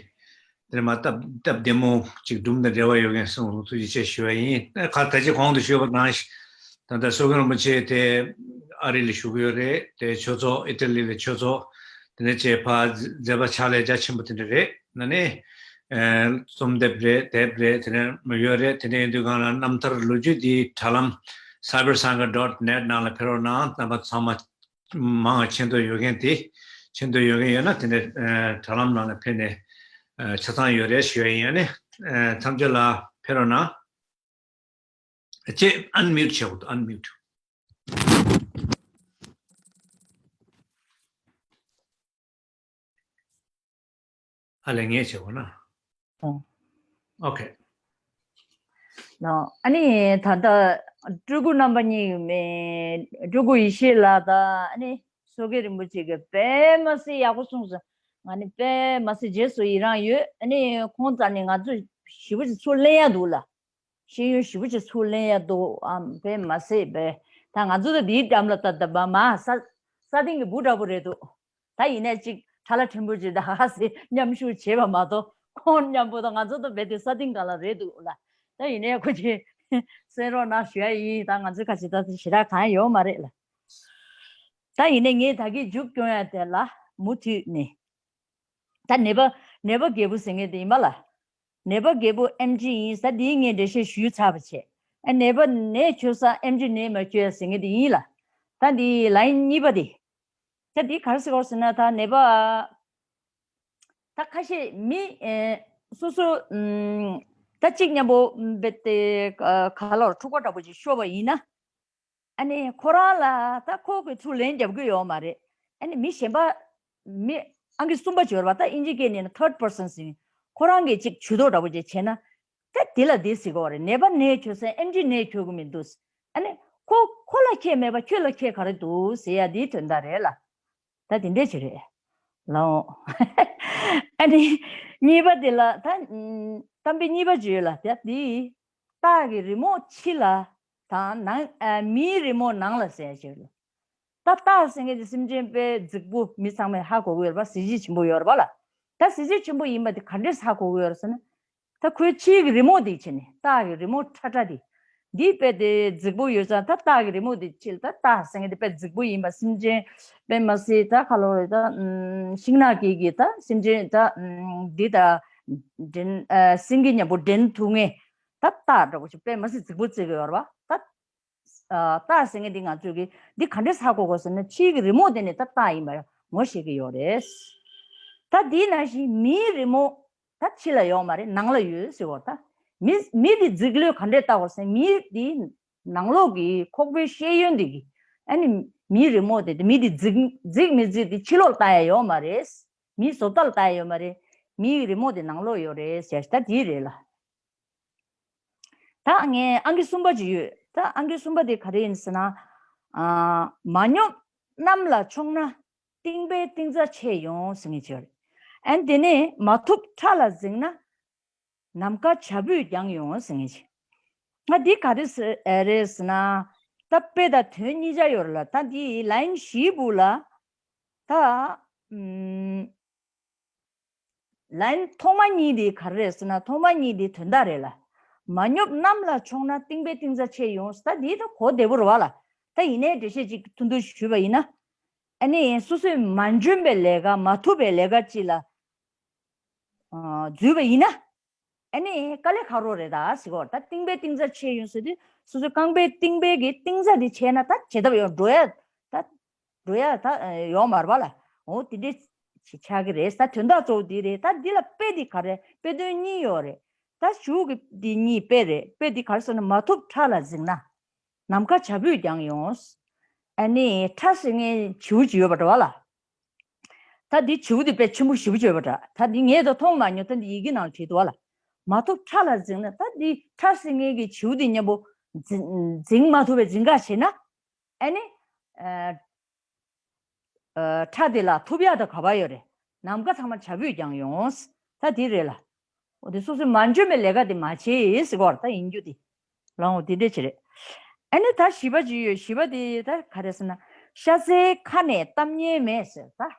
དེ་ནས་མ་སྟབས་སྟབས་བདེ་མོ་ཅིག་སྒྲུང་དང་འབྲེལ་བ་ཡོད་མཁན་གསུངས་སོང་། ཐུགས་རྗེ་ཆེ་ཞུ་བ་ཡིན། ཨ་ཁ་ད་ཅི་གོང་དུ་ཞུས་པ་ནང་བཞིན་ད་ལྟ་སྲོལ་རྒྱུན་རིན་པོ་ཆེ་དེ་ཨ་རི་ལ་བཞུགས་ཀྱི་ཡོད་རེད། དེ་ཆོས་ཚོགས་ཨི་ཊ་ལི་ལ་ཆོས་ཚོགས། དེ་ནས་ཅེས་ཕ་མཛད་པ་ཕྱག་ལས་རྒྱ་ཆེན་པོ་དེ་འདྲ་རེད། ན་ནི་ཨེ་རྩོམ་དེབ་རེད། དེབ་རེད། དེ་འདྲ་མ་ཡོད་རེད། དེ་འདྲ་ཡིན་དུས་སྒང་ལ་རྣམ་ཐར་ལོ་རྒྱུས་འདི་དྲ་ལམ་cybersangha dot net ནང་ལ་ཕེབས་རོགས་གནང་། རྣམ་པ་ཚང་མ་མང་བ་མཁྱེན་འདོད་ཡོད་མཁན་དེ། མཁྱེན་འདོད་ཡོད་མཁན་ཡོད་ན་དེ་འདྲ་ཨེ་དྲ་ལམ་ནང་ལ་ཕེབས་ནས་ཨེ་ཆ་ཚང་ཡོད་རེད་ཞུ་ཡ་ཡིན། ཨ་ནི་ཨེ་མཚམས་སྦྱོར་ལ་ཕེབས་རོགས་གནང་། ཅེས་ཨན་མིའུ་ཊི་བྱེད་དགོས། ཨན་མིའུ་ཊི། ཨ་ལས་ངས་བྱེད་དགོས་ན། ཨོ། ཨོ་ཁེ། ནོ། ཨ་ནི་ད་ལྟ་སྤྲུལ་སྐུ་རྣམ་པ་གཉིས་མེད། སྤྲུལ་སྐུ་ཡེ་ཤེས་ལགས་དང་ཨ་ནི་བསོད་བརྒྱད་རིན་པོ་ཆེ་གིས་དཔེ་མ་སྲིད་ཡག་པོ་གསུངས་སོང་། ང་ནི་དཔེ་མ་སྲིད་རྗེས་སུ་ཡི་རང་ཡོད། ཨ་ནི་ཁོང་རྩ་ནས་ང་ཚོ་ཞེ་པོ་ཅིག་ཚུར་ལེན་ཡ་འདུག་ལ། ཤེས་ཡོན་ཞེ་པོ་ཅིག་ཚུར་ལེན་ཡ་འདུག་ཨམ། དཔེ་མ་སྲིད་པས། ད་ང་ཚོ་ད་འདིའི་འགྲམ་ལ་ད་ད་བ་མ་ས་ས་སྟེང་གི་འབུ་འདྲ་པོ་རེད་འདུག་ད་ཡིན་ནའི་ཅིག་ཁྲ་ལ་ཕྲན་བུ་ཅིག་ད་ཧ་སི་མཉམ་ཞུགས་བྱས་པ་མ་གཏོགས་ཁོང་མཉམ་པོ་ད་ང་ཚོ་ད་རྦད་དེ་ས་སྟེང་སྒང་ལ་རེད་འདུག་ལ། ད་ཡིན་ནའི་ཁོ་ཅིག་གསན་རོགས་གནང་ཞུ་ཡ་ཡིན། ད་ང་ཚོའི་ཁ་ཆེ་ད་ཞེ་དྲག་གང་ཡོད་མ་རེད་ལ། ད་ཡིན་ནའི་ངས་ད་གིན་མཇུག་སྐྱོང་ཡ་དེ་ལ་མུ་མཐུད་ནས། ད་ནད་པ་ནད་པ་རྒད་པོ་ཟེར་མཁན་དེ་ཡིན་པ་ལ། ནད་པ་རྒད་པོ་ཨེམ་ཆི་ཡིན་ས་འདིའི་ངས་འགྲེལ་བཤད་ཞུས་ཚར་བ་བྱས། ཨ་ནད་པ་ནད་བཅོས་ས་ཨེམ་ཆི་ནད་མ་བཅོས་ཡ་ཟེར་མཁན་དེ་ཡིན་ལ། ད་འདི་ལའིན་གཉིས་པ་དེ། ད་འདི་ག་རེ་ཟེར་དགོས་ཟེར་ན་ད་ནད་པ། ད་ཁ་ཤས་མི་ཨེ་སོ་སོ་ཨམ་ད་གཅིག་མཉམ་པོ་རྦད་དེ་ཨ་ག་ལོར་འཁྲུག་པ་འདྲ་པོ་ཅིག་ཤོར་བ་ཡིན་ན། ཨ་ནི་ཁོ་རང་ལ་ད་ཁོ་གི་ཚུར་ལན་རྒྱབ་ཀྱི་ཡོད་མ་རེད། ཨ་ནི་མི་གཞན་པ་མི་ཨང་ཀི་གསུམ་པ་འབྱོར་བ་ད་ཨིན་ཇི་སྐད་ནས་ན་third person ཟེར། ཁོ་རང་གིས་ཅིག་ཇུས་གཏོགས་འདྲ་པོ་ཅིག་བྱས་ན། ད་དེ་ལ་འདི་ཟེར་གྱི་ཡོད་རེད། ནད་པ་ནད་བཅོས་ས་ཨེམ་ཆི་ནད་བཅོས་ཀྱི་མི་འདུག་ཨ་ནི་ཁོ་ཁོ་ལ་ཁྱད་མེད་པ་ཁྱོད་ལ་ཁྱད་ག་རེ་འདུག་ཟེར་ཡ་འདིའི་དོན་དག་རེད་ལ། ད་དེ་འདྲས་ཅིག་རེད། ལའོ། ཨ་ནི་གཉིས་པ་དེ་ལ་ད་གཏམ་དཔེ་གཉིས་པ་ཅིག་ཡོད་ལ། ད་འདི་སྟག་གི་རི་མོ་ཕྱི་ལ་དང་ནང་ཨ་མིའི་རི་མོ་ནང་ལ་ཟེར་ཡ་ཅིག་ཡོད་ལ། ད་སྟག་ཟེར་མཁན་དེ་སེམས་ཅན་དཔེ་རྫིག་པོ། མི་ཚང་མས་ཧ་གོ་གི་ཡོད་རེད་པ། གཟི་བརྗིད་ཆེན་པོ་ཡོད་རེད་པ་ལ། ད་གཟི་བརྗིད་ཆེན་པོ་ཡིན་པ་དེ་ག་འདྲས་ཧ་གོ་གི་ཡོད་རེད་ཟེར་ན། ད་ཁོའི་ཕྱིའི་གི་རི་མོ་དེ་བྱས་ནས། སྟག་གི་རི་མོ་ཁྲ་ཁྲ་དེ། འདི་དཔེ་དེ་རྫིག་པོ་ཡོད་ཙང་། ད་སྟག་གི་རི་མོ་དེ་ཕྱི་ལ་ད་སྟག་ཟེར་མཁན་དེ་དཔེ་རྫིག་པོ་ཡིན་པ། སེམས་ཅན་དཔེ་མ་སྲིད་ད་ག་ལོ་རེད། ད་ཤིང་ནགས་ཀྱི་གི་ད་སེམས་ཅན་ད་འདི་ད་འདྲེན་ཨ་སེང་གེ་མཉམ་པོ་འདྲེན་ཐུབ་མཁན་ད་སྟག་འདྲ་པོ་ཞིག་དཔེ་མ་སྲིད་རྫིག་པོ་བརྩི་གི་ཡོད་རེད་པ། ད་ཨ་སྟག་ཟེར་མཁན་འདི་ང་ཚོས་ཀྱི་འདི་ག་འདྲས་ཧ་གོ་དགོས་ཟེར་ན། ཕྱིའི་གི་རི་མོ་དེ་ནས་ད་སྟག་ཡིན་པ་ངོ་ཤེས་ཀྱི་ཡོད་རེད། ད་འདི་ནང་བཞིན་མིའི་རི་མོ་ ད་ཕྱི་ལ་ཡོད་མ་རེད། ནང་ལ་ཡོད་ཟེར་བ། ད་མི་མི་དེ་རྫིག་ལོས་ག་འདྲས་ལྟ་བར་ཟེར། མི་དེ་ནང་ལོགས་ཀྱི་ཁོག་པའི་ཤེས་ཡོན་དེ་གི། ཨ་ནི་མིའི་རི་མོ་དེ་མི་དེ་རྫིག་རྫིག་མི་རྫིག་དེ་ཕྱི་ལོགས་ལྟ་ཡ་ཡོད་མ་རེད། མིའི་བཟོ་ལྟ་ལ་ལྟ་ཡ་ཡོད་མ་རེད། མིའི་རི་མོ་དེ་ནང་ལོགས་ཡོད་རེད་ཟེར། ད་དེ་རེད་ལ། ད་ངས་ཨང་ཀི་གསུམ་པ་ཅིག་ཡོད། ད་ཨང་ཀི་གསུམ་པ་དེ་ག་རེ་ཡིན་ཟེར་ན། ཨ། མ་ཉོབ་གནམ་ལ་མཆོངས་ན། རྟིང་པའི་རྟིང་རྩ་ཆད་ཡོང་ཟེར་མཁན་ཅིག་ཡོད་རེད། ཨ་ནི་དེ་ནས་མ་ཐུབ་ཁྲ་ལ་འཛེགས་ན། ནམ་མཁའ་བྱ་སྤུས་བརྒྱངས་ཡོང་ཟེར་མཁན་ཅིག་ང་འདི་ག་རེ་ཟེར་ཨེ་རེད་ཟེར་ན། ད་དཔེ་དང་དོན་གཉིས་ཆ་ཡོད་རེད་ལ། ད་འདི་ལའིན་བཞིའི་སྦུག་ལ། ད་ཨམ། ལའིན་ཐོག་མ་གཉིས་དེ་ག་རེ་རེད་ཟེར་ན། ཐོག་མ་གཉིས་དེ་དོན་དག་རེད་ལ། མ་ཉོབ་གནམ་ལ་མཆོངས་ན། རྟིང་པའི་རྟིང་རྩ་ཆད་ཡོང་། ད་འདི་ད་གོ་བདེ་པོ་རེད་བ་ལ། ད་ཡིན་ནའི་འགྲེལ་བཤད་ཅིག་ཐུང་ཐུང་ཞུས་པ་ཡིན་ན། ཨ་ནི་སོ་སོས་མ་འཇོན་པའི་ལས་ཀ། མ་ཐུབ་པའི་ལས་ཀ་ཅིག་ལ་ཨ་འཛུལ་བ་ཡིན་ན། ཨ་ནི་དཀའ་ལས་ཁག་པོ་རེད་ད་ཟེར་གོ། ད་རྟིང་པའི་རྟིང་རྩ་ཆད་ཡོང་ཟེར་དུས། སོ་སོའི་རྐང་པའི་རྟིང་པའི་གི་རྟིང་རྩ་དེ་ཆད་ན། ད་བྱེད་ཐབས་ཡོད། འགྲོ་ཡ། ད་འགྲོ་ཡ་ད་ཡོད་མ་རེད་པ་ལ། འོ་དེ་འདྲས་ཆགས་ཀྱི་རེད། ད་དོན་དག་གཙོ་བོ་དེ་རེད། ད་འདི་ལ་དཔེ་དེ་ག་རེ། དཔེ་དོན་གཉིས་ཡོད་རེད། ད་གཞུག་གི་དེ་གཉིས་དཔེ་རེད། དཔེ་དེ་ག་རེ་ཟེར་ན། མ་ཐུབ་ཁྲ་ལ་འཛེགས་ན། ནམ་མཁའ་བྱ་སྤུས་བརྒྱངས་ཡོང་། ཨ་ནི་ཁྲ་ཟེར་མཁན་བྱིའུ་ཅིག་ཡོད་པ་འདྲ་བ་ལ། ད་འདི་བྱིའུ་འདི་དཔེ་ཆེན་པོ་ཞེ་པོ་ཅིག་ཡོད་པ་འདྲ། ད་འདི་ངས་ད་མཐོང་མ་མྱོང་། ད་འདི་ཡི་གེ་ནང་བྲིས་འདུག་བ་ལ། མ་ཐུབ་ཁྲ་ལ་འཛེགས་ན། ད་འདི་ཁྲ་ཟེར་མཁན་གྱི་བྱིའུ་འདི་མཉམ་པོ་འཛིང་འཛིང་མ་ཐུབ་པའི་འཛིང་ག་བྱེད་ན། ཨ་ནི་ཨ་ཨ་ཁྲ་དེ་ལ་ཐུབ་ཡག་ད་ག་པར་ཡོད་རེད། ནམ་མཁའ་ཚང་མ་བྱ་སྤུས་བརྒྱངས་ཡོང་། ད་དེ་རེད་ལ། འོ་དེ་སོ་སོས་མ་འཇོན་པའི་ལས་ཀ་དེ་མ་བྱེད་ཟེར་གོ། ད་ཡིན་རྒྱུ་དེ་ལའང་འོ་དེ་འདྲ་ཅིག་རེད། ཨ་ནི་ད་བཞི་པ་ཅིག་ཡོད། བཞི་པ་དེ་ད་ག་རེ་ཟེར་ན། ཤ་ཚའི་ཁ་ནས་གཏམ་སྙན་མེད་ཟེར་ད།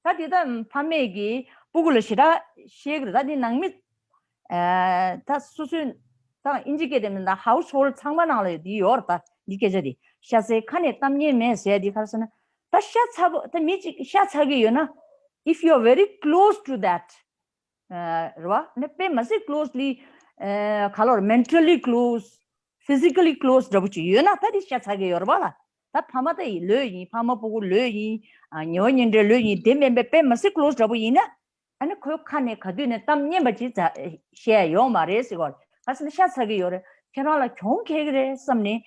ད་དེ་ད་ཕ་མས་ཀྱི་སྤུ་གུ་ལ་ཞེ་དྲག་བཤད་ཀྱི་རེད། ད་དེ་ནང་མི་ཨ་ད་སོ་སོའི་ད་ཨིན་ཇི་སྐད་དེ་མིན། ད་ཧའུ་སི་ཧོལ་ཌི་ཚང་མ་ནང་ལ་ཡོད། དེ་ཡོད་རེད། ད་འདི་སྐད་ཆ་དེ། ཤ་ཚའི་ཁ་ནས་གཏམ་སྙན་མེད་ཟེར་དེ་ག་རེ་ཟེར་ན། ད་ཤ་ཚ་པོ། ད་མི་གཅིག་ཤ་ཚ་གི་ཡོད་ན། If you are very close to that, ཨ་རེད་བ། ནི་དཔེ་མ་སྲིད་closely ཨ་ག་ལོར་mentally close, physically close འདྲ་པོ་ཅིག་ཡོད་ན། ད་དེ་ཤ་ཚ་གི་ཡོད་རེད་བ་ལ། ད་ཕ་མ་ད་ཡི་ལོས་ཡིན། ཕ་མ་སྤུ་གུ་ལོས་ཡིན། ཨ་ཉེ་བ་གཉེན་འབྲེལ་ལོས་ཡིན། དེ་མིན་པའི་དཔེ་མ་སྲིད་close འདྲ་པོ་ཡིན་ན། ཨ་ནི་ཁོའི་ཁ་ནས་ག་དུས་ནས་གཏམ་སྙན་པ་ཅིག་བཤད་ཡ་ཡོད་མ་རེད་ཟེར་གོ། ག་ཟེར་ན་ཤ་ཚ་གི་ཡོད་རེད། ཁྱེད་རང་ལ་གྱོང་ཁེལ་གི་རེད་བསམ་ནས།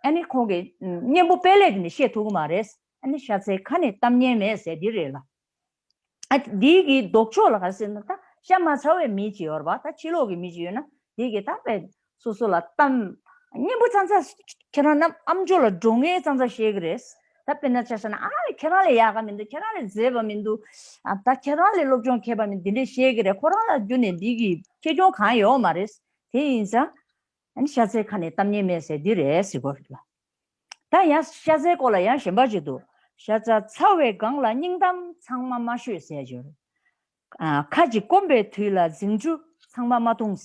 ཨ་ནི་ཁོང་གིས་སྙན་པོ་དཔེ་ལས་དེ་ནས་བཤད་ཐུབ་ཀྱི་མ་རེད། ཨ་ནི་ཤ་ཚའི་ཁ་ནས་གཏམ་སྙན་མེད་ཟེར་འདི་རེད་ལ། ཨ་འདི་གི་ལྡོག་ཕྱོགས་ལ་ག་རེ་ཟེར་ན། ད་ཤ་མ་ཚ་བའི་མི་ཅིག་ཡོད་རེད་པ། ད་ཕྱི་ལོགས་ཀྱི་མི་ཅིག་ཡོད་ན། འདི་གི་ད་དཔེ་སོ་སོ་ལ་གཏམ་སྙན་པོ་ཙང་ཙང་། ཁྱེད་རང་རྣམ་ཨམ་ཅོག་ལ་འགྲོ་ངེས་ཙང་ཙང་བཤད་ཀྱི་རེད། ད་དཔེར་ན་ཆ་བཞག་ན། ཨ་ཁྱེད་རང་ལས་ཡག་ག་མི་འདུག་ཁྱེད་རང་ལས་མཛེས་པ་མི་འདུག་ཨ་ད་ཁྱེད་རང་ལས་སློབ་སྦྱོང་མཁས་པ་མི་འདུག་འདི་འདྲས་བཤད་ཀྱི་རེད། ཁོ་རང་ལ་རྒྱུ་ནས་འདི་གི་ཁེ་གྱོང་གང་ཡོད་མ་རེད། དེ་ཡིན་ཙང་། ཨ་ནི་ཤ་ཚའི་ཁ་ནས་གཏམ་སྙན་མེད་ཟེར་འདི་རེད་ཟེར་གོ་རེད་ལ། ད་ཡང་ཤ་ཚའི་སྐོར་ལ་ཡང་གཞན་པ་ཅིག་འདུག་ཤ་ཚ་ཚ་བའི་སྒང་ལ་སྙིང་གཏམ་ཚང་མ་མ་ཤོད་ཟེར་ཡ་ཅིག་ཡོད་རེད། ཨ་ཁ་ཅིག་སྐོམ་པའི་དུས་ལ་རྫིང་ཆུ་ཚང་མ་མ་འཐུང་།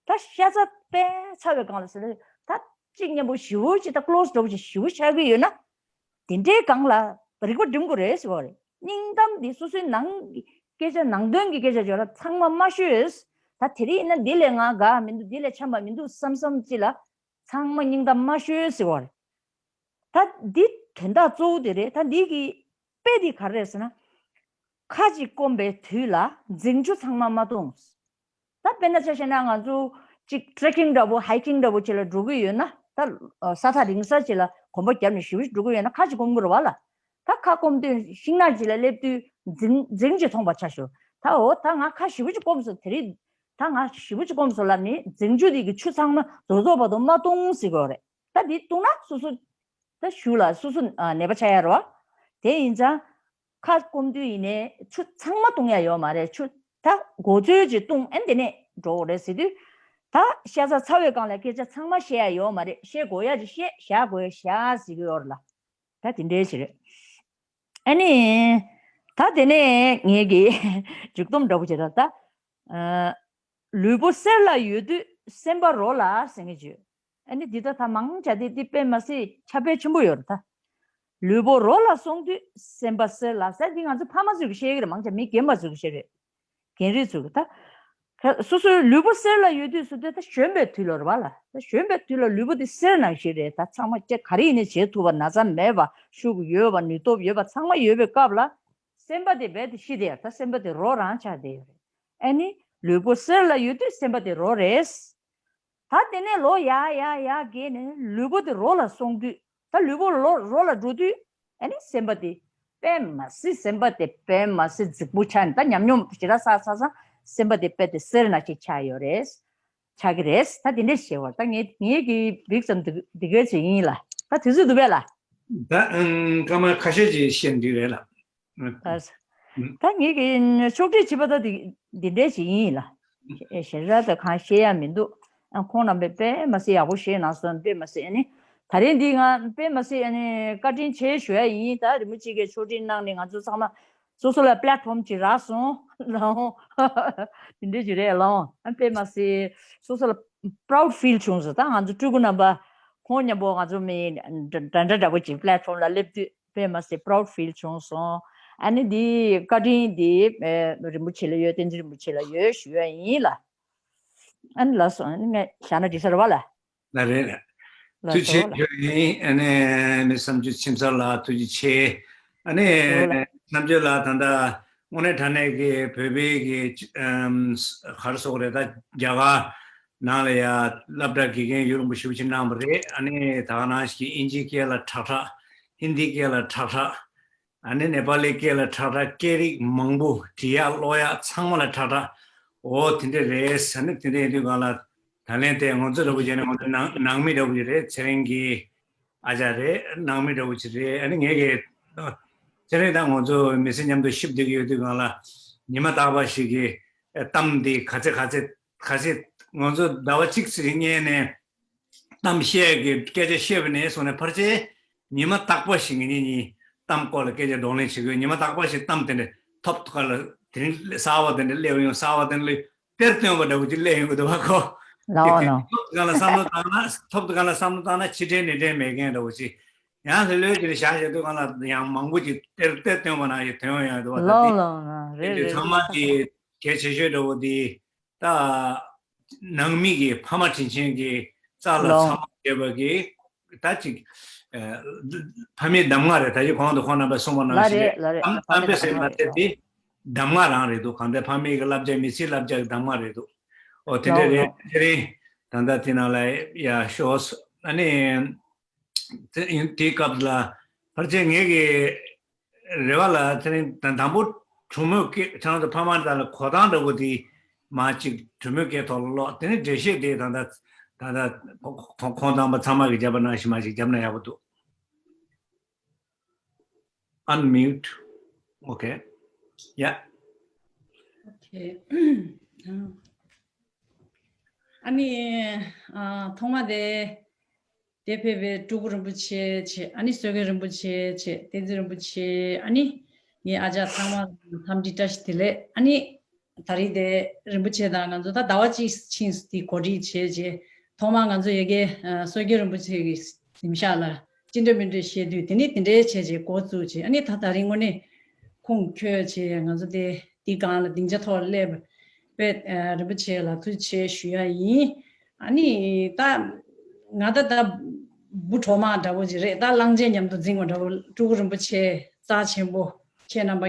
ད་ཤ་ཚ་དཔེ་ཚ་བའི་སྒང་ལ་ཟེར་ན། ད་གཅིག་མཉམ་པོ་ཞེ་པོ་ཅིག་ད་close འདྲ་པོ་ཅིག་ཞེ་པོ་ཆགས་ཀྱི་ཡོད་ན། དེ་འདྲའི་སྒང་ལ་རིག་པ་སྒྲིམ་དགོས་རེད་ཟེར་བ་རེད། སྙིང་གཏམ་འདི་སོ་སོའི་ནང་གི་སྐད་ཆ། ནང་དོན་གྱི་སྐད་ཆ་ཅིག་ཡོད་ན་ཚང་མ་མ་ཤོད། ད་དེ་རིང་ཡིན་ན་འདི་ལས་ང་དགའ་མི་འདུག་འདི་ལས་འཆམ་པ་མི་འདུག་བསམ་བསམ་ཅིག་ལ་ཚང་མ་སྙིང་གཏམ་མ་ཤོད་ཟེར་བ་རེད། ད་འདི་དོན་དག་གཙོ་བོ་དེ་རེད། ད་འདི་གི་དཔེ་འདི་ག་རེ་རེད་ཟེར་ན། ཁ་ཅིག་སྐོམ་པའི་དུས་ལ་རྫིང་ཆུ་ཚང་མ་མ་འཐུང་། ད་དཔེར་ན་ཆ་བཞག་ན། ང་ཚོ་ཅིག་trekking འདྲ་པོ། hiking འདྲ་པོ་ཅིག་ལ་འགྲོ་གི་ཡོད་ན། ད་ཨ་ས་ཐག་རིང་ས་ཅིག་ལ་གོམ་པ་བརྒྱབ་ནས་ཞེ་པོ་ཅིག་འགྲོ་གི་ཡོད་ན། ཁ་ཅིག་སྐོམ་གི་རེད་བ་ལ། ད་ཁ་སྐོམ་དུས་ཤིང་ནགས་ཅིག་ལ་སླེབས་དུས་རྫིང་རྫིང་ཅིག་མཐོང་པ་ཆ་བཞག་ད་འོ་ད་ང་ཁ་ཞེ་པོ་ཅིག་སྐོམ་སོང་། དེ་རིང་ད་ང་ཞེ་པོ་ཅིག་སྐོམ་སོང་ལབ་ནས་རྫིང་ཆུ་དེ་གི་ཆུ་ཚང་མ་རྫོགས་རྫོགས་བར་དུ་མ་འཐུང་ཟེར་གི་ཡོད་རེད། ད་འདི་བཏུང་ན་སོ་སོ། ད་ཞུ་ལ་སོ་སོ་ཨ་ནད་པ་ཆགས་ཡ་རེད་བ། དེ་ཡིན་ཙང་ཁ་སྐོམ་དུས་ཡིན་ནའི་ཆུ་ཚང་མ་བཏུང་ཡ་ཡོད་མ་རེད། ཆུ་ད་གོ་ཚོད་ཅིག་བཏུང་། ཨ་ནི་དེ་ནས་འགྲོ་དགོས་རེད་ཟེར་དུས། ད་ཤ་ཚ་ཚ་བའི་སྒང་ལ་སྐད་ཆ་ཚང་མ་བཤད་ཡ་ཡོད་མ་རེད། བཤད་དགོས་ཡ་ཅིག་བཤད། བཞག་དགོས་ཡ་བཞག་ཟེར་གི་ཡོད་རེད་ལ། ད་དེ་འདྲའི་ཞིག་རེད། ཨ་ནི། ད་དེ་ནས་ངེད་ཀྱི་མཇུག་སྡོམ་འདྲ་པོ་བྱེད་ད། ད་ཨ་ལུས་པོ་གསེར་ལ་ཡོད་དུས་སེམས་པ་རོ་ལ་ཟེར་མཁན་ཅིག་ཡོད། ཨ་ནི་འདི་ད་ད་མང་ཆེ་དེ་འདི་དཔེ་མ་སྲིད་ཁྱབ་སྤེལ་ཆེན་པོ་ཡོད་རེད་ད། ལུས་པོ་རོ་ལ་སོང་དུས་སེམས་པ་གསེར་ལ་ཟེར། འདི་ང་ཚོ་ཕ་མ་ཚོས་ཀྱིས་བཤད་ཀྱི་རེད། མང་ཆེ་མི་རྒན་པ་ཚོས་ཀྱིས་བཤད་རེད། རྒན་རིགས་ཚོས་ཀྱིས་ད། ཁ་སོ་སོའི་ལུས་པོ་གསེར་ལ་ཡོད་དུས་སུ་དེ་ད་གཞོན་པའི་དུས་ལ་རེད་བ་ལ། ད་གཞོན་པའི་དུས་ལ་ལུས་པོ་དེ་གསེར་ནང་བཞིན་རེད། ད་ཚང་མ་ཅི་ག་རེ་ཡིན་ནའི་བྱེད་ཐུབ་པ། ན་ཚ་མེད་པ། ཤུགས་ཡོད་པ། ནུས་སྟོབས་ཡོད་པ་ཚང་མ་ཡོད་པའི་སྐབས་ལ། སེམས་པ་དེ་རྦད་དེ་ཤི་དེ་ཡ། ད་སེམས་པ་དེ་རོ་རང་ཆགས་བསྡད་ཡོད་རེད། ཨ་ནི་ ལུས་པོ་གསེར་ལ་ཡོད་དུས་སེམས་པ་དེ་རོ་རེད། ད་དེ་ནས་ལོ་ཡར་ཡར་ཡར་རྒས་ནས་ལུས་པོ་དེ་རོ་ལ་སོང་དུས། ད་ལུས་པོ་ལོ་རོ་ལ་འགྲོ་དུས། ཨ་ནི་སེམས་པ་དེ་དཔེ་མ་སྲིད་སེམས་པ་དེ་དཔེ་མ་སྲིད་རྫིག་པོ་ཆགས་ནས། ད་ཉམས་མྱོང་ཞེ་དྲག་བསགས་བསགས་བསགས་སེམས་པ་དེ་དཔེ་དེ་གསེར་ནང་བཞིན་ཆགས་ཡོད་རེད། ཆགས་ཀྱི་རེད། ད་དེ་འདྲས་ཞེས་པར་ད་ངས་ངས་ཀྱི་བིག་ཙམ་འདི་འདི་གས་ཅིག་ཡིན་ལ། ད་དུས་ཚོད་འདུག་པས་ལ། ད་ཨང་སྐར་མ་ཁ་ཤས་ཅིག་བཤད་འདི་རེད་ལ། ཨ། ད་ངས་ཀྱི་ཕྱོགས་སྒྲིག་བྱེད་པ་ད་འདི་འདི་འདྲས་ཅིག་ཡིན་ལ། ཞེ་དྲག་ད་གང་བཤད་ཡ་མི་འདུག་ཨ། ཁོང་རྣམ་པས་དཔེ་མ་སྲིད་ཡག་པོ་བཤད་གནང་སོང་། དཔེ་མ་སྲིད་ཨ་ནི་ད་རེས་འདི་ང་དཔེ་མ་སྲིད་ཨ་ནི་བཀའ་དྲིན་ཆེ་ཞུ་ཡ་ཡིན། ད་རིན་པོ་ཆེ་གིས་ཕྱོགས་སྒྲིག་གནང་ནས་ང་ཚོ་ཚང་མ་སོ་སོ་ལ་པླེ་ཊི་ཕོམ་ཅིག་རག་སོང་ལགས། དེ་འདྲ་ཅིག་རེད་ལགས། ཨ་དཔེ་མ་སྲིད་སོ་སོ་ལ་པ་རའུ་ཌི་ཕིལ་བྱུང་སོང་། ད་ང་ཚོ་སྤྲུལ་སྐུ་རྣམ་པ་ཁོང་མཉམ་པོ་ང་ཚོ་མི་འདྲ་འདྲ་འདྲ་པོ་ཅིག་པླེ་ཊི་ཕོམ་ལ་སླེབས་དུས་དཔེ་མ་སྲིད་པ་རའུ་ཌི་ཕིལ་བྱུང་སོང་། ཨ་ནི་འདི་བཀའ་དྲིན་འདི་ཨེ་རིན་པོ་ཆེ་ལ་ཡོད། བསྟན་འཛིན་རིན་པོ་ཆེ་ལ་ཡོད་ཞུ་ཡ་ཡིན་ལགས། ཨ་ནི་ལགས་སོ། ཨ་ནི་ངས་བཞག་ན་འགྲིག་ས་རེད་པ་ལགས། ལགས་རེད། ལགས་ཐུགས་རྗེ་ཆེ་ཞུ་ཡིན། ཨ་ནི་མི་བསམ་རྒྱུ་ཁྱིམ་གསར་ལགས་ཐུགས་རྗེ་ཆེ། ཨ་ནི་ལགས་སོ་ལགས། བསམ་རྒྱུ་ལགས་ད་ལྟ་དངོས་གནས་དྲང་གནས་ཀྱི་བོད་པའི་གི་ཨམ་ག་རེ་ཟེར་དགོས་རེད། ད་རྒྱ་གར་ནང་ལ་ཡ་སློབ་གྲྭ་དགེ་རྒན་ཡུན་རིང་པོ་ཞེ་པོ་ཅིག་གནང་བ་རེད། ཨ་ནི་ད་ག་ནང་བཞིན་གྱི་ཨིན་ཇིའི་སྐད་ལ་ཁྲག་ཁྲག་ཧིན་དིའི་སྐད་ལ་ཁྲག་ཁྲག་ཨ་ནི་ནེ་པ་ལི་སྐད་ལ་ཁྲག་ཁྲག་སྐད་རིགས་མང་པོ་འབྲི་ཡག་ཀློག་ཡག་ཚང་མ་ལ་ཁྲག་ཁྲག་འོ་དེ་འདྲ་རེད། ཨ་ནི་དེ་འདྲ་ཡིན་དུས་གང་ལ་ད་ལན་དེ་ང་ཚོ་འདྲ་པོ་བྱས་ནས་ང་ཚོ་ནང་ནང་མི་འདྲ་པོ་ཅིག་རེད། ཚེ་རིང་གི་ཨ་ཅག་རེད། ནང་མི་འདྲ་པོ་ཅིག་རེད། ཨ་ནི་ངས་ཀྱི་ཚེ་རིང་དང་ང་ཚོ་མི་ཚེ་མཉམ་དུ་གཤིབ་བསྡད་ཀྱི་ཡོད་དུས་གང་ལ་ཉི་མ་རྟག་པར་ཞིག་གི་གཏམ་འདི་ག་ཚད་ག་ཚད་ག་ཚད་ང་ཚོ་ཟླ་བ་གཅིག་ཙམ་གཉིས་ནས། གཏམ་བཤད་ཀྱི་སྐད་ཆ་བཤད་པ་ནས་བཟུང་ནས་ཕལ་ཆེར་ཉི་མ་རྟག་པ་ཞིག་ངེད་གཉིས་གཉིས་གཏམ་སྐོར་ལ་སྐད་ཆ་བགྲོ་གླེང་བྱེད་དགོས། ཉི་མ་རྟག་པ་ཞིག་གཏམ་དེ་འདྲ་ཐོབ་ཐུབ་ག་ལ་དེ་རིང་གསར་བ་དེ་འདྲ་སླེབས་ཡོང་། གསར་བ་དེ་འདྲ་གཏེར་སྟོན་པ་འདྲ་བོ་ཅིག་སླེབས་ཡོང་གི་འདུག་པ་ཁོ། ལའོ་ལའོ། ཐོབ་ཐུབ་ག་ལ་བསམ་བློ་བཏང་ན་ཐོབ་ཐུབ་ག་ལ་བསམ་བློ་བཏང་ན་ཕྱི་དྲན་ནང་དྲན་མེད་མཁན་འདྲ་བོ་ཅིག་ཡང་ལྷོད་ལྷོད་ཅིག་བཞག་བཞག་དུས་གང་ལ་ཡང་མང་པོ་ཅིག་གཏེར་གཏེར་སྟོན་པ་ནང་བཞིན་ཐོན་ཡོང་ཡོང་འདུག་པ། ད་ལའོ་དེ་ལའོ་ལའོ། དེ་རེད་འདྲ་རེད་ཚང་མ་རེད། དེ་གལ་ཆེ་ཤོས་འདྲ་བོ་དེ། ད་ནང་མི་གི་ཕ་མ་དྲིན་ཆེན་གྱི་རྩ་ལ་ལོ། ཚང་མ་བྱས་པ་གི་ད་ཅིག་ཨ་ཕ་མའི་གདམས་ངག་རེད། ད་ཅི་གོང་དུ་ཁོང་རྣམ་པས་གསུངས་པ་ནང་ལ་བཞིན་རེད། ལ་རེད། ཨམ་ཨམ་པའི་སེམས་ལ་བལྟས་ཏེ་གདམས་ངག་རང་རེད་འདུག་གང་ལྟར་ཕ་མའི་གི་བསླབ་བྱ་མི་ཚེའི་བསླབ་བྱ་གི་གདམས་ངག་རེད་འདུག་འོ་དེ་འདྲ་ལོ་རེད། ལོ། དེ་རིང་ད་ལྟ་དེ་ནང་ལ་ཡ་ཤོག་ཨ་ནི། དེ་ཡིན་དེའི་སྐབས་ལ་ཕལ་ཆེར་ངེད་ཀྱི་རེ་བ་ལ་དེ་རིང་དང་དང་པོ་གྲོགས་མོའི་སྐད་ཁྱེད་རང་ཚོ་ཕ་མ་དག་ལ་གོ་སྟངས་འདྲ་བོ་དེ་མ་གཅིག་གྲོགས་མོའི་སྐད་ཐོག་ལ་ཀློག་དེ་ནས་འགྲེལ་བཤད་དེ་ད་ལྟ་ད་ལྟ་ཁོ་ཁོ་ཁོང་དང་པོ་ཚང་མ་གི་རྒྱབ་པ་ནང་བཞིན་མ་གཅིག་རྒྱབ་ན་ཡག་པོ་འདུག Unmute. Okay. Yeah. Okay. ཨ་ནི་ཨ་ཐོག་མ་དེ། དེ་ཕེབས་པའི་སྤྲུལ་སྐུ་རིན་པོ་ཆེ་བྱས། ཨ་ནི་བསོད་རྒྱལ་རིན་པོ་ཆེ་བྱས། བསྟན་འཛིན་རིན་པོ་ཆེ། ཨ་ནི་ངའི་ཨ་ཅག་ཚང་མ་འཚམས་འདྲི་བཀྲ་ཤིས་བདེ་ལེགས། ཨ་ནི་ད་རེས་དེ་རིན་པོ་ཆེ་དང་ང་ཚོ་ད་ཟླ་བ་གཅིག་ཕྱིན་སོང་། དེ་གོ་སྒྲིག་བྱས་རྗེས་ཐོག་མར་ང་ཚོ་ཡ་གི་ཨ་བསོད་རྒྱལ་རིན་པོ་ཆེ་གི་གཟིམ་ཤག་ལ་ཅི་འདྲ་མི་འདྲ་བཤད་དུས། དེ་ནི་དེ་འདྲའི་བྱས་རྗེས་འགོ་བཙུགས་རྗེས། ཨ་ནི་ད་ད་རིང་དངོས་གནས་ཁུངས་འཁྱོལ་བྱས་ང་ཚོ་དེ་དེ་སྒང་ལ་སྡིངས་ཆ་ཐོག་ལ་སླེབས་པས། ཨ་རིན་པོ་ཆེ་ལ་ཐུགས་རྗེ་ཆེ་ཞུ་ཡ་ཡིན། ཨ་ནི་ད་ང་ད་ད་བུ་གྲོགས་མ་འདྲ་བོ་ཅིག་རེད། ད་གླང་ཆེན་མཉམ་དུ་འཛིང་བ་འདྲ་བོ། སྤྲུལ་སྐུ་རིན་པོ་ཆེ་རྩ་ཆེན་པོ་ཁྱེད་རྣམ་པ་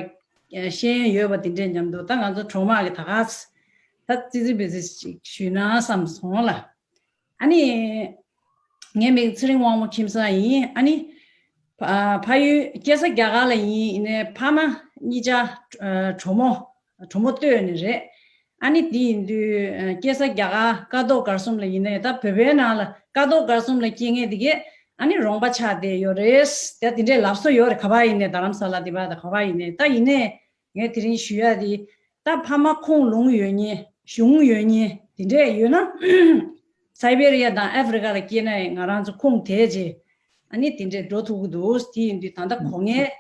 ཤེས་ཡོན་ཡོད་པ་དེ་འདྲས་མཉམ་དུ། ད་ང་ཚོ་གྲོགས་མ་གི་ད་ག་ད་ཙི་ཙི་བི་ཙི་ཅིག་ཞུས་ན་བསམ་སོང་ལ། ཨ་ནི་ངའི་མིང་ཚེ་རིང་དབང་མོ་ཁྱིམ་ཚང་ཡིན། ཨ་ནི་ཕ་ཕ་ཡུལ་སྐྱེས་ས་རྒྱ་གར་ལ་ཡིན། ཡིན་ནའི་ཕ་མ་གཉིས་ཆ་ཨ་གྲོ་མོ་གྲོ་མོ་སྟོད་ནས་རེད། ཨ་ནི་དེ་ཡིན་དུས་ཨ་སྐྱེས་ས་རྒྱ་གར་ཀ་ཐོག་སྒར་གསུམ་ལ་ཡིན་ནའི། ད་བོད་པའི་ནང་ལ་ཀ་ཐོག་སྒར་གསུམ་ལ་སྐྱེས་མཁན་དེ་གས་ཨ་ནི་རོང་པ་ཆགས་བསྡད་ཡོད་རེད། ད་དེ་འདྲའི་ལབ་སྲོལ་ཡོད་རེད། ག་པར་ཡིན་ནའི་རྡ་རམ་ས་ལ་དེ་པར་དང་ག་པར་ཡིན་ནའི། ད་ཡིན་ནའི་ངས་དེ་རིང་ཞུ་ཡ་དེ། ད་ཕ་མ་ཁོངས་ལུང་ཡོད་མཁན་གཞུང་ཡོད་མཁན་དེ་འདྲས་ཡོད་ན། སའི་བེ་རི་ཡ་དང་ཨ་ཧྥེ་རི་ཀ་ལ་སྐྱེས་ན་ང་རང་ཚོ་ཁུངས་དེད་རྗེས་ཨ་ནི་དེ་འདྲས་འགྲོ་ཐུབ་ཀྱི་འདུག་དེ་ཡིན་དུས་ད་ལྟ་གོ་མཁན་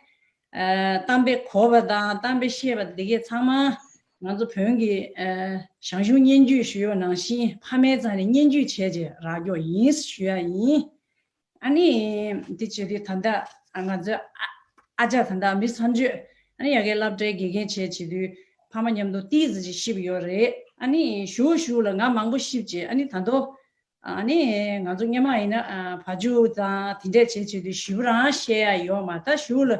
ཨ་གཏམ་དཔེ་གོ་བ་དང་གཏམ་དཔེ་ཤེས་པ་དེ་གས་ཚང་མ་ང་ཚོ་བོན་གྱི་ཨ་ཞང་ཞུང་སྙན་བརྒྱུད་ཞུ་ཡོད་ནང་བཞིན་ཕ་མའི་རྩ་ནས་སྙན་བརྒྱུད་བྱས་རྗེས་རག་རྒྱུ་ཡིན་ཞུ་ཡ་ཡིན། ཨ་ནི་དེ་བྱེད་དུས་ད་ལྟ་ང་ཚོའི་ཨ་ཨ་ཅག་ད་ལྟ་མི་ཚར་གཅོད། ཨ་ནི་ཡ་གིའི་སློབ་གྲྭའི་དགེ་རྒན་བྱས་བྱེད་དུས་ཕ་མ་མཉམ་དུ་ཏོག་ཙམ་ཅིག་གཤིབས་ཡོད་རེད། ཨ་ནི་གཞུག་གཞུག་ལ་ང་མང་པོ་གཤིབས་བྱས། ཨ་ནི་ད་དུང་ཨ་ནི་ང་ཚོ་སྔོན་མ་ཡིན་ན་ཨ་བ་ཕྱུགས་དང་དེ་འདྲས་བྱས་བྱེད་དུས་ཞེ་པོ་རང་བཤད་ཡ་ཡོད་མ་རེད། ད་གཞུག་ལ་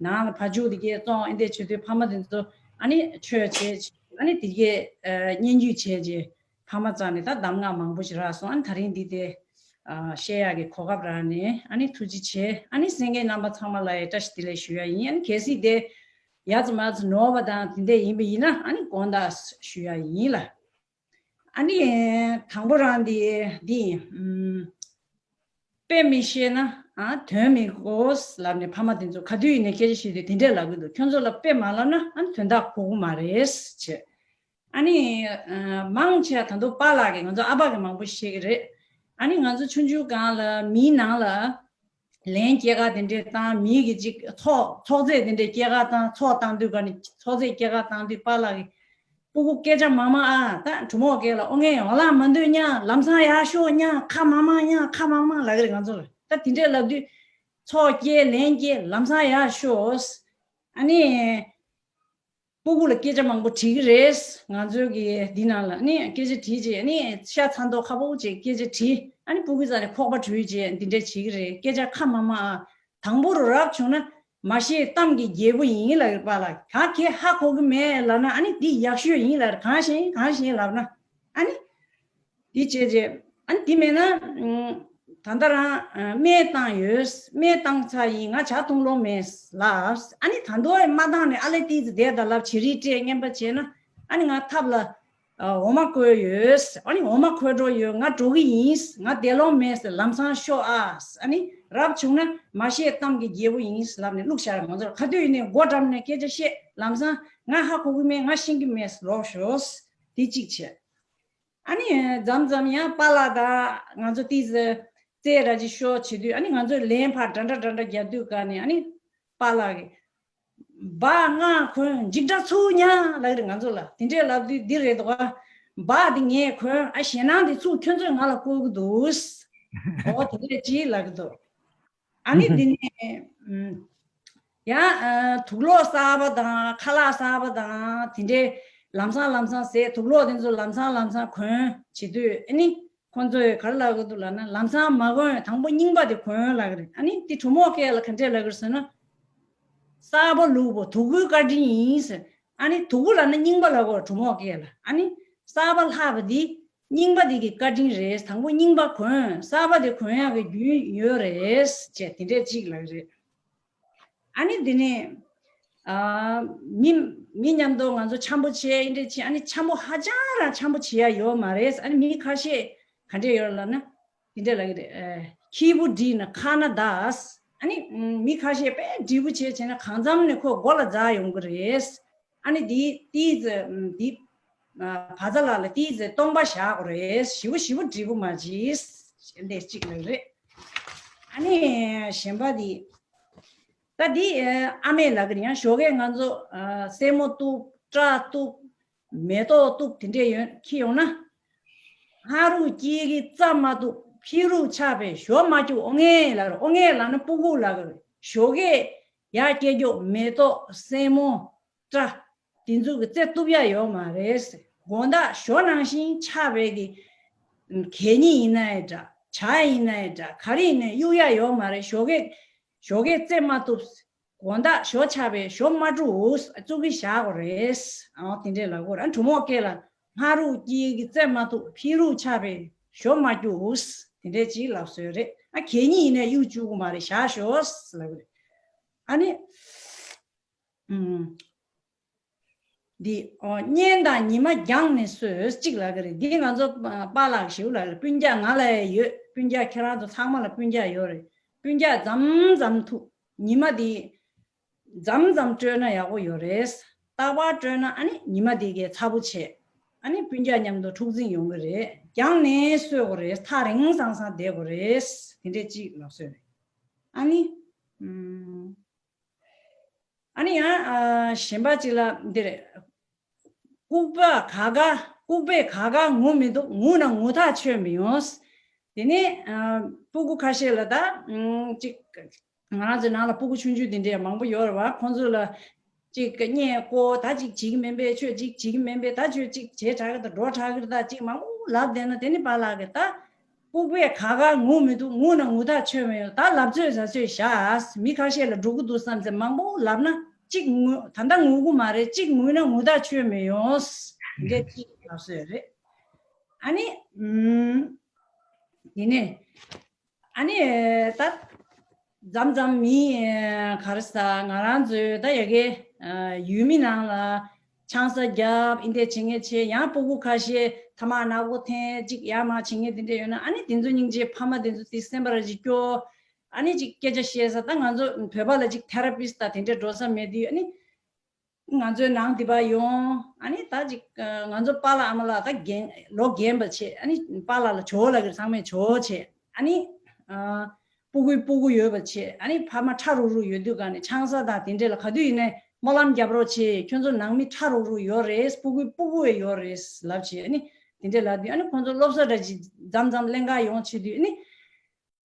ནང་ལ་བ་ཕྱུགས་དེ་གས་བཙོང་། ཨ་འདྲས་བྱེད་དུས་ཕ་མ་དེ་ཚོ་ཨ་ནི་ཆོས་བྱས་བྱེད་ ཨ་ནི་དེ་གའི་ཨ་སྙན་བརྒྱུད་བྱས་རྗེས་ཕ་མ་རྩ་ནས་ད་གདམས་ངག་མང་པོ་ཞིག་རག་སོང་། ཨ་ནི་ད་རིང་འདི་དེ་ཨ་བཤད་ཡག་གི་གོ་སྐབས་རག་ནས་ཨ་ནི་ཐུགས་རྗེ་ཆེ། ཨ་ནི་གསན་མཁན་རྣམ་པ་ཚང་མ་ལ་ཡང་བཀྲ་ཤིས་བདེ་ལེགས་ཞུ་ཡ་ཡིན། ཨ་ནི་གལ་སྲིད་དེ་ཡ་ཙམ་མ་ཙམ་ནོར་བ་དང་དེ་འདྲ་ཡིན་པ་ཡིན་ན་ཨ་ནི་དགོངས་དག་ཞུ་ཡ་ཡིན་ལ། ཨ་ནི་དང་པོ་རང་འདི་འདི་ཡིན། ཨམ། དཔེ་མི་ཤེས་ན་ཨ་དོན་མི་གོ་ལབ་ནས་ཕ་མ་དེ་ཚོ་ག་དུས་ཡིན་ནའི་སྐད་ཆ་བཤད་དུས་དེ་འདྲས་ལབ་གི་འདུག་ཁྱོད་ཚོ་ལ་དཔེ་མ་ལབ་ན་ཨ་ནི་དོན་དག་གོ་གི་མ་རེད་ཅེས། ཨ་ནི་ཨ་མང་ཆེ་བ་ད་དུང་པཱ་ལགས་ཀྱིས་ང་ཚོ་ཨ་ཕ་གིས་མང་པོ་བཤད་ཀྱི་རེད། ཨ་ནི་ང་ཚོ་ཆུང་ཆུང་སྒང་ལ་མིའི་ནང་ལ་ལན་སྐྱེལ་ག་དེ་འདྲས་བཏང་། མིའི་གི་ཅིག་ཚོགས་ཚོགས་རྫས་དེ་འདྲས་སྐྱེལ་ག་བཏང་། ཚོགས་བཏང་དུས་ག་ནས་ཚོགས་རྫས་སྐྱེལ་ག་བཏང་དུས་པཱ་ལགས་ཀྱིས་སྤུ་གུ་སྐད་ཆ་མང་མང་ཨ་ད་གྲུ་མོ་སྐད་ལ་ཨོ་ངས་འོ་ལ་མ་འདོད་ཉ་ལམ་སང་ཡར་ཤོག་ཉ་ཁ་མང་མང་ཉ་ཁ་མང་མང་ལབ་ཀྱི་རེད། ང་ཚོ་ལ་ད་དེ་འདྲས་ལབ་དུས་ཚོགས་སྐྱེལ་ལན་སྐྱེལ་ལམ་སང་ཡར་ཤོག་ཨ་ནི་སྤུ་གུ་ལ་སྐད་ཆ་མང་པོ་དྲིས་ཀྱི་རེད། ང་ཚོའི་གི་འདི་ནང་ལ་ནི་སྐད་ཆ་དྲིས་རྗེས་ནི་ཤ་ཚ་མདོག་ཁ་པོ་བྱས་སྐད་ཆ་དྲིས། ཨ་ནི་སྤུ་གུ་རྩ་ནས་ཁོག་པ་བྲུས་རྗེས་འདི་འདྲས་བྱེད་ཀྱི་རེད། སྐད་ཆ་ཁ་མང་མང་ཨ། དང་པོ་རུ་རབ་བྱུང་ན་མ་ཤེས་གཏམ་གྱི་རྒྱལ་པོ་ཡིན་ལབ་ཀྱི་རེད་པཱ་ལགས། གང་གས་ཧ་གོ་གི་མེད་ལབ་ན་ཨ་ནི་འདི་ཡག་ཤོས་ཡིན་ལབ་རེད། གང་ཤེས་གང་ཤེས་ལབ་ན་ཨ་ནི། དེ་བྱས་རྗེས་ཨ་ནི་དེ་མེད་ན་ཨུམ། ད་ལྟ་རང་ཨ་སྨན་བཏང་ཡོད། སྨན་བཏང་ཚར་ཡིན། ང་ཇ་འཐུང་ལོང་མེད་ལབ། ཨ་ནི་ད་དུང་མ་བཏང་ནས་ཨ་ལེ་ཏིས་བསྡད་ད་ལབ་བྱེད་རིགས་སྤྲད་རྔན་པ་བྱས་ན་ཨ་ནི་ང་ཐབ་ལ་ཨ་འོ་མ་བསྐོལ་ཡོད། ཨ་ནི་འོ་མ་འཁོལ་འགྲོ་ཡོད། ང་འགྲོ་གི་ཡིན། ང་བསྡད་ལོང་མེད། ལམ་སང་ཤོག་ཨ། ཨ་ནི་རབ་བྱུང་ན་མ་ཤེས་གཏམ་གྱི་རྒྱལ་པོ་ཡིན་ལབ་ནས་བླུགས་བཞག་ང་ཚོར་ག་དུས་ཡིན་ནའི་སྒོ་འགྲམ་ནས་སྐད་ཆ་བཤད། ལམ་སང་ང་ཧ་གོ་གི་མེད། ང་ཤེས་ཀྱི་མེད་ལོག་ཤོག་དེ་གཅིག་བྱས། ཨ་ནི་མཚམས་མཚམས་ཡང་པཱ་ལགས་དང་ང་ཚོ་ཏིས་རྩེད་ར་ཅིག་ཤོག་བྱེད་དུས་ཨ་ནི་ང་ཚོས་ལན་ཕར་འདྲ་འདྲ་འདྲ་འདྲ་རྒྱག་དུས་ག་ནས་ཨ་ནི་པཱ་ལགས་ཀྱིས་སྦ་ང་གོན་འཇིགས་སྐྲག་ཚུགས་ཉག་ལབ་ཀྱི་རེད། ང་ཚོ་ལ་དེ་འདྲས་ལབ་དུས་འདི་རེད་འདུག་ག་སྦ་འདི་ངས་གོན། ཨ་ཞེད་སྣང་འདི་ཚུགས་ཁྱོད་ཚོས་ང་ལ་བསྐུར་གི་འདུག་འོ་དེ་འདྲས་ཅིག་ལབ་ཀྱི་འདུག་ཨ་ནི་འདི་ནས་ཨུམ། ཡང་ཨ་དུག་ལོག་གསར་པ་དང་ཁ་ལག་གསར་པ་དང་དེ་འདྲའི་ལམ་སང་ལམ་སང་ཟས། དུག་ལོག་དེ་ཚོ་ལམ་སང་ལམ་སང་གོན་བྱེད་དུས་ཨ་ནི་ཁོང་ཚོས་ག་རེ་ལབ་ཀྱི་འདུག་ལབ་ན་ལམ་སང་མ་གོན། དང་པོ་རྙིང་པ་དེ་གོན་ལབ་ཀྱི་རེད། ཨ་ནི་དེ་གྲུ་མོ་སྐད་ལ་ག་འདྲས་ལབ་ཀྱི་རེད་ཟེར་ན། གསར་པ་ལུག་པོ་དུག་གུའི་བཀའ་དྲིན་ཡིན་ཟེར། ཨ་ནི་དུག་གུ་ལབ་ན་རྙིང་པ་ལབ་གོ་གྲུ་མོ་སྐད་ལ། ཨ་ནི་གསར་པ་ལྷག་པ་འདི་རྙིང་པ་འདི་གི་བཀའ་དྲིན་རེད། དང་པོ་རྙིང་པ་གོན། གསར་པ་དེ་གོན་ཡག་གི་རྒྱུན་ཡོད་རེད་ཅེས་དེ་འདྲས་གཅིག་ལབ་རེད། ཨ་ནི་འདི་ནས་ཨ་མི་མི་མཉམ་དུ་ང་ཚོ་འཆམ་པོ་བྱས་འདྲས་བྱས། ཨ་ནི་འཆམ་པོ་ཧ་ཅང་རང་འཆམ་པོ་བྱེད་ཡ་ཡོད་མ་རེད། ཨ་ནི་མི་ཁ་ཤས་ག་འདྲས་ཡོད་ལབ་ན། དེ་འདྲས་ལབ་ཀྱི་རེད། ཨེ། ཁྱི་བུ་འདྲིས་ན་ཁ་ན་འདའ། ཨ་ནི་མི་ཁ་ཤས་དཔེ་འདྲིས་པོ་བྱས་བྱས་ན་གང་འཚམ་ནས་ཁོ་མགོ་ལ་འཛག་ཡོང་གི་རེད། ཨ་ནི་དེ་དེ་ཚེ་དེ་བ་ཚ་ལ་ལ་དེ་ཚེ་སྟོང་པ་བཞག་དགོས་རེད། ཞི་བོ་ཞི་བོ་འདྲིས་པོ་མ་བྱེད། འདྲས་གཅིག་ལབ་རེད། ཨ་ནི་གཞན་པ་དེ་ད་དེ་ཨ་མས་ལབ་ཀྱི་རེད། ཡང་ཞོགས་ཀས་ང་ཚོ་ཨ་སྲན་མོ་གཏུབ། སྐྲ་གཏུབ། མེ་ཏོག་གཏུབ་དེ་འདྲས་ཡོང་ཁྱེར་ཡོང་ན། ཕ་རུ་སྐྱེས་ཀྱི་རྩྭ་མ་གཏུབ། ཕྱི་རུ་ཆགས་པའི་ཞོ་མ་སྐྱུག་ཨོ་ངས་ལབ་རེད། ཨོ་ངས་ལབ་ན་སྤུ་གུ་ལབ་ཀྱི་རེད། ཞོགས་ཀས་ཡར་སྐྱེ་རྒྱུ་མེ་ཏོག་སྲན་མོ་སྐྲ་དེ་ཚོ་གི་རྩེ་གཏུབ་ཡ་ཡོད་མ་རེད། དགོང་དག་ཞོ་ནང་བཞིན་ཆགས་པའི་གི་གད་སྙིགས་ཡིན་ན་ཡང་འདྲ། ཇ་ཡིན་ན་ཡང་འདྲ། ག་རེ་ཡིན་ན་གཡུག་ཡ་ཡོད་མ་རེད། ཞོགས་ཀས་ཞོགས་ཀས་རྩེ་མ་གཏུབ། དགོང་དག་ཞོ་ཆགས་པའི་ཞོ་མ་བཀྲུ། བཙུགས་ཀྱི་བཞག་དགོས་རེད། ཨང་དེ་འདྲས་ལབ་དགོས་རེད། ཨ་གྲུ་མོ་སྐད་ལ་ཕ་རུ་སྐྱེས་ཀྱི་རྩྭ་མ་གཏུབ། ཕྱི་རུ་ཆགས་པའི་ཞོ་མ་སྐྱུག་དེ་འདྲས་ཅིག་ལབ་སྲོལ་རེད། ཨ་གད་སྙིགས་ཡིན་ན་གཡུག་བཅུག་གི་མ་རེད། བཞག་ཤོག་ལབ་དགོས་རེད། ཨ་ནི་ཨུམ། འདི་ཨོ་གཉེན་དང་ཉི་མ་རྒྱང་ནས་གསོས་གཅིག་ལབ་ཀྱི་རེད། འདི་ང་ཚོ་པཱ་ལགས་ཞིག་ལབ་ཀྱི་རེད། སྤུན་ཀྱག་ང་ལ་ཡང་ཡོད། སྤུན་ཀྱག་ཁྱེད་རང་ཚོ་ཚང་མ་ལ་སྤུན་ཀྱག་ཡོད་རེད། སྤུན་ཀྱག་མཚམས་མཚམས་ཐུག་ཉི་མ་འདི་མཚམས་མཚམས་སྤྲོད་ན་ཡག་པོ་ཡོད་རེད། རྟག་པར་སྤྲོད་ན་ཨ་ནི་ཉི་མ་འདི་གའི་ཚ་པོ་བྱས། ཨ་ནི་སྤུན་ཀྱག་མཉམ་དུ་འཁྲུག་འཛིང་ཡོང་གི་རེད། རྒྱང་ནས་གསོད་དགོས་རེད། ཐག་རིང་སང་སང་བསྡད་དགོས་རེད། དེ་འདྲས་གཅིག་ལབ་སྲོལ་རེད། ཨ་ནི་ཨུམ། ཨ་ནི་ཡང་ཨ་གཞན་པ་གཅིག་ལ་འདིར། ལྐུགས་པ་ག་ག་ལྐུགས་པས་ག་ག་ངུ་མི་འདུག་ངུ་ན་ངུ་ཐག་ཆོད་མི་ཡོང་། དེ་ནས་ཨ་སྤུ་གུ་ཁ་ཤས་ལ་ད་ཨུམ་གཅིག་ང་རང་ཚོའི་ནང་ལ་སྤུ་གུ་ཆུང་ཆུང་དེ་འདྲས་མང་པོ་ཡོད་རེད་བ། ཁོང་ཚོ་ལ་གཅིག་གཉེན་བསྐོར། ད་གཅིག་བྱེད་ཀྱི་མིན་པས། ཁྱོད་གཅིག་བྱེད་ཀྱི་མིན་པས། ད་ཁྱོད་གཅིག་བྱེད་དྲག་གི་ད་འགྲོ་དྲག་གི་ད་གཅིག་མང་པོ་ལབ་བསྡད་ན། དེ་ནི་པཱ་ལགས་ཀྱིས་ད་ལྐུགས་པས་ག་ག་ངུ་མི་འདུག་ངུ་ན་ངུ་ཐག་ཆོད་མི་ཡོང་། ད་ལབ་ཚོད་ཟ་ཚོད་བཞག་མི་ཁ་ཤས་ལ་འགྲོ་གི་འདུག་བསམ་ཚེ་མང་པོ་ལབ་ན་ གཅིག་ངུ་ད་ལྟ་ངུ་གི་མ་རེད། གཅིག་ངུས་ན་ངུ་ཐག་ཆོད་མི་ཡོང་། འདི་གཅིག་ལབ་སྲོལ་རེད། ཨ་ནི་ཨམ། དེ་ནས་ཨ་ནི་ད་མཚམས་མཚམས་མི་ག་རེ་ཟ་ང་རང་ཚོའི་ད་ཡ་གི་ཡུལ་མི་ནང་ལ་ཆང་ས་རྒྱབ་ཨིན་དེ་བྱེད་མཁན་བྱེད། ཡང་སྤུ་གུ་ཁ་ཤས་ཐ་མག་ནག་པོ་འཐེན་གཅིག་ཡར་མར་བྱེད་མཁན་དེ་འདྲ་ཡོད་ན། ཨ་ནི་དེ་ཚོ་སྙིང་རྗེ་ཕ་མ་དེ་ཚོ་དེ་སེམས་པ་ར་ཅིག་སྐྱོ། ཨ་ནི་ཅིག་སྐད་ཆ་བཤད་ས་ད་ང་ཚོ་བོད་པ་ལ་ཅིག་ཐེ་ར་པིས་ད་དེ་འདྲ་འགྲོ་ས་མེད་དུས། ཨ་ནི་ང་ཚོའི་ནང་འདི་པ་ཡོང་། ཨ་ནི་ད་ཅིག་ང་ཚོ་པཱ་ལགས་ཨ་མ་ལགས་ད་རྒན་ལོ་རྒན་པ་བྱས། ཨ་ནི་པཱ་ལགས་ལ་ཇོ་བོ་ལབ་ཀྱི་རེད། ཚང་མས་ཇོ་བོ་བྱས། ཨ་ནི་སྤུ་གུའི་སྤུ་གུ་ཡོད་པ་བྱས། ཨ་ནི་ཕ་མ་ཕྲ་རུག་རུག་ཡོད་དུས་ག་ནས་ཆང་ས་དང་དེ་འདྲས་ལ་ག་དུས་ཡིན་ནའི་སྨོན་ལམ་རྒྱབ་རོགས་བྱེད། ཁྱོད་ཚོ་ནང་མི་ཕྲ་རུག་རུག་ཡོད་རེད། སྤུ་གུའི་སྤུ་གུ་ཡོད་རེད་ལབ་བྱས། ཨ་ནི་དེ་འདྲས་ལབ་དུས་ཨ་ནི་ཁོང་ཚོ་སློབ་གསོ་འདྲ་ཅིག་མཚམས་མཚམས་ལེན་ག་ཡོང་བྱེད་དུས། ཨ་ནི་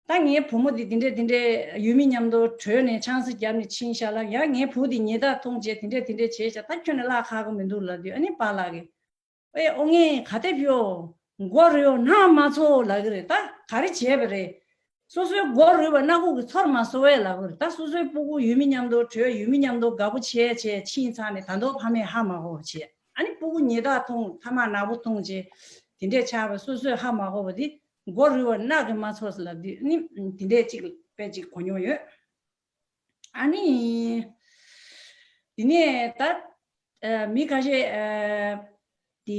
ད་ངའི་བུ་མོ་དེ་དེ་འདྲས་དེ་འདྲས་ཡུལ་མི་མཉམ་དུ་བྲོས་ནས་ཆང་ས་བརྒྱབ་ནས་ཕྱིན་ཤག་ལབ། ཡང་ངའི་བུ་དེ་ཉེས་དག་མཐོང་བྱས་དེ་འདྲས་དེ་འདྲས་བྱས་ཤག་ད་ཁྱོན་ནས་བརླག་ཁག་གི་མི་འདུག་ལབ་དུས། ཨ་ནི་པཱ་ལགས་ཀྱིས་ཨེ་ཨོ་ངས་ག་དེ་ཕིའོ་མགོ་རུལ་ནག་མ་ཚོ་ལབ་ཀྱི་རེད། ད་ག་རེ་བྱས་པ་རེད། སོ་སོའི་མགོ་རུལ་བ་སྣ་ཁུག་གི་ཚོར་མ་སོང་བས་ལབ་ཀྱི་རེད། ད་སོ་སོའི་སྤུ་གུ་ཡུལ་མི་མཉམ་དུ་བྲོས་ཡུལ་མི་མཉམ་དུ་དགའ་པོ་བྱས་བྱས་ཕྱིན་ཚར་ནས་ད་དུང་ཕ་མས་ཧ་མ་གོ་བ་བྱས། ཨ་ནི་སྤུ་གུ་ཉེས་དག་མཐོང་ཐ་མག་ནག་པོ་མཐོང་བྱས་དེ་འདྲས་ཆགས་པ་སོ་སོས་ཧ་མ་གོ་བ་དེ། མགོ་རུལ་བ་སྣ་གིས་མ་ཚོར་ལབ་དུས་ནི་དེ་འདྲས་ཅིག་དཔེ་ཅིག་གོ་མྱོང་ཡོད། ཨ་ནི་དེ་ནས་ད་མི་ཁ་ཤས་དེ་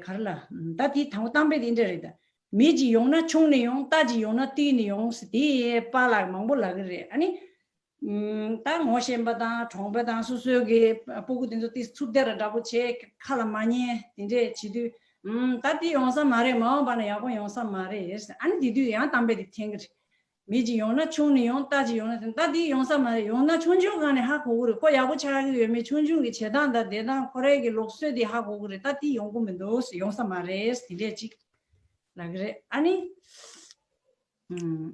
ག་རེ་ལ་ད་དེ་དང་པོ་གཏམ་དཔེ་དེ་འདྲ་རེད། ད་མི་གཅིག་ཡོང་ན་ཆུང་ནས་ཡོང་། རྟ་གཅིག་ཡོང་ན་བཏུལ་ནས་ཡོང་ཟེར་དེ་པཱ་ལགས་མང་པོ་ལབ་ཀྱི་རེད། ཨ་ནི། ད་ངོ་ཤེས་པ་དང་གྲོང་པ་དང་སོ་སོའི་གི་སྤུ་གུ་དེ་ཚོ་ཏིས་ཚུབ་སྟེ་ར་འདྲ་པོ་བྱས་ཁ་ལ་མ་ཉན་དེ་འདྲས་བྱེད་དུས། ཨུམ། ད་དེ་ཡོང་ས་མ་རེད། མ་འོངས་པ་ན་ཡག་པོ་ཡོང་ས་མ་རེད། ཨ་ནི་དེ་དུས་ཡང་གཏམ་དཔེ་དེ་འཐེན་གི་རེད། མི་གཅིག་ཡོང་ན་ཆུང་ནས་ཡོང་། རྟ་གཅིག་ཡོང་ན་ད་དེ་ཡོང་ས་མ་རེད། ཡོང་ན་ཆུང་ཆུང་སྒང་ནས་ཧ་གོ་གི་རེད། ཁོ་ཡག་པོ་ཆགས་ཀྱི་ཡོད་མེད་ཆུང་ཆུང་གི་བྱེད་སྟངས་དང་བསྡད་སྟངས་ཁོ་རའི་གི་ལུགས་སྲོལ་དེ་ཧ་གོ་གི་རེད། ད་དེ་ཡོང་གི་མི་འདུག་ཡོང་ས་མ་རེད་དེ་འདྲས་ཅིག་ལབ་གི་རེད། ཨ་ནི། ཨུམ།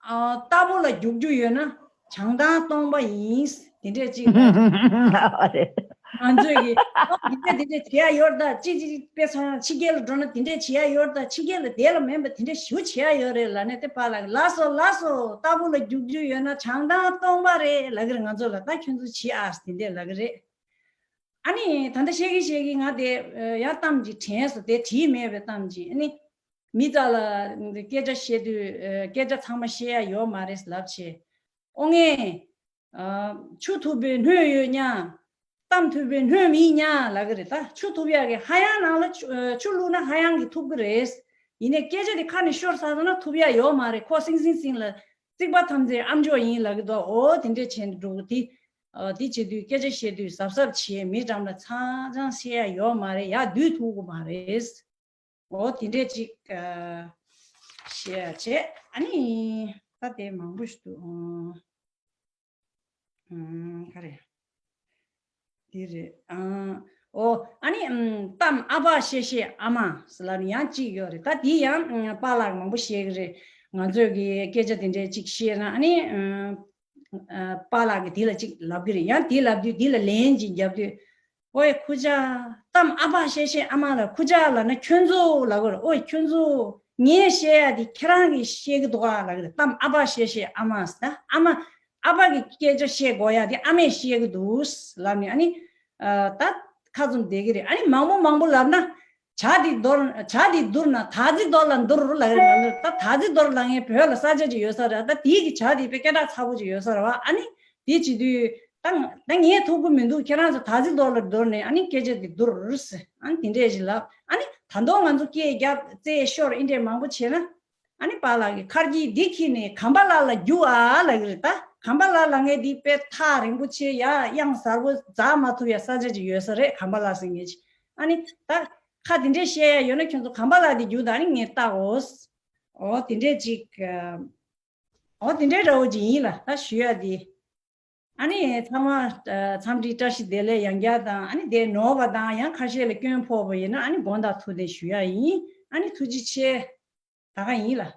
ཨ། རྟ་ཕོ་ལ་རྒྱུག་རྒྱུ་ཡོད་ན་བྱང་ཐང་སྟོང་པ་ཡིན། དེ་འདྲས་ཅིག་རེད། ང་ཚོས་ཀྱི་ཨ་འདི་འདྲས་འདི་འདྲས་བྱེད་ཡ་ཡོད་ད། ཅི་ཅི་དཔེ་ཚང་ཕྱི་རྒྱལ་ལ་འགྲོ་ན་དེ་འདྲས་བྱེད་ཡ་ཡོད་ད། ཕྱི་རྒྱལ་ལ་དེ་ལ་མིན་པ་དེ་འདྲས་ཞུ་བྱེད་ཡ་ཡོད་རེད་ལབ་ནས་དེ་པཱ་ལགས་ལགས་སོ་ལགས་སོ་རྟ་ཕོ་ལ་རྒྱུག་རྒྱུ་ཡོད་ན་བྱང་ཐང་སྟོང་པ་རེད་ལབ་གི་རེད། ང་ཚོ་ལ་ད་ཁྱོད་ཚོ་བྱེད་ཨ་དེ་འདྲས་ལབ་གི་རེད། ཨ་ནི་ད་ལྟ་བཤད་ཀྱི་བཤད་ཀྱི་ང་དེ་ཡང་གཏམ་ཅིག་དྲན་སོང་། དེ་བྲིས་མེད་པའི་གཏམ་ཅིག་ཨ་ནི། མི་དག་ལ་སྐད་ཆ་བཤད་དུས་སྐད་ཆ་ཚང་མ་བཤད་ཡ་ཡོད་མ་རེད་ལབ་བྱས། ཨོ་ངས་ཆུ་ཐུབ་པའི་སྣོད་ཡོད་ཉག་གཏམ་ཐུབ་པའི་སྣོད་མིན་ཉག་ལབ་གི་རེད། ད་ཆུ་ཐུབ་ཡག་གི་ཧ་ཡང་ནང་ལ་ཆུ་ཆུ་བླུགས་ན་ཧ་ཡང་གི་ཐུབ་གི་རེད། ཡིན་ནའི་སྐད་ཆ་དེ་ཁ་ནས་ཤོར་ཚར་སོང་ན་ཐུབ་ཡག་ཡོད་མ་རེད། ཁོ་སིང་སིང་སིང་ལ་རྩིག་པ་ཐམས་ཅད་ཨམ་ཅོག་ཡིན་ལབ་གི་འདུག་ཨོ་དེ་འདྲས་བྱས་ནས་འགྲོ་གི་དེ། ཨ་དེ་བྱེད་དུས་སྐད་ཆ་བཤད་དུས་གཟབ་གཟབ་བྱེད། མི་འགྲམ་ལ་ཚང་ཚང་བཤད་ཡ་ཡོད་མ་རེད། ཡ་བསྡུས་ཐུབ་གི་མ་རེད། འོ་དེ་འདྲས་ཅིག་ཨ་བཤད་ཡ་བྱས། ཨ་ནི་ད་དེ་མང་པོ་ཞིག་འདུག་ཨང་། ཨང་། ག་རེ། དེ་རེད་ཨང་། འོ་ཨ་ནི་ཨམ་གཏམ་ཨ་ཕ་བཤད་བཤད་ཨ་མ་ཟེར་ལབ་ནི་ཡང་གཅིག་ཡོད་རེད། ད་དེ་ཡང་ཨམ་པཱ་ལགས་མང་པོ་བཤད་གི་རེད། ང་ཚོས་གི་སྐད་ཆ་དེ་འདྲས་ཅིག་བཤད་ན་ཨ་ནི་ཨམ། ཨ་པཱ་ལགས་ཀྱིས་དེ་ལ་ཅིག་ལབ་ཀྱི་རེད། ཡང་དེ་ལབ་དུས་དེ་ལ་ལན་ཅིག་རྒྱབ་དུས། ཨོའི་ཁུ་ཅག་གཏམ་ཨ་ཕ་བཤད་བཤད་ཨ་མ་ལ་ཁུ་ཅག་ལབ་ན་ཁྱོད་ཚོ་ལབ་དགོས་རེད། ཨོའི་ཁྱོད་ཚོ་ངས་བཤད་ཡ་དེ་ཁྱེད་རང་གིས་བཤད་ཀྱི་འདུག་ག་ལབ་ཀྱི་རེད། གཏམ་ཨ་ཕ་བཤད་བཤད་ཨ་མ་ཟེར་ད་ཨ་མ་ཨ་ཕ་གི་སྐད་ཆ་བཤད་དགོས་ཡ་དེ་ཨ་མས་བཤད་ཀྱི་འདུག་ལབ་ནས་ཨ་ནི་ཨ་ད་ཁ་བཙུམ་བསྡད་ཀྱི་རེད། ཨ་ནི་མང་པོ་མང་པོ་ལབ་ན། ཇ་དེ་དོར། ཇ་དེ་བསྡུར་ན་ད་ཙི་དོར་ལ་འདུར་ལ་ཡོད་ལ། ད་ད་ཙི་དོར་ལ་ངའི་བོད་ལ་ས་ཆ་ཅིག་ཡོད་ས་རེད། ད་དེའི་གི་ཇ་དེ་དཔེ་སྐད་གྲགས་ཚ་པོ་ཅིག་ཡོད་ས་རེད་བ། ཨ་ནི་དེ་བྱེད་དུས་ད་ད་ངས་ཐུབ་ཀྱི་མི་འདུག་ཁྱེད་རང་ཚོ་ད་ཙི་དོར་ལ་འདོར་ནས་ཨ་ནི་སྐད་ཆ་དེ་བསྡུར་ཟེར། ཨ་ནི་དེ་འདྲས་ཞིག་ལབ། ཨ་ནི་ད་དུང་ང་ཚོ་སྐད་རྒྱབ་རྩེད་ཤོར་ཨིན་འདྲས་མང་པོ་བྱས་ན། ཨ་ནི་པཱ་ལགས་ཀྱིས་ཁར་གྱིས་འདི་ཁྱེར་ནས་གམ་པ་ལགས་ལ་རྒྱུགས་ཨ་ལབ་ཀྱི་རེད། ད་གམ་པ་ལགས་ལབ་མཁན་འདི་དཔེ་ཐག་རིང་པོ་ཆེ་ཡ་གཡང་གཟར་པོ་འཛེག་མ་ཐུབ་ཡ་ས་ཆ་ཅིག་ཡོད་ས་རེད། གམ་པ་ལགས་ཟེར་མཁན་ཅིག་ཨ་ནི་ད་ཁ་དེ་འདྲས་བཤད་ཡ་ཡོད་ན་ཁྱོད་ཚོ་གམ་པ་ལགས་དེ་རྒྱུགས་དང་ཨ་ནི་ངས་བལྟ་འོ། འོ་དེ་འདྲས་ཅིག་འོ་དེ་འདྲས་འདྲ་བོ་ཅིག་ཡིན་ལ་ད་ཞུ་ཡ་དེ། ཨ་ནི་ཚང་མ་འཚམས་འདྲི་བཀྲ་ཤིས་བདེ་ལེགས་ཡང་བསྐྱར་དང་ཨ་ནི་དེ་ནོར་བ་དང་ཡང་ཁ་ཤས་ལ་སྐྱོན་ཕོག་པ་ཡིན་ན་ཨ་ནི་དགོངས་དག་ཐུགས་བདེན་ཞུ་ཡ་ཡིན། ཨ་ནི་ཐུགས་རྗེ་ཆེ། ད་ག་ཡིན་ལ།